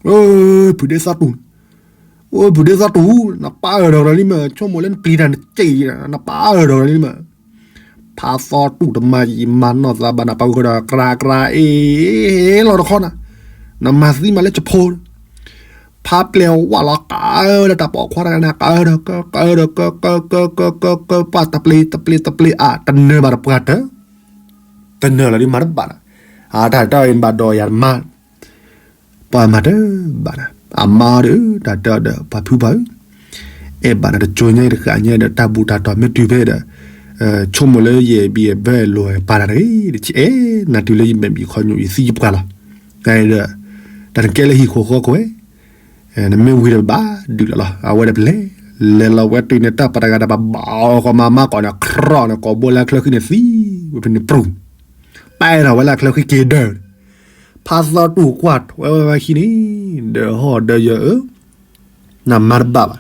ဖုဒ့သီတူၢ်, ဖုဒ့သီတူၢ်, နပၢ်အၢၣ်ဒီးကဒီးလံမ့ၢ်, ဆိကမိၣ်လၢနပျံၤတၢ်နစံၣ်, နပၢ်အၢၣ်ဒီးကဒီးလံမ့ၢ်. ဖးသီတူၢ်တမၤယံာ်မၤနီၢ်သးဘၣ်နၤ ပှၤဂုာ်ဒီးကြးကြးအ့ၣ်လီၤတခီနၤ, နမၤသံမၤလၢကဖိ ဖးပျဲၢ်ဝးလီၤ ကးဒီးတၢ်ပိာ်ခွါတဂၤန့ၣ် ကးဒီးက, ကးဒီးက, က, က, က, က, က, ပှၤတပျ့ၤ တပျ့ၤ တပျ့ၤအါ တနၢၤဘၣ်တပှၢ်တၢၢ်, တနၢၤလီၤဒ်မၤတဘၣ်နၤ, အတၢ်တၢ်အံၤဘၣ်ဒီးယၤတမၤ, ပှၤမၤတဘၣ်နၤ, အမါဒီး တၢ်တၢ်ဒီး ပှၤဖုပှၤဧၢ အဲၣ်ဘၣ်နၤတကၠိညါတဃာ်ညါဒီး တၢ်ဘူၣ်တၢ်တီၤမ့ၢ်တုၤဖဲဒီး, ဆိကမိၣ်လၢယအဲၣ်ဘံအဲၣ်ဘၢအဲၣ်လိၤ ပာ်နၤတဂ့ၤ, အဲၣ်နၤတုၤလၢယမဲာ်ဘံၣ်ခီညိၣ် ယသံယပှၢ်လီၤ. ဒီး တၢ်နကဲလၢဟံၣ်ဃိးဃီကဝဲ, နမ့ၢ်ဝံၤဒီးဘၣ်ဒုးလီၤလီၤ အဝဲဒီးပလဲၤ, လဲၤလီၤဝဲတုၤန့ၣ် တၢ်ပှၤတဂၤဒီး ပဘၣ်အီၤဃီမၤမါကီးန့ၣ် ခြီၣ်န့ၣ် ကိးဘိလၢချၢဃံန့ၣ်သံ, ဝဲဖဲန့ၣ်ပြူၤ ပာ်ထီၣ်ဝဲလၢချၢဃံက့ၤဒၢး, ဖးသီတူၢ်ကွၢ်ထွဲဝဲဝဲဟံၣ်န့ၣ်, ဒီးဟီၣ်ဒီးယၢၤဧၢ, နမၤတဘၣ်ဘၣ်.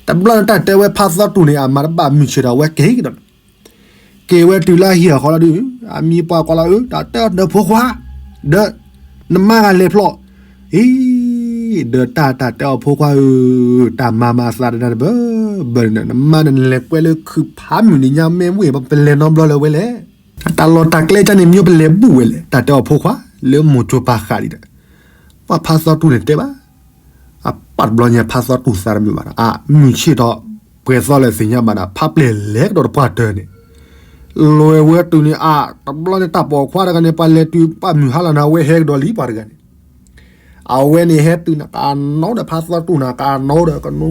တဘျီန့ၣ်တၢ်တဲဝဲဖးသီတူၢ်န့ၣ် အမၤတဘၣ်မုၢ်ဆ့ၣ်ဒီးအဝဲက့ၤကဒီး, က့ၤဝဲတုၤလၢအဟံၣ်အဃီလီၤဒုး, အမံၤပှၤကိးလီၤအၢ တၢ်တဲအီၤဒီးဖိခွါ, ဒီး နမါဂၤလဲၤဖျီၣ်, အံၤ, ဒီးတၢ်တၢ်တဲအီၤဖိခွါဧၢ, တၢ်မၤမၤသးတနၤတဘၢဘၢန့ၣ် နမါန့ၣ်နလဲၤကွဲလၢခုးဖးမုၢ်နံၤညါမ့ၢ်ဝံၤ ပလဲၤနီတဘျီလၢၤဝဲလဲၣ်. တၢ်လီၢ်တၢ်ကျဲကန့ၣ် မ့ၢ်ပလဲၤဘူၣ်ဝဲလဲၣ် တၢ်တဲအီၤဖိခွါ, လၢမိၢ်ကၠိပာ်ဃာ်ဒံးဒီး, ပှၤဖးသီတူၢ်န့ၣ်တဲဘၣ်, အပၢ်တဘျီညါဖးသီတူၢ်သးတမုာ်ဘၣ်ဒီး အမုၢ်ဆ့ၣ်ထီၣ် ပှဲၤသီလၢသ့ၣ်ညါဘၣ်ဒီး ဖးပျဲၢ်လဲၤကဒီးတပှၢ်တၢၢ်န့ၣ်, လဲၤဝဲတုၤန့ၣ်အါ, တဘျီန့ၣ်တၢ်ပိာ်ခွါတဂၤန့ၣ် ပှၤလဲၤတုၤပာ်မုၢ်ဟါလီၤန့ၣ် အဝဲဟဲကဒီးလံပှၤတဂၤန့ၣ်, အဝဲန့ၣ်ဟဲတုၤန့ၣ် ကနိဒီးဖးသီတူၢ်န့ၣ် ကနိဒီး ကနိ ကနိ က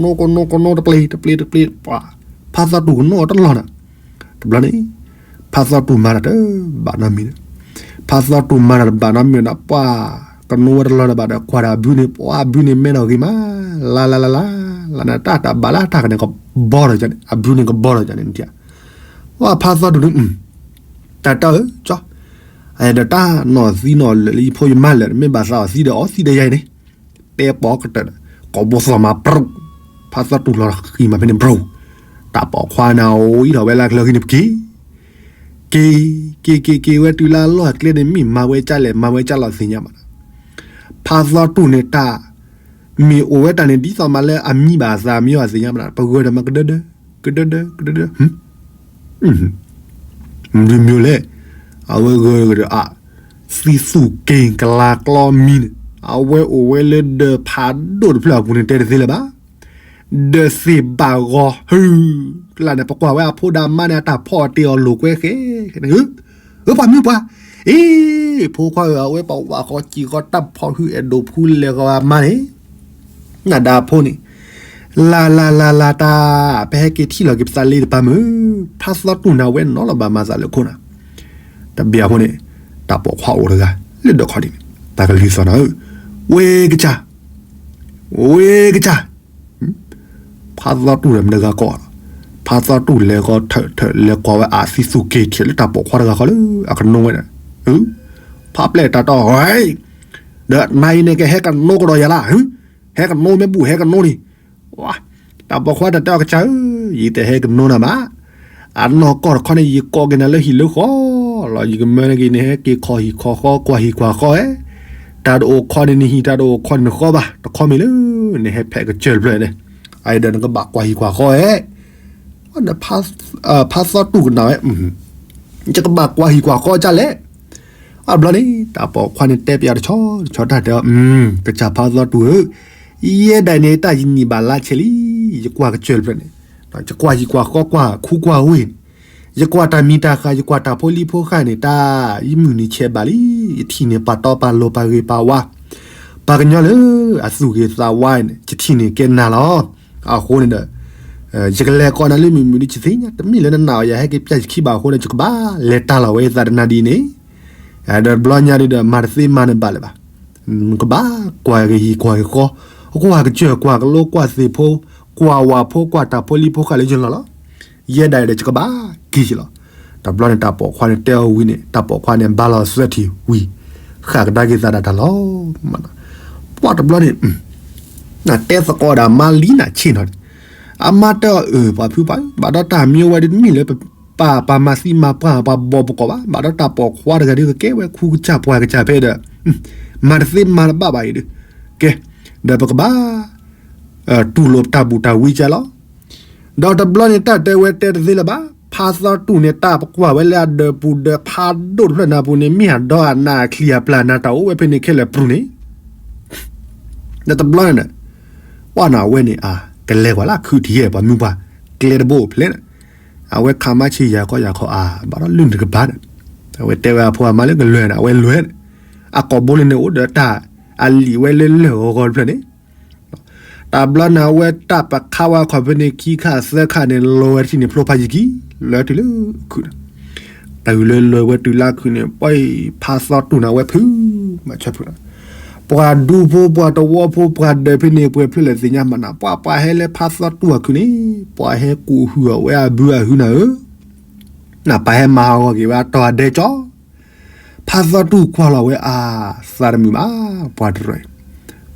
နိ ကနိ ကနိ တပျ့ၤ တပျ့ၤ တပျ့ၤ ပှၤ, ဖးသီတူၢ်ကနိအီၤတလီၢ်န့ၣ်, တဘျီန့ၣ် ဖးသီတူၢ်မၤတၢ်တဘၣ်နီတမံၤန့ၣ်, ဖးသီတူၢ်မၤတၢ်တဘၣ်နီတမံၤန့ၣ် ပှၤ, ကနိဝဲတလီၢ်န့ၣ်ဘၣ်ဒီး ကွၢ်ဒီးအဘုန့ၣ် ပှၤအဘုန့ၣ်မဲဒီးဂ့ၤမး, လါလါလါလါ, လါန့ၣ်တၢ်တၢ်ဘၣ်လၢတၢ်ကန့ၣ်ကဘီထီၣ်န့ၣ် အဘုန့ၣ်ကဘီထီၣ်န့ၣ်, ပှၤဖးသီတူၢ်န့ၣ် တၢ်တၢ်ဧၢ, ကၠီ, ဒီးတၢ်နီၢ်သံနီၢ်လၢာ်လၢယဖိယမါလၢာ် မ့ၢ်ဘၣ်သးအီၤသံဒီးအီၤသံဒီးယၤအံၤန့ၣ်, တဲပိာ်ကတၢၢ်ဒီး ကိးဘိသီၣ်မၤပြူၤ, ဖးသီတူၢ်လီၤဃံၤမးဖဲန့ၣ်ပြူၤ, တၢ်ပိာ်ခွါန့ၣ်အံၤဒီးဝဲလၢချၢဃံန့ၣ်ပက့ၤ, က့ၤ, က့ၤက့ၤက့ၤဝဲတုၤလၢအလီၢ်အကျဲန့ၣ် မ့ၢ်မၤဝဲကၢ်လဲၣ် မၤဝဲကၢ်လီၤသ့ၣ်ညါဘၣ်ဒီး, ဖးသီတူၢ်န့ၣ်တၢ် မ့ၢ်အိၣ်ဝဲတၢ်န့ၣ် ဒ်သိးမးလၢအမံဘၣ်အသးမံအီၤသ့ၣ်ညါဘၣ်ဒီး ပဂၢၢ်ဒီးမၤကဒၢဒၢ, ကဒၢဒၢ ကဒၢဒၢ, မုၢ်မ့ၢ်လဲၣ်, အဝဲဂၢၢ်ဒီးအ, သံသူၣ်က့ၤကလၤကျီမံန့ၣ်, အဝဲအိၣ်ဝဲလၢဒၢးဖးဒိၣ်တဖျၢၣ်အပူၤန့ၣ် တဲတသ့လၢၤဘၣ်, ဒၢးသ့ၣ်ဘၣ်ဂီၤဟု, ကျါန့ၣ် ပကွၢ်ဝဲအဖိဒီးအမါန့ၣ် အတၢ်ဖီၣ်အတ့ၢ်အီၤလိာ်ကွဲဃဲ, အၢ ပှၤမုၣ်ပှၢ်, အ့ ဖိခွါဧၢ အဝဲပဝဲဃီစံၣ်ဃီတၢ်ဖီၣ်ဟုအဲၣ်ဒိးဖူလဲၤဃီအမါန့ၣ်, နဒၣ်ဖိန့ၣ်, လၢ်လၢ်လၢ်လၢ်တၢ်, ပဟဲက့ၤထံၣ်လီၤက့ၤပသးလ့တပၤမုၢ်, ဖးသီတူၢ်န့ၣ်ဝဲနီၤလီၤဘၣ်မၤသးလၢခိၣ်နၤ, တဘ့ၣ်အဖိန့ၣ်, တၢ်ပိာ်ခွါအိၣ်တဂၤ, လၢဒၢးခီဒ်န့ၣ်, တၢ်ကလုၢ်သီၣ်နၤဧၢ, ဝ့ကစၢ်, ဝ့ကစၢ် ဖးသီတူၢ်ဒီးမတၤဂၤကိးလီၤ, ဖးသီတူၢ်လဲၤဃီထၢၣ်ထၢၣ်လဲၤကွၢ်ဝဲအသံသူၣ်က့ၤထံးလၢတၢ်ပိာ်ခွါတဂၤဃီလၢအကနိဝဲဒၣ်, ဖးပျဲၢ်တၢ်တီၢ်, ဒီးနၤအံၤန့ၣ်ကဟဲကနိကဒီးယၤလၢ, ဟဲကနိမ့ၢ်ဘူၣ်ဟဲကနိလံ, တၢ်ပိာ်ခွါတၢ်တဲအီၤကစၢ်ဧၢ, ယတဟဲကနိနၤဘၣ်, အနီၢ်ကီၢ်တခီန့ၣ် ယကိးက့ၤနၤလၢဟံၣ်လၢဃီလီၤ, ယကမၢနက့ၤန့ၣ် ဟဲက့ၤခီၣ်ဟံၣ်ခီၣ်ဃီ ကွၢ်ဟံၣ်ကွၢ်ဃီဧဲ, တၢ်တအိၣ်ခီန့ၣ်နဟံၣ် တၢ်တအိၣ်ခီန့ၣ်နဃီဘၣ်, တခီမ့ၢ်လၢ နဟဲဖဲးကစၢၢ်တဖျၢၣ်န့ၣ်, အအံၤဒီးနကဘၣ်ကွၢ်ဟံၣ်ကွၢ်ဃီဧဲ, ဖးသီတူၢ်ကနၣ်ဝဲ, ယကဘၣ်ကွၢ်ဟံၣ်ကွၢ်ဃီကၢ်လဲၣ်, အဘျီန့ၣ် တၢ်ပိာ်ခွါန့ၣ်တဲပျးတဆီ, တဆီတၢ်တဲအီၤ, ကစၢ်ဖးသီတူၢ်ဧၢ, ယဲဒၣ်န့ၣ် တၢ်ယနံၣ်ဘၣ်လါဆဲးလံ, ယကွၢ်ကစၢၢ်တဖျၢၣ်န့ၣ်, ယကွၢ်ဟံၣ်ကွၢ်ဃီကွၢ်ခူကွၢ်ဝ့ၢ်န့ၣ်, ယကွၢ်တၢ်မံၤတၢ်ဃၢ် ယကွၢ်တၢ်ဖိလံၤဖိဃၢ်န့ၣ် တၢ်ယမုၢ်နံၤဆဲးဘၣ်လံ, ယထံၣ်န့ၢ်ပှၤတီပှၤလိၤပှၤဂ့ၤပှၤဝါ, ပှၤကညီလၢအသူၣ်ဂ့ၤသးဝါန့ၣ် ယထံၣ်န့ၢ်ကဲနၤလီၤ. အဃိန့ၣ်ဒီး ယကလဲၤကိးနၤလၢမုၢ်မုၢ်ဒ်ယသ့ၣ်ညါ, တမ့ၢ်လၢနနာ်အီၤ ယဟဲက့ၤပျၢ်ယခံဘၣ်အဃိန့ၣ် ယကဘၣ်လဲၤတၢ်လီၤဝဲယသးတနၤဒ်န့ၣ်, ဒီးတဘျီညါဒ်ဒီး မၤတသ့မၤနဘၣ်လၢၤဘၣ်, နကဘၣ်ကွၢ်က့ၤဟံၣ်ကွၢ်က့ၤဃီ, ကွၢ်ကစၢၢ်ကွၢ်ကလိကွၢ်သ့ၣ်ဖိ, ကွၢ်ဝၣ်ဖိကွၢ်တၢ်ဖိလံၤဖိဃၢ်လၢယလီၢ်လီၤ. ယဲဒၣ်အံၤဒီးယကဘၣ်က့ၤယလီၤ. တဘျီန့ၣ် တၢ်ပိာ်ခွါန့ၣ်တဲအီၤဝံၤန့ၣ် တၢ်ပိာ်ခွါန့ၣ် ဘါလီၤသၢထံၣ်ဝံၤ, ဃၣ်ကဒါက့ၤသးဒၣ်တၢ်လီၤ. ပှၤတဘျီန့ၣ် နတဲသကိးဒီးအမါလံနၤဆ့ၣ်နီၤန့ၣ်, အမါတဲအီၤအၢ ပှၤဖုပှၤ, ဘၣ်ဒီးတၢ်မံဝဲဒ်တမ့ၢ်လၢပပာ်ပှၤမၤသံမၤပှၢ်ပှၤဘီပကိးဘၣ်, ဘၣ်ဒီးတၢ်ပိာ်ခွါတဂၤဒ်ကကဲဝဲခူကစၢ်ပှၢ်ကစၢ်ဖဲဒီး မၤတသ့မၤတဘၣ်ဘၣ်အံၤဒီး, ကဲ, ဒီးပကဘၣ် တူၢ်လိာ်တၢ်ဘူးတၢ်ဝံကဲလီၤ. ဒီးတဘျီန့ၣ် တၢ်တဲဝဲတဲတသ့လၢၤဘၣ်. ဖါသီတူၢ်န့ၣ် တၢ်ပကွၢ်ဝဲလၢအဒၢးပူၤဒၢးဖးဒိၣ်တဖျၢၣ်နၤပူၤန့ၣ် မ့ၢ်အဒီးအနးအချံအပျၢ်နၤ တၢ်အိၣ်ဝဲဖဲန့ၣ်ခဲလၢာ်ပြူၤန့ၣ် ဒီးတဘျီန့ၣ်ဒီး ပှၢ်န့ၣ်အဝဲန့ၣ် အကလဲၤကွၢ်လၢခုးထံၣ်ယဲၢ်ပှၤမုၢ်ပှၢ် ကျဲတဘိဖျဲးန့ၣ်, အဝဲခးမါဆံးယၤကီယၤခီအါ ဘၣ်ဒီးလုၢ်နုာ်တကပၤန့ၣ်, အဝဲတဲဝဲအဖိအမါလၢကလဲၤန့ၣ် အဝဲလဲၤန့ၣ်, အကိာ်ဘိလၢန့ၣ်အိၣ်ဒီးတၢ်အလံာ်ဝဲလၢလၢၢ်ဂီၤဂီၤတဖျၢၣ်န့ၣ် တဘျီန့ၣ် အဝဲတၢ်ပခးဝဲအခီၣ်ဖဲန့ၣ် ခံခါသၢခါန့ၣ် လီၤဝဲတထံၣ်န့ၣ် ဖျိဖးယံၤကံ လၢတုၤလၢခုးန့ၣ်, တၢ်ဂုၤလၢလီၤဝဲတုၤလၢခုးန့ၣ် ပှၤဖါသီတူၢ်န့ၣ် အဝဲဖုးမၤဆၢဖုးန့ၣ်, ပှၤဒူဖိပှၤတဝီဖိပှၤဒၢးဖဲန့ၣ် ပှဲၤဖျၢၣ်လဲၣ်သ့ၣ်ညါမးနၤ ပှၤပှၤဟဲလၢဖါသီတူၢ်အခုးန့ၣ် ပှၤဟဲကူးဟုၣ်အီၤဝဲအဘုအဟုနၤဧၢ, နပၢ်ဟဲမၤဟးဂီၤက့ၤဝဲအတီၤအဒဲကၠီ ဖါသီတူၢ်ကွၢ်လီၤဝဲအါ သးတမုာ်ဘၣ်, ပှၤတရၢၢ်,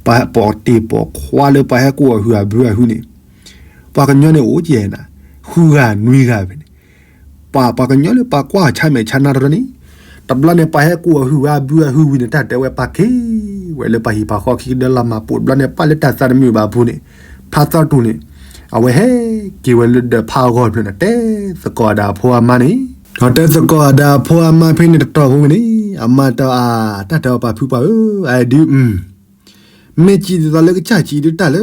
ပှၤပိာ်တ့ၢ်ပိာ်ခွါလၢပှၤဟဲကူးအီၤဟုၣ်အဘုအဟုန့ၣ်, ပှၤကညီန့ၣ်အိၣ်ကဲနၤ, ဃုဂၤနွံဂၤဖဲန့ၣ်, ပှၤပှၤကညီလၢပှၤကွၢ်ဆါမဲာ်ဆါနါတရၢၢ်န့ၣ်, တဘျီန့ၣ် ပှၤဟဲကူးအီၤဟုၣ်ဝဲအဘုအဟုဝံၤန့ၣ် တၢ်တဲဝဲပှၤက့ၤဝဲလၢပှၤဟံၣ်ပှၤဃီခံကဒၢလီၤမၤပိာ်တဘျီန့ၣ် ပှၤလၢတၢ်သးတမုာ်ဘၣ်အပူၤန့ၣ်, ဖါသီတူၢ်န့ၣ် အဝဲဟဲက့ၤဝဲလၢဒီးဖးအဂီၢ်တဖျၢၣ်န့ၣ် တဲသကိးအဒၣ်အဖိအမါန့ၣ်, ဒီးတဲသကိးအဒၣ်အဖိအမါဖဲန့ၣ်တတီၤဖိဝံၤန့ၣ်, အမါတဲအါ, တၢ်တဲအီၤပာ်ဖုပှၢ်ဧၢ, အဒု မ့ၢ်စံးဒ်သိးလၢကစၢ်စံးဒုတၢ်လၢ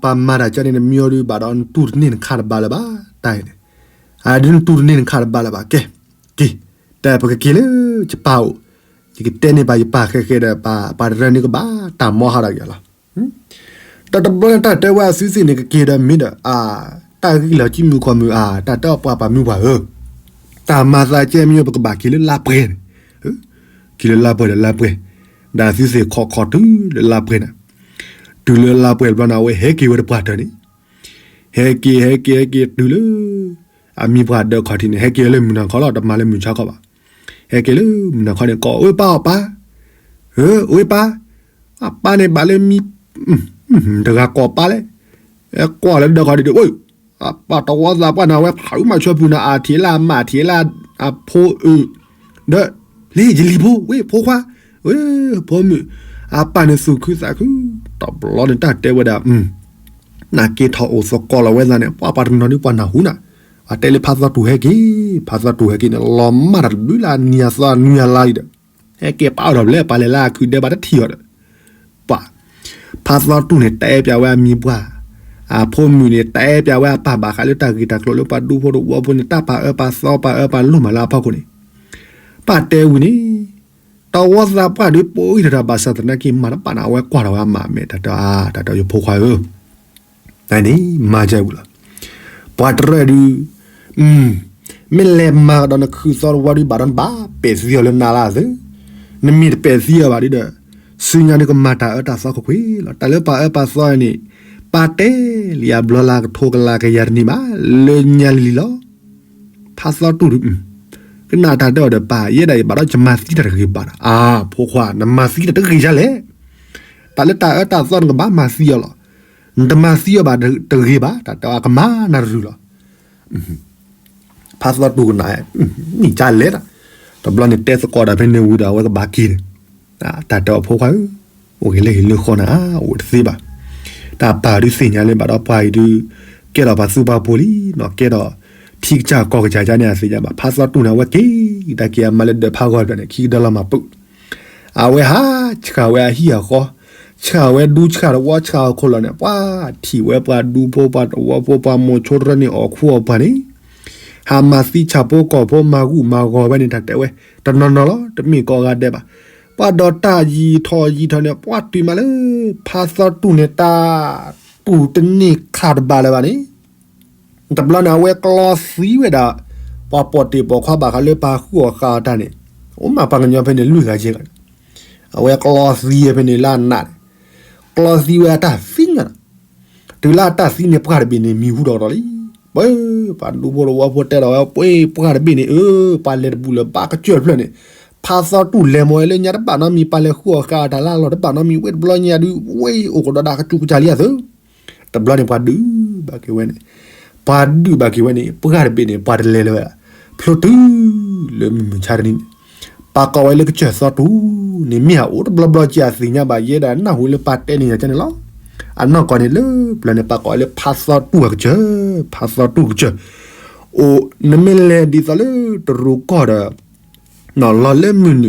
ပှၤမၤတၢ်ကၢန့ၣ် နမ့ၢ်အီၤဒုးဘၣ်ဒီးနတူၢ်တန့ၢ်နခါတဘၣ်လၢၤဘၣ်, တၢ်အံၤန့ၣ်, အဒုနတူၢ်တန့ၢ်နခါတဘၣ်လၢၤဘၣ်, ကဲ, က့ၤ, တဲပကက့ၤလၢယပၢ်အိၣ်, ယကတဲန့ၢ်ပှၤယပၢ်ဃဲဃဲဒီး ပှၤတရၢၢ်န့ၣ်ကဘၣ်တၢ်မီဟးဒီးယၤလီၤ. ဒီးတဘျီန့ၣ်တၢ်တဲဝဲအသုသ့ၣ်န့ၣ် ကက့ၤဒီးမ့ၢ်ဒီး အါ, တၢ်ဂံၢ်လီၤကံမုၣ်ခီမုၣ်အါ, တၢ်တဲအီၤပှၤပာ်မုၢ်ပှၢ်ဧၢ, တၢ်မၤသးကဲမ့ၢ်ပကဘၣ်က့ၤလၢလါပှဲၤန့ၣ်, က့ၤလၢလါပှဲၤဒီးလါပှဲၤ, ဒီးသုသ့ၣ်ခီၣ်ခီၣ်တုၤလၢလါပှဲၤန့ၣ်, တုၤလၢလါပှဲၤတဘျီန့ၣ် အဝဲဟဲက့ၤဝဲတပှၢ်တၢၢ်န့ၣ်, ဟဲက့ၤ ဟဲက့ၤ ဟဲက့ၤတုၤလၢ အမံၤပှၢ်ဒၢးခီၣ်ထံးန့ၣ် ဟဲက့ၤလၢမုၢ်နၤခီလီၤ တမၤလၢမုၢ်ဆါခီဘၣ်, ဟဲက့ၤလၢမုၢ်နၤခီန့ၣ် ကိးအိၣ်ပၢ်အီၤပၢ်, အိၣ်ပၢ်, အပၢ်န့ၣ်ဘၣ်လၢမံၤ, တဂၤကိးပၢ်လဲၣ်, ကွၢ်လၢဒၢးခီၣ်ထံးဒီး အပၢ်တဝီသးပှၢ်န့ၣ် အဝဲဖးအုးမၤဆၢဖုးန့ၣ် အထံးလၢအမါ ထံးလၢအဖိအၢ, ဒီး လၢယလံၤဖိ ဝဲဖိခွါ, ဖိမုၣ်, အပၢ်န့ၣ်သူၣ်ခုသးခု, တဘျီန့ၣ်တၢ်တဲဝဲဒၣ် နက့ၤထီၣ်အိၣ်သကိးလီၤဝဲသးန့ၣ် ပှၤပှၤတနီၤဒုပှၤနၢ်ဟူနၤ, အတဲလၢဖါသီတူၢ်ဟဲက့ၤ, ဖါသီတူၢ်ဟဲက့ၤန့ၣ် လီၤမၢ်တၢ်တဘျုးလၢအနံၤအသီအနွံအလါလံဒီး, ဟဲက့ၤပာ်အီၤဒီးဘျဲၣ် ပှၤလဲၤလၢအခုးဒဲးဘၣ်တထံၣ်အီၤဒီး, ပှၤ, ဖါသီတူၢ်န့ၣ် တဲပျးဝဲအမံၤပှၢ်, အဖိမုၣ်န့ၣ် တဲပျးဝဲအပၢ်ဘၣ်ဃးလၢတၢ်ဂ့ၢ်တၢ်ကျိၤလၢပှၤဒူဖိတဝီဖိန့ၣ် တၢ်ပာ်အၢပာ်သီပာ်အၢပာ်လိၣ်မးလၢအဖီခိၣ်န့ၣ်, ပၢ်တဲဝံၤန့ၣ် တဝီသးပှၢ်ဒုးပိာ်အံၤတၢ်ဘၣ်ဆၣ်သနာ်က့မၤတဘၣ်န့ၣ် အဝဲကွၢ်ထီၣ်ဝဲအမါမဲာ် တၢ်တဲအါ တၢ်တဲယဖိခွါဧၢ, နန့ၣ် မၤကဲဝံၤလီၤ, ပှၤတရၢၢ်ဒုး, မ့ၢ်လဲၤမၤကဒီးနခုးသီတဝီဒုးဘၣ်ဒီးနဘၣ်ပဲာ်သံအီၤလၢနၤလၢအသၢ, နမ့ၢ်တပဲာ်သံအီၤဘၣ်ဒုးဒီး, ဆူညါဒုးကမၤတၢ်အၢတၢ်သီခိၣ်ခွ့လီၤ တၢ်လၢပှၤအၢပှၤသီန့ၣ်, ပၢ်တဲလံအဘျီလၢကထိကလးကယၤတနံၤဘၣ် လၢညါလံလီၤ ဖါသီတူၢ်ဒုး, ကနၣ်တၢ်တဲအီၤဒီးပၢ် ယဲဒၣ်ယဘၣ်ဒီးယမၤသံတၢ်တဂ့ၤဘၣ်ဒီး အါ ဖိခွါ နမၤသံတၢ်တဂ့ၤယါလဲၣ်, တၢ်လၢတၢ်အၢတၢ်သီနကဘၣ်မၤသံအီၤလီၤ, နတမၤသံအီၤဘၣ်တဂ့ၤဘၣ် တၢ်တဲအါကမၤနၤတရုၤလီၤ, ဖါသီတူၢ်ကနၣ်, မ့ၢ်ကလဲၣ်ဒီး, တဘျီန့ၣ်တဲသကိးဒီးဖဲန့ၣ်ဝံၤဒီးအဝဲကဘၣ်က့ၤန့ၣ် တၢ်တဲအီၤဖိခွါဧၢ, အိၣ်ဂ့ၤလၢဟံၣ်လၢဃီနၤ အိၣ်တသ့ဘၣ်, တၢ်ပၢ်ဒုးသ့ၣ်ညါလၢဘၣ်ဒီးပှၤအံၤဒုး, ကဲထီၣ်ပှၤသူပှၤပိာ်လံနီၤ ကဲထီၣ်, ထံကစၢ်ကီၢ်ကစၢ်ကန့ၣ်အသ့ၣ်ညါဘၣ် ဖါသီတူၢ်န့ၣ် အဝဲက့ၤ, တၢ်က့ၤအမါလၢဒၢးဖးဂီၤတဖျၢၣ်န့ၣ် ခံကဒၢလီၤမၤပုၢ်, အဝဲဟးဆှၣ်ဝဲအဟံၣ်အဃီ, ဆှၣ်ဝဲဒူဆှၣ်တဝီဆှၣ်အခိၣ်လီၤန့ၣ် ပှၤထံၣ်ဝဲပှၤဒူဖိပှၤတဝီဖိပှၤမိၤဆိတရၢန့ၣ်အီၣ်ခူအီၣ်ပှၢ်န့ၣ် ဟးမၤသံဆၣ်ဖိကီၢ်ဖိမၤဂူာ်မၤဂီၤဝဲန့ၣ် တၢ်တဲဝဲ, တနီၤနီၤလီၤ တမ့ၢ်ကိးဂၤဒဲးဘၣ်, ပှၤဒီးတၢ်ယံာ်ထီၣ်ယံာ်ထီၣ်န့ၣ် ပှၤတုၤမးလၢ ဖါသီတူၢ်န့ၣ် တၢ်တူၢ်တန့ၢ်ခးတဘၣ်လၢၤဘၣ်န့ၣ်, တဘျီန့ၣ် အဝဲကျီသံဝဲဒၣ်, ပှၤပိာ်တ့ၢ်ပိာ်ခွါဘၣ်ဃးလၢပှၤဃုအီၣ်ဃုအီတၢ်န့ၣ်, အိၣ်မးပှၤကညီဖဲန့ၣ်လွံၢ်ဂၤယဲၢ်ဂၤန့ၣ်, အဝဲကျီသံဝဲဖဲန့ၣ်လၢအနးန့ၣ်, ကျီသံဝဲအတၢ်သံညါန့ၣ် တုၤလၢအတၢ်သံန့ၣ် ပှၢ်တဘ့ၣ်န့ၣ် မံၤဟူထီၣ်ကဒီးလံ. ပှၤဒူဖိတဝီဖိတဲဒီးဝဲ ပှၤပှၢ်တဘ့ၣ်န့ၣ် အၢ ပှၤလဲၤတဘူးလၢၤဘၣ်ကစၢၢ်တဖျၢၣ်န့ၣ်, ဖါသီတူၢ်လဲၤမီၤလၢညါတဘၣ်နီတမံၤ ပှၤလဲၤဃုအီၣ်ဃုအီတၢ်လၢအလီၢ်တဘၣ်နီတမံၤ ဝဲတဘျီညါဒုး ဝဲအိၣ်ကဒီးဒၣ်ကစူးကစၢ်လံအသိး. တဘျီန့ၣ် ပှၤဒုးဘၣ်က့ၤဝဲန့ၣ်, ပှၤဒုးဘၣ်က့ၤဝဲန့ၣ် ပှၢ်တဘ့ၣ်န့ၣ် ပှၤတလဲၤလၢၤဝဲဒၣ်, ဖျိတုၤလၢမုၢ်မဆါတနံၤန့ၣ်, ပ ပာ်ကိးဝဲလၢကစၢၢ်သီတူၢ်န့ၣ် မ့ၢ်အအိၣ်တဘျီဘျီက့ၤအသ့ၣ်ညါဘၣ် ယဲဒၣ်နၢ်ဟူလၢပၢ်တဲန့ၣ်ယၤကန့ၣ်လီၤ. အနီၢ်ကီၢ်န့ၣ်လၢပျၢၤန့ၣ် ပာ်ကိးဝဲလၢဖါသီတူၢ်အကစၢၢ်, ဖါသီတူၢ်ကစၢၢ်, အိၣ် နမ့ၢ်လဲၤဒ်သိးလၢတရူးကီၢ်ဒီး လီၤလၢမုၢ်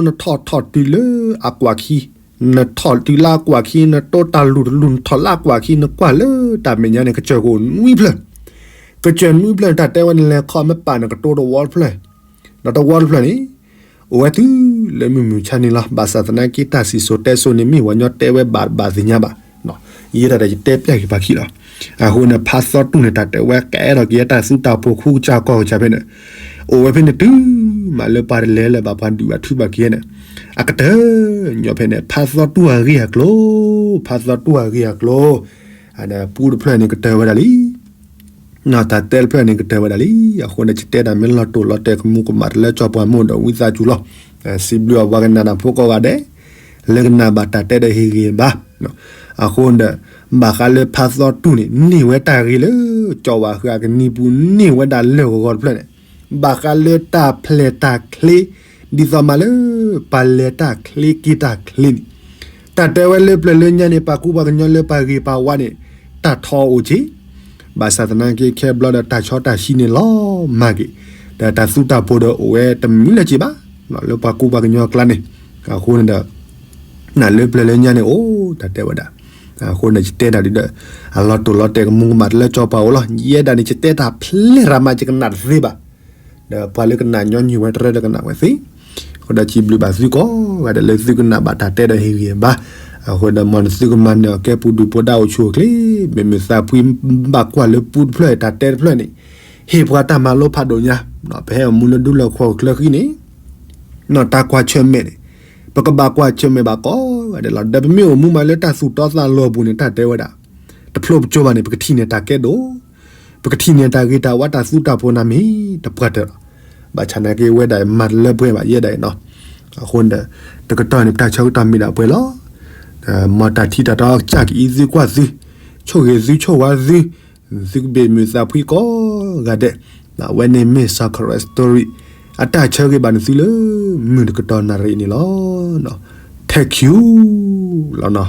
နုာ် ထံကျိကဲၤယွၤကျိ နထီၣ်ထီၣ်တုၤလၢအကွၢ်ခံ, နထီၣ်တုၤလၢအကွၢ်ခံ နတိတၢ်လူၢ်တလူၢ် နထီၣ်လၢအကွၢ်ခံ နကွၢ်လၢတၢ်မဲာ်ညါန့ၣ် ကစၢၢ်ကအိၣ်နွံဖျၢၣ်, ကစၢၢ်နွံဖျၢၣ်န့ၣ် တၢ်တဲဝဲန့ၣ် လဲၤခီမ့ၢ်ပာ်နကတိတဝီတဖျၢၣ်, ဒီးတဝီတဖျၢၣ်န့ၣ် အိၣ်ဝဲတုၤလၢမုၢ်မုၢ်ဆါန့ၣ်လီၤ. ဘၣ်ဆၣ်သနာ်က့ တၢ်စံၣ်စိၤတဲစိၤန့ၣ် မ့ၢ်ပှၤကညီတဲဝဲဘၣ်တဘၣ်သ့ၣ်ညါဘၣ်, ယဲဒၣ်ဒီးယတဲပျၢ်က့ၤပှၤခံလီၤ. အဃိန့ၣ် ဖါသီတူၢ်န့ၣ် တၢ်တဲဝဲကအဲၣ်ဒိးက့ၤတၢ်သူတၢ်ဖိ ခိကစၢ်ကီၢ်ကစၢ်ဖဲန့ၣ်, အိၣ်ဝဲဖဲန့ၣ်တုၤမးလၢပှၤတလဲၤလၢၤဘၣ် ပှၤဒုးဘၣ်ထုဘၣ်က့ၤန့ၣ်, အကတၢၢ်ညီဖဲန့ၣ် ဖါသီတူၢ်အဂ့ၢ်အကျိၤ, ဖါသီတူၢ်အဂ့ၢ်အကျိၤ, ပူတဖျၢၣ်န့ၣ်ကတၢၢ်ဝဲဒၣ်လံ တၢ်တဲတဖျၢၣ်န့ၣ်ကတၢၢ်ဝဲဒၣ်လံ. အဃိန့ၣ် ယတဲတၢ်မ့ၢ်လီၤတိၢ်လီၤတဲာ် ကမူၤကမၣ်တလၢစီၤပၤမိၢ်ဒီး ဝံသးစူၤလီၤ. စံးဘျုးအပှၤကနၣ်တၢ်ဖိကိးဂၤဒဲး လၢကနၣ်ဘၣ်တၢ်တဲဒီးဟ့ၣ်ဂံၢ်ဘါ. အဃိဒီး ဘၣ်ဃးလၢဖါသီတူၢ်န့ၣ် န့ၢ်ဝဲတၢ်ဂ့ၤလၢ ကၠီၤဝၤဃာ်ကနံၤပူၤ န့ၢ်ဝဲဒၣ်လၢာ်ဂီၤဂီၤတဖျၢၣ်န့ၣ်, ဘၣ်ဃးလၢတၢ်ဖျဲၣ်တၢ်ချ့ ဒ်သိးမးလၢ ပှၤလဲၤတၢ်ချ့က့ၤတၢ်ချ့န့ၣ်, တၢ်တဲဝဲလၢပျၢၤလၢညါန့ၣ် ပှၤကူပှၤကညီလၢပှၤဂ့ၤပှၤဝါန့ၣ် တၢ်ထီအိၣ်က့ၤ, ဘၣ်ဆၣ်သနာ်က့ ခဲဘျီဒီးတၢ်ဆီတၢ်ဆံန့ၣ်လီၤမၢ်က့ၤ, ဒီးတၢ်သူတၢ်ဖိဒီးအိၣ်ဝဲတမံၤလၢၤက့ၤဘၣ်, လၢပှၤကူပှၤကညီအကျါန့ၣ်, အဃိန့ၣ်ဒီး နလၢပျၢၤလၢညါန့ၣ်အိၣ် တၢ်တဲဝဲဒၣ်, အဃိန့ၣ် ယတဲတၢ်ဒ်ဒီး အလီၤတိၢ်လီၤတဲာ် ကမူၤကမၣ်တလၢစီၤပၤအိၣ်လီၤ. ယဲဒၣ်န့ၣ် ယတဲတၢ်ဖျဲၣ်ရၤမး ယကနၣ်တသ့ဘၣ်, ဒီးပှၤလၢကနၣ်ညီနုၢ်ဝဲတရၢဒီးကနၣ်ဝဲသ့, အဃိဒီးစံးဘျုးဘၣ်သုကိးဂၤဒဲး လၢသုကနၣ်ဘၣ်တၢ်တဲဒီးဟ့ၣ်ဂံၢ်ဘါ, အဃိဒီးမ်နသုကမၤနၢၤအီၤ ကဲပူၤဒုၣ်ပူၤဒါ အိၣ်ဆူၣ်အိၣ်ချ့, မ့မ့ၢ်သးဖှံဘၣ်ကွၢ်လၢပူတဖျၢၣ် တၢ်တဲတဖျၢၣ်န့ၣ် ဟ့ၣ်ပှၤတၢ်မၤလိဖးဒိၣ်ညါ, ပဟဲအိၣ်မူလၢဒူလၢၢ်ဃီၣ်ချၢဃံန့ၣ် တၢ်ကွၢ်ဆၢၣ်မဲာ်န့ၣ် ပကဘၣ်ကွၢ်ဆၢၣ်မဲာ်ဘၣ်ကိးဂၤဒဲးလီၤ. ဒီးပမ့ၢ်အိၣ်မူမးလၢတၢ်သူၣ်တီသးလီၤအပူၤန့ၣ် တၢ်တဲဝဲဒၣ် တဖျိပကၠိဘၣ်န့ၣ် ပကထံၣ်န့ၢ်တၢ်ကဲဒိၣ်, ပကထံၣ်န့ၢ်တၢ်ဂ့ၤတၢ်ဝါ တၢ်သူတၢ်ဖိန့ၣ်မ့ၢ်တပှၢ်တၢၢ်လီၤ. ဘၣ်ဆၣ်သနာ်က့ ဝဲဒၣ်မၤတလၢပှဲၤဘၣ် ယဲဒၣ်အံၤနီၤ, အဃိန့ၣ်ဒီး တကတီၢ်န့ၣ် ပတၢ်ဆၢကတီၢ်မ့ၢ်ဒၣ်ပှဲၤလီၤ. မ်တၢ်ထံၣ်တၢ်တီကစၢ်ကအံးသုကွၢ်သု, ဆိၣ်ဂ့ၤသုဆိၣ်ဝါသု, သုကဘၣ်မုာ်သးဖှံကိးဂၤဒဲး, အဝဲန့ၣ်မ့ၢ် Sacred Story အတၢ်ဆၢဂ့ၤဘၣ်နသုလၢ မုၢ်တကတီၢ်နၣ်ရံၣ်န့ၣ်လီၤ. ထဲၣ်ခံလီၤနီၤ.